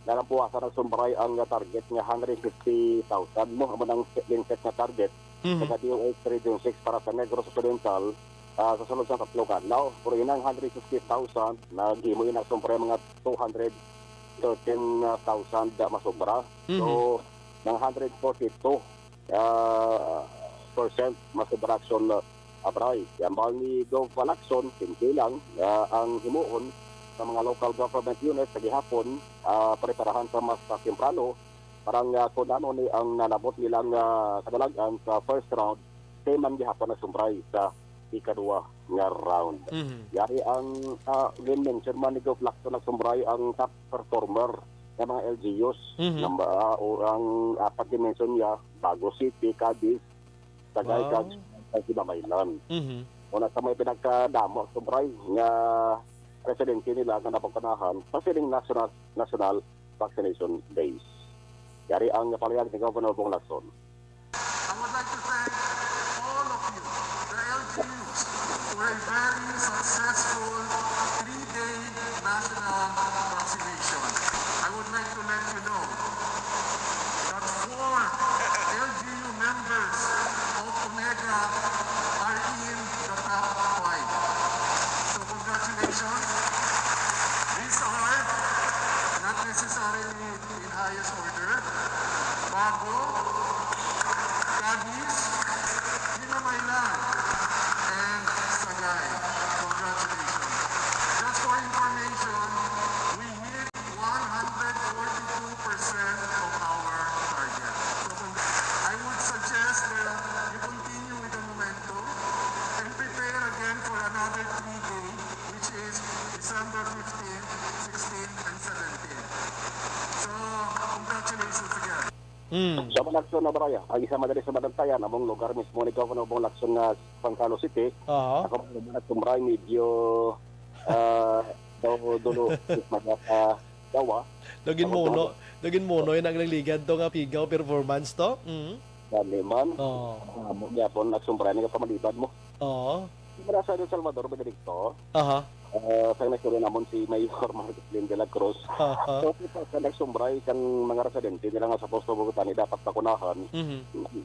Nalapuasan nagsumbray ang target nga hundred fifty thousand mo, amo nang set nga target Mhm. sa D O H Region six para sa Negros Occidental, ah, sa sulod sa tatlo ka adlaw. Pero inang hundred fifty thousand, naghimo ina sumbray mga two hundred thirteen thousand masobra. Mhm. So, nang hundred forty-two, ah, percent masobra action, ah, Abray, yambal ni Gov Lacson, simple lang, ah, ang himuon sa mga local government units sa gihapon, ah, preparahan sa mas, ah, temprano, para nga kung ano ni ang nanabot nilang, ah, kadalagan sa first round, di man gihapon nagsumbray sa ikaduha nga round. Mhm. Yari ang, ah, gin-mention man ni Gov Lacson, nagsumbray ang top performer nga mga L G Us, Mhm. nga, ah, o ang apat gin-mention niya, Bago City, Cadiz, Sagay Wow. kag, kag Himamaylan. Mhm. Una sa may pinagkadamo, sobray, nga residente nila nga napagpanahan sa sining National, National Vaccination Days. Yari ang palihag ni Governor Bong Lacson. I would like to thank all of you, the L G Us, for a very successful three-day national vaccination. I would like to let you know that four L G U members of Omega are in the top five. So congratulations. These are not necessarily in highest order. Bago, Cadiz, Himamaylan, and Sagay. Mm. Sa Bong Lacson na, Bray, ang isa madali sa mabantayan, among lugar mismo ni Governor Bong Lacson nga San Carlos City. Aha. Ako, Bong Lacson, Bray, medyo ah, daw dulo, maya sa dawa. Dagin Ako, muno, dagin muno yun ang nagligad to nga pigaw performance to. Mm. Dali man. Oh. Amo niya po, nagsumbra niya pamalibad mo. Oh. Di ba sa El Salvador, Benedicto? Aha. Ah, sa naistorya namon si Mayor Marcos Lin de la Cruz. Aha. So, kita sa nagsumbray sang mga residente nila nga sa Posto Bogotani dapat bakunahan. Mhm.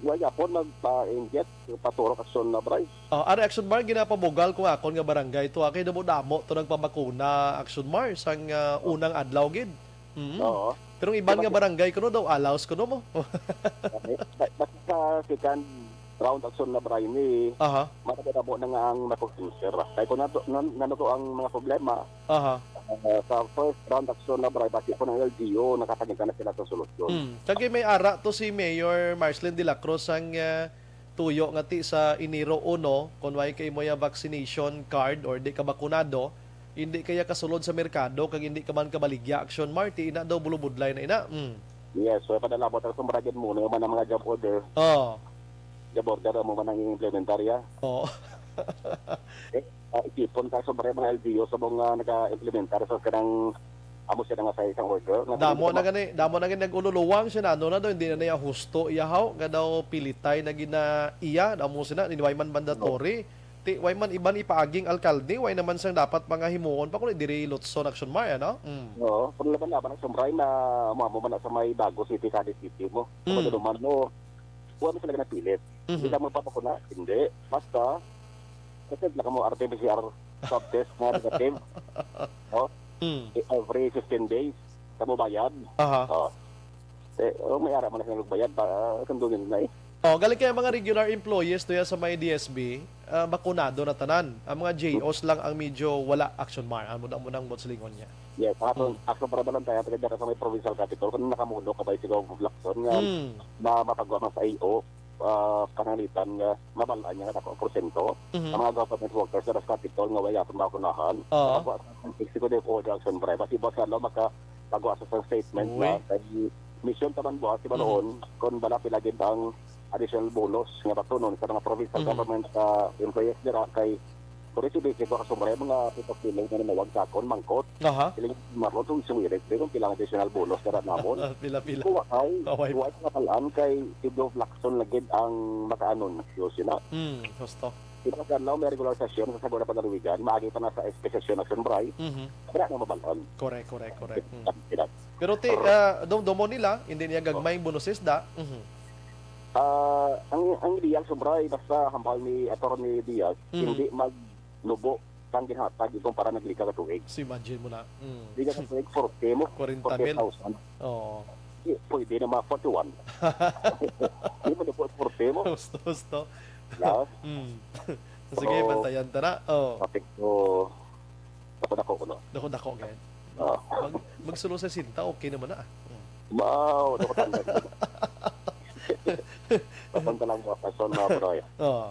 Wala po magpa-inject, paturok aksyon na, Bray. Oh, ano, Action Mar, ginapabugal ko akon nga barangay to, ah, kay damo-damo to nagpabakuna, Action Mar, sang ah, unang adlaw gid. Mm. Oo. Pero ang iban nga Diba? Barangay kuno daw, allows kuno mo. Okay. Ba- Basta sa second round action na, Bray, ni Aha. Marami na po na nga ang nag-cancer. Kaya kung nato, nan, nano to ang mga problema, Aha. ah, sa first round action na, Bray, basi po ng L G U, nakatagin ka na sila sa solusyon. Mm. Kag may ara to si Mayor Marcelin de la Cruz ang ah, tuyo nga ti sa Enero uno, kung way kay mo ya vaccination card or di ka bakunado, hindi kaya kasulod sa merkado kag hindi ka man kabaligya, Action Mar, ti ina daw bulubudlay na ina. Mm. Yes, so padalabot ang sumbragin mo, no, man ang mga job order. Oh. Job order mo man ang implementarya. Oh. Eh, uh, itipon ka sa mga L G U sa mga nag-implementar sa kanang amo siya nga sa isang order. Nga Damo na sa- gani, damo na gani nag-ululuwang siya na, ano na daw, hindi na niya husto iyahaw, nga daw pilitay na gina iya, damo sina, ni way man mandatory. Ti, way man iban ipaaging alkalde, way naman sang dapat mga himuon pa kung diri Luzon, Action Mar, ano? Mm. Oo, kung laban-laban ang sumray na mo, mo man na sa may Bago City, Cadiz City mo. Mm. Sa Maluman mo, huwag mo sila ganapilit. Mhm. Hindi ka magpapakuna, hindi. Basta, kasi lang mo R T P C R swab test na negative. Oh, Mm. every fifteen days, sa mo bayad. Aha. Oh. Eh, oh, may ara man na sila bayad pa, ah, kung doon na eh. Oh, galing kay mga regular employees to ya sa may D S B, ah, bakunado na tanan. Ang mga J Os lang ang medyo wala, Action Mar. Amo na mo nang silingon niya. Yes, ako, Mm. ako para balang tayo, pagkadara sa may provincial capital, kung nakamuno ka ba, siguro, Lacson, nga Mm. ma mapagawa man sa I O, ah, pananglitan nga mabalaan niya nga dako ang porsyento Mhm. ang mga government workers sa Capitol nga wala akong makunahan. Oo. Ako, ang executive order action, Bray. Basi ba sa law, makapagawa sa isang statement Uy. na kay mission taman buhat, di ba Mhm. noon, kung bala pila gid ang additional bonus nga batunon sa mga provincial Mhm. government ah, employees dira kay kung si Vicky ko kasumre mga pito kilo nga nanawag sa akon, mangkot. Aha. Siling Marlon, kung sumirit, di kung pila ang additional bonus dira namon. Pila-pila. Kuha ay, Kaway. kuha ay kapalaan kay si Dov Lacson lagi ang makaanunsyo sila. Hmm, husto. Di ba, Carlo, may regular session sa Saguna Panaluwigan, maagi pa na sa special session na Sunbray, Mhm. wala na mabalon. Correct, correct, correct. Hmm. Sila. Pero ti, ah, dumdumon nila, hindi niya gagmay bonus isda. Mhm. Ah, ang ang ideal, Sunbray, basta hambal ni Attorney Diaz, Mm. hindi magnubo sang ginhatag ikumpara naglika ka tuig. So imagine mo na. Mm. Hindi ka sa tuig, forty mo. Kwarenta mil. Forty thousand. Oo. Di, pwede na mga forty-one. Di mo na po forty mo. Husto, husto. Yes. Mm. Sige, Oo. bantayan ta na. Oh. Topic ko, ako na ko, no? Dako-dako, gayud. Ah. Mag, magsulo sa sinta, okay naman na. Mm. Wow, dapat ang Papunta lang mo, Pastor na Broy. Oh.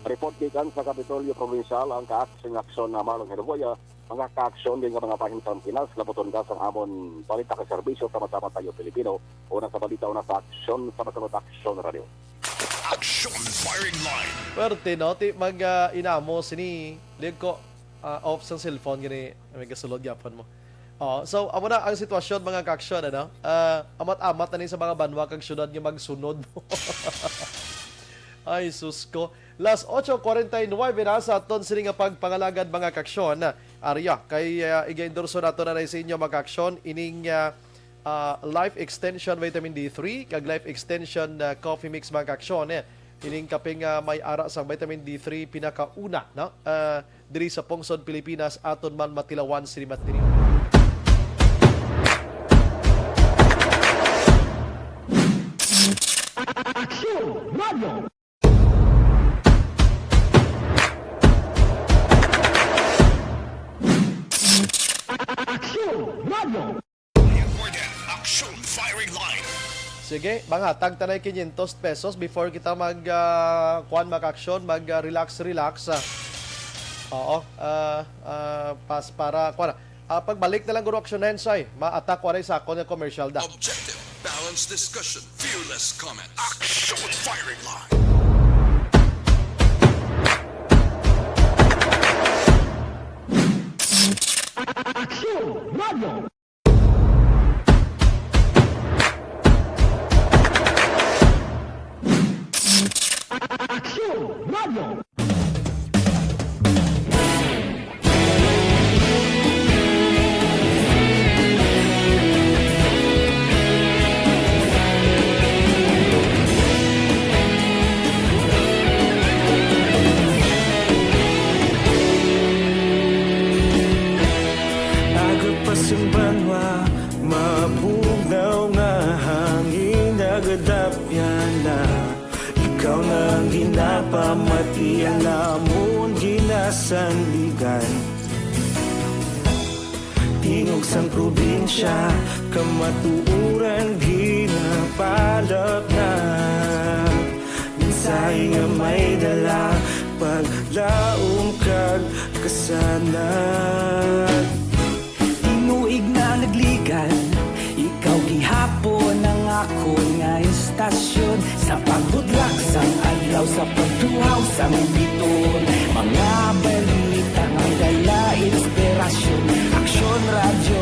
Report gikan sa Kapitolyo Provincial ang ka-action-action na Marlon Herboya, mga ka-action din nga mga bahin sa Pinas, labuton ka sa amon balita kay serbisyo, sama-sama tayo Pilipino. Una sa balita, una sa aksyon, sa Masalot Action Radio. Action Firing Line. Pwerte, no? Ti, mag, ah, inamo sini, liag ko, ah, off sang cellphone, gani, may kasulod gyapon mo. Oh, so, amo na ang sitwasyon, mga ka-action, ano? Ah, amat-amat na ni sa mga banwa kag syudad nga magsunod. Ay, sus ko. Las ocho cuarenta y nueve na sa aton sini nga pagpangalagad, mga ka-action. Arya, kay, ah, iga-endorso nato na rin sa inyo, mga ka-action, ining, ah, ah, Life Extension Vitamin D three, kag Life Extension, ah, Coffee Mix, mga ka-action. Eh, ining kape nga may ara sang Vitamin D three pinakauna, no? Ah, diri sa pungsod Pilipinas, aton man matilawan sini matini. Aksyon Radio. Aksyon Radio. Action Firing Line. Sige, manghatag ta na quinientos pesos before kita mag, ah, kuan, mag-action, mag, ah, relax, relax, ah. Oo, ah, ah, pas, para, kuan, ah, pagbalik na lang, Guro Action Hensay, ma-attack ko rin sa akon nga commercial da. Objective, balance, Discussion, fearless comments. Action Firing Line. Action Radio. Action Radio. Aga pa sing banwa, mabugnaw nga hangin, nagadapyan na. Ikaw na ang ginapamati, ang amon ginasandigan. Tingog sang probinsya, kamatuoran ginapalapnag. Mensahe nga may dala, paglaom kag kasanag. Tinuig na nagligan, ikaw gihapon ang akon nga istasyon. Sa pagbudlak sang adlaw, sa pagtuhaw sang biton, mga balita nga may dala inspirasyon. Aksyon Radyo,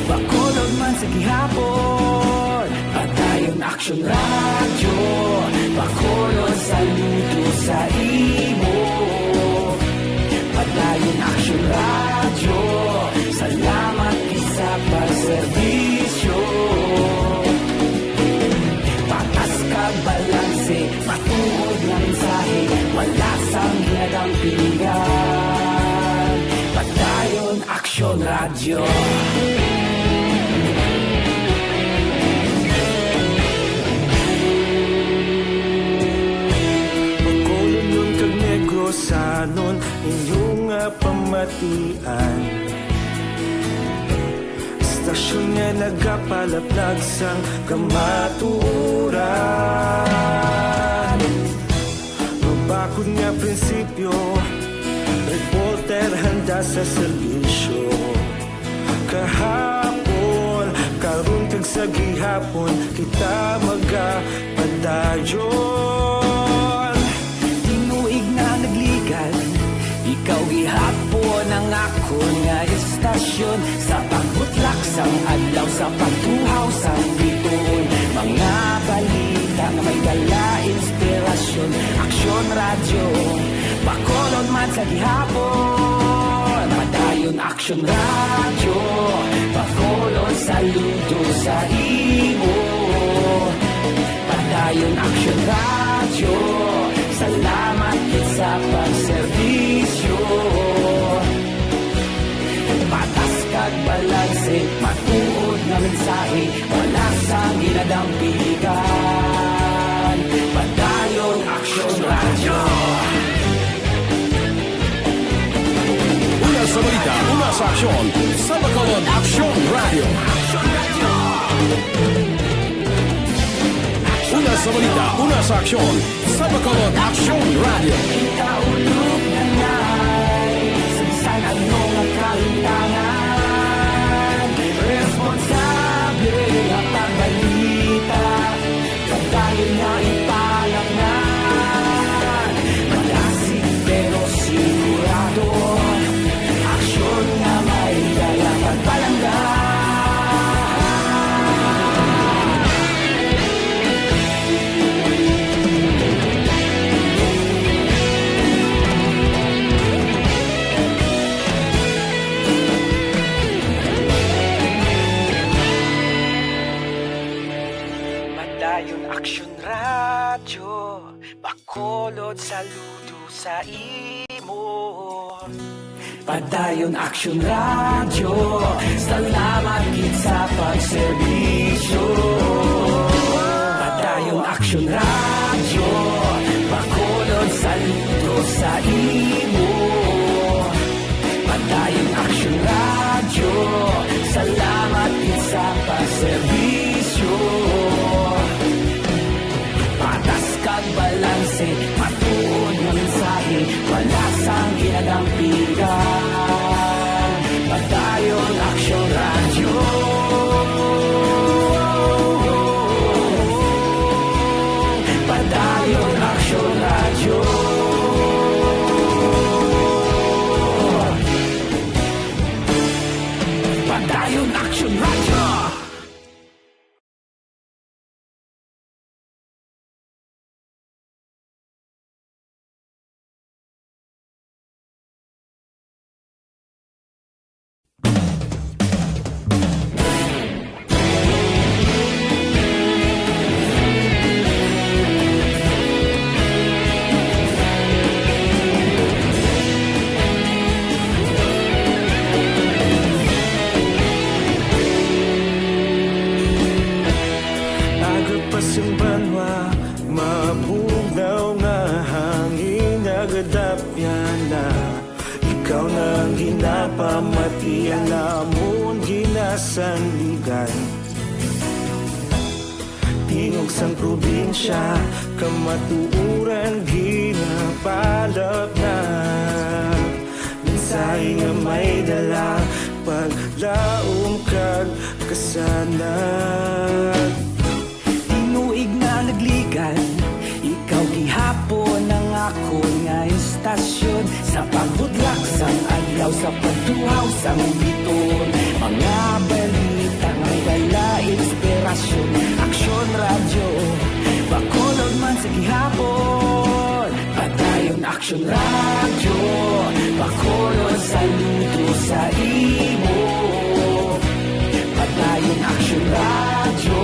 Bacolod man sa gihapon. Padayon Aksyon Radyo, Bacolod, saludo sa imo. Padayon Aksyon Radyo, salamat gid sa pagserbisyo. Patas kag balanse, matuod nga mensahe, wala sang ginadampingan. Padayon Aksyon Radyo. Bacolodnon kag Negrosanon, inyo nga pamatian. Istasyon nga nagapalaplag sang kamatuoran. Mabakod nga prinsipyo, reporter handa sa serbisyo. Kahapon, karon kag sa gihapon, kita magapadayon. Tinuig na nagligan, ikaw gihapon ang akon nga istasyon. Sa pagbutlak sang adlaw, sa pagtuhaw sang biton, mga balita nga may dala inspirasyon. Aksyon Radyo, Bacolod man sa gihapon. Padayon Aksyon Radyo, Bacolod, saludo sa imo. Padayon Aksyon Radyo, salamat gid sa pagserbisyo. Patas kag balanse, matuod nga mensahe, wala sang ginadampigan. Padayon Aksyon Radyo. Una sa balita, una sa aksyon, sa Bacolod Aksyon Radyo. Una sa balita, una sa aksyon, sa Bacolod Aksyon Radyo. Kaulog na ngay, sa bisan ano nga kahintangan, responsable nga pagbalita, pagdayon nga ipalaknag. Malasig pero sigurado, aksyon nga may dala pagpalangga. Padayon Aksyon Radyo, Bacolod, saludo sa imo. Padayon Aksyon Radyo, salamat gid sa pagserbisyo. Padayon Aksyon Radyo, Bacolod, saludo sa imo. Padayon Aksyon Radyo, salamat gid sa pagserbisyo. Patas kag balanse, matuod nga mensahe, wala sang ginadampigan. Padayon Aksyon Radyo. Ikaw na ang ginapamatian namon ginasandigan. Tingog sang probinsya, kamatuoran ginapalapnag. Mensahe nga may dala, paglaom kag kasanag. Tinuig nga nagligan, ikaw gihapon ang akon nga istasyon. Sa pagbudlak sang adlaw, sa pagtuhaw sang biton, mga balita may dala inspirasyon. Aksyon Radyo, Bacolod man sa gihapon. Padayon Aksyon Radyo, Bacolod, saludo sa imo. Padayon Aksyon Radyo,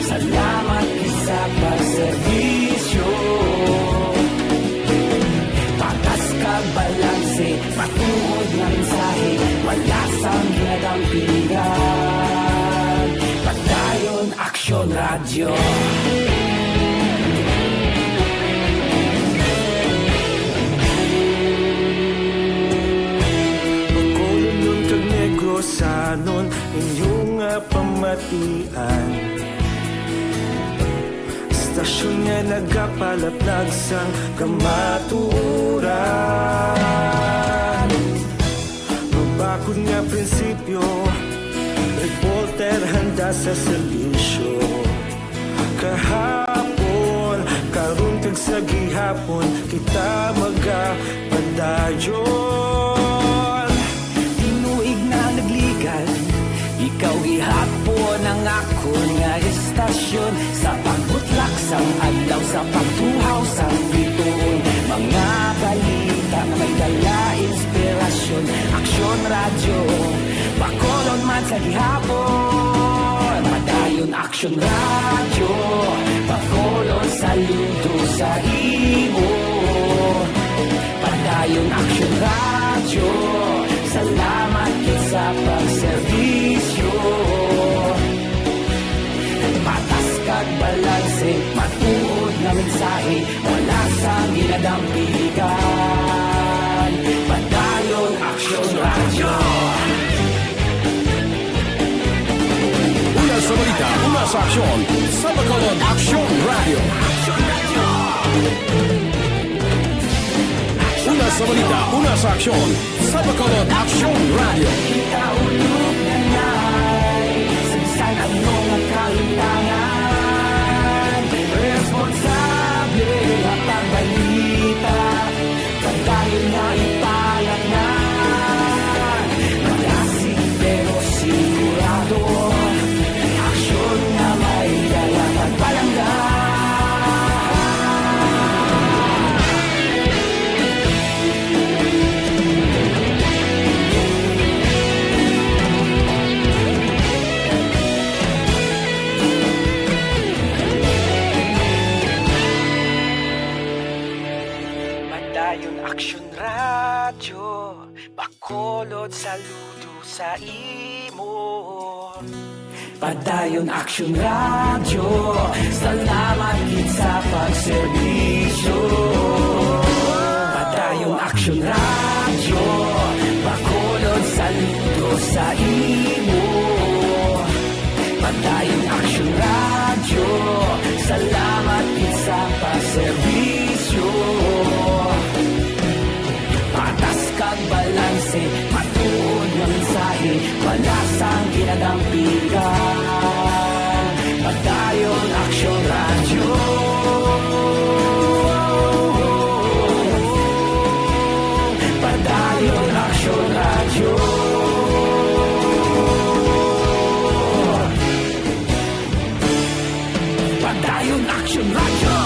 salamat gid sa pagserbisyo. Patas kag balanse, matuod nga mensahe, wala sang ginadampigan. Padayon Aksyon Radyo. Bacolodnon kag Negrosanon, inyo nga pamatian. Istasyon nga nagapalapnag sang kamatuoran. Mabakod nga prinsipyo, reporter handa sa serbisyo. Kahapon, karon, kag sa gihapon, kita magapadayon. Tinuig na nagligan, ikaw gihapon ang akon nga istasyon. Sa pagbutlak sang adlaw, sa pagtuhaw sang bituon, mga balita nga may dala inspirasyon. Aksyon Radyo, Bacolod man sa gihapon. Padayon Aksyon Radyo, Bacolod, saludo sa imo. Padayon Aksyon Radyo, salamat gid sa pagserbisyo. Patas kag balanse, matuod nga mensahe, wala sang ginadampigan. Padayon Aksyon Radyo. Una sa balita, una sa aksyon, sa Bacolod Aksyon Radyo. Una sa balita, una sa aksyon, sa Bacolod Aksyon Radyo. Kita ulog na nay, sa bisan ano nga kahimtangan, responsable nga pagbalita. Padayon nga ipalaknag, malasig pero sigurado, aksyon nga may dala pagpalangga. Padayon Aksyon Radyo, Bacolod, saludo sa imo. Padayon Aksyon Radyo, salamat gid sa pagserbisyo. Padayon Aksyon Radyo, Bacolod, saludo sa imo. Padayon Aksyon Radyo, salamat gid sa pagserbisyo. Patas kag balanse, matuod nga mensahe, wala sang ginadampigan. Padayon Aksyon Radyo. Padayon Aksyon Radyo. Padayon Aksyon Radyo.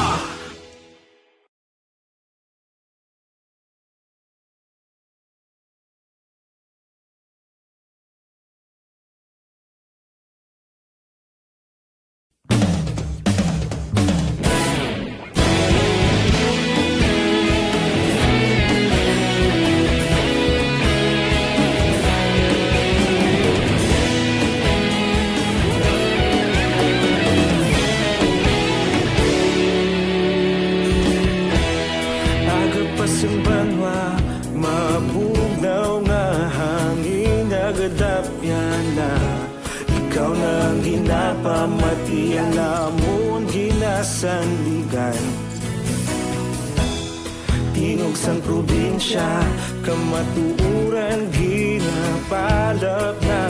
Nagadapyana, ikaw na ang ginapamatian, amon ginasandigan. Tingog sang probinsya, kamatuoran ginapalapna.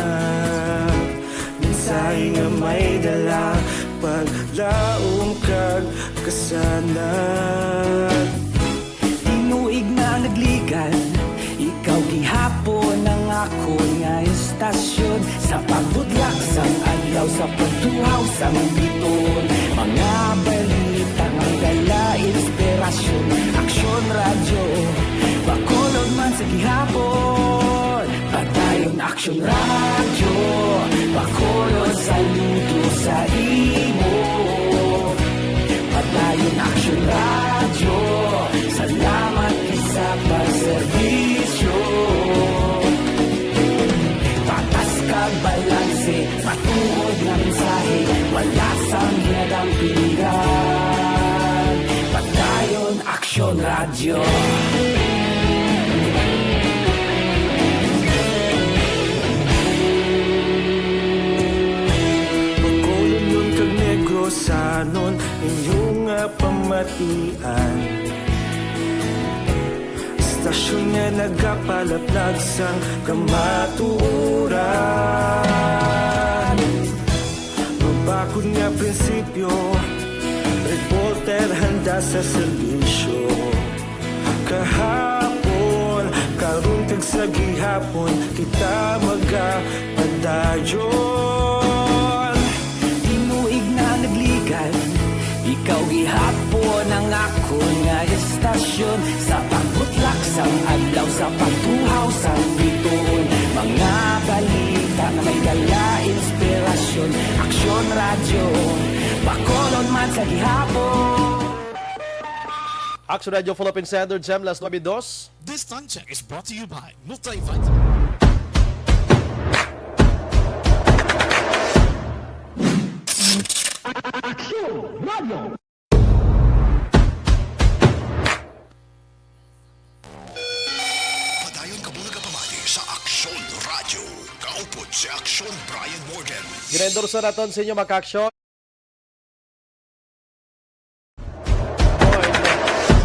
Mensahe nga may dala, paglaom kag kasanag. Tinuig na nagligan, ikaw gihapon ang akon nga estasyon. Sa pagbudlak sang adlaw, sa pagtuhaw sang biton, mga balita nga dala inspirasyon. Aksyon Radyo, Bacolod man sa gihapon. Padayon Aksyon Radyo, Bacolod, saludo sa imo. Padayon Aksyon Radyo, salamat gid sa pagserbisyo. Patas kag balanse, matuod nga mensahe, wala sang ginadampingan. Padayon Aksyon Radyo. Bacolodnon kag Negrosanon, inyo nga pamatian. Estasyon nga nagapalaplag sang kamatuoran. Mabakod nga prinsipyo, reporter handa sa serbisyo. Kahapon, karon kag sa gihapon, kita magapadayon. Tinuig na nagligan, ikaw gihapon ang akon nga estasyon. Sa pagbutlak sang adlaw, sa pagtuhaw sang bituon, mga balita nga may dala inspirasyon. Aksyon Radyo, Bacolod man sa gihapon. Action Radio Philippine Standard, Sam, last nuebe dos. This time check is brought to you by Multivitamin. Action Radio. Padayon ka muna kapamati sa Aksyon Radyo. Kaupod si Aksyon Brian Morgan. Ginaendorso naton sa inyo, mga ka-aksyon.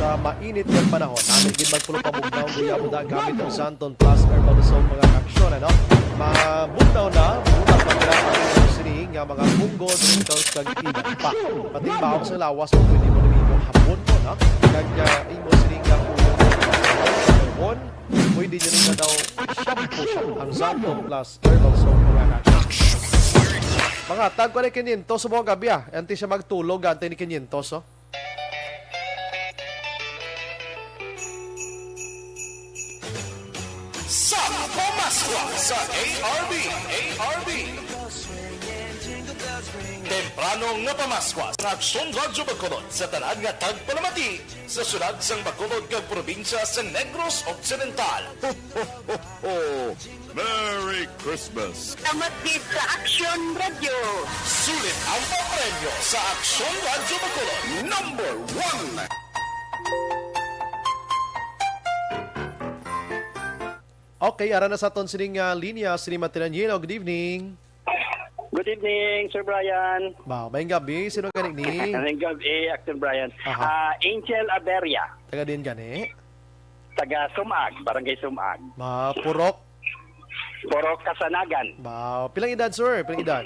Sa mainit nga panahon, nami gid magpulo pabugnaw, guyabda gamit ang Santon Plus Herbal Soap, mga ka-aksyon, ano? Mabugnaw na, muna pa dira ang imo sini nga mga punggod, wrinkles, kag iban pa. Pati ang bahog sa lawas mo, pwede mo na imo hapon mo, no? Kag, ah, imo sini nga ulo, pwede nyo na daw shampoo siya, ang Santon Plus Herbal Soap, mga ka-aksyon. Mga tag ko na kinyentos sa buong gabi, ah. Antes siya magtulog, antay ni kinyentos, oh. Sa Pamaskwa sa A R B, A R B. Temprano nga pamaskwa sa Aksyon Radyo Bacolod sa tanan nga tagpalamati sa syudad sang Bacolod kag probinsya sa Negros Occidental. Ho, ho, ho, ho! Merry Christmas! Salamat gid sa Aksyon Radyo. Sulit ang papremyo sa Aksyon Radyo Bacolod. Number one. Okay, ara na sa aton sining, ah, linya, sini Martin Angelo. Good evening. Good evening, Sir Brian. Ba, maayong gabi. Sino gani ni? Maayong gabi, Action Brian. Aha. Ah, Angel Aberia. Taga din gani? Taga Sumag, Barangay Sumag. Ma, Purok? Purok Kasanagan. Ba, pilang edad, sir? Pilang edad?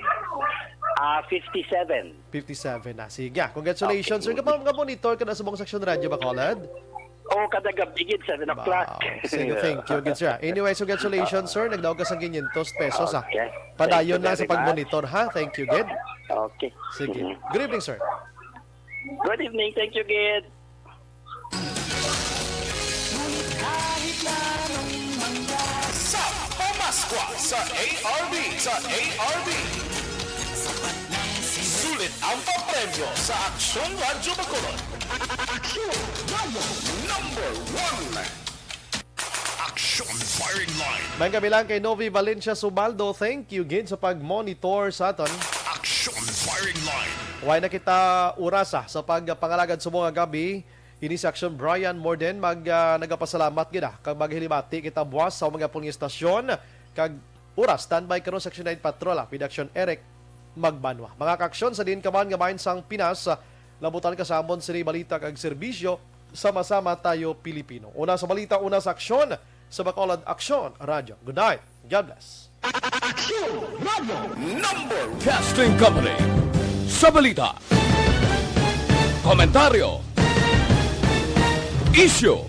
Ah, fifty-seven. Fifty-seven na. Sige, ah, congratulations, sir. Okay. Kapag monitor ka na sa buong section radyo, Bacolod? Oh, kada gabi gid, seven o'clock. Wow. Sige, thank you gid, sir. Anyway, congratulations, sir. Nagdaog ka sa quinientos pesos, ah. Okay. Padayon lang sa pagmonitor, ha? Thank you gid. Okay. Sige. Mm-hmm. Good evening, sir. Good evening. Thank you gid. Sa Pamaskwa sa A R B, sa A R B. Sulit ang papremyo sa Aksyon Radyo Bacolod. Aksyon Radyo. Number one. Aksyon Firing Line. Maayong gabi lang kay Novi Valencia Subaldo. Thank you gid sa pag-monitor sa aton. Aksyon Firing Line. Way na kita orasa sa pagpangalagad subong nga gabi. Ini si Aksyon Brian Morden mag, ah, nagapasalamat gid, ah, kag maghilimati kita buwas sa mga pulong istasyon kag Oras, standby karon sa Action nine Patrol, P D Action Eric Magbanwa. Mga kaaksyon, sa diin ka man nga bahin sang Pinas, ah, labutan ka sa amon sini balita kag serbisyo, sama-sama tayo Pilipino. Una sa balita, una sa aksyon, sa Bacolod Aksyon Radyo. Good night. God bless. Aksyon Radyo. Number Casting Company. Sa balita, komentaryo, isyu,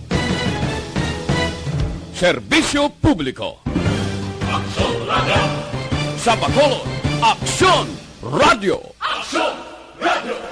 serbisyo publiko. Aksyon Radyo. Sa Bacolod, Aksyon Radyo. Aksyon Radyo.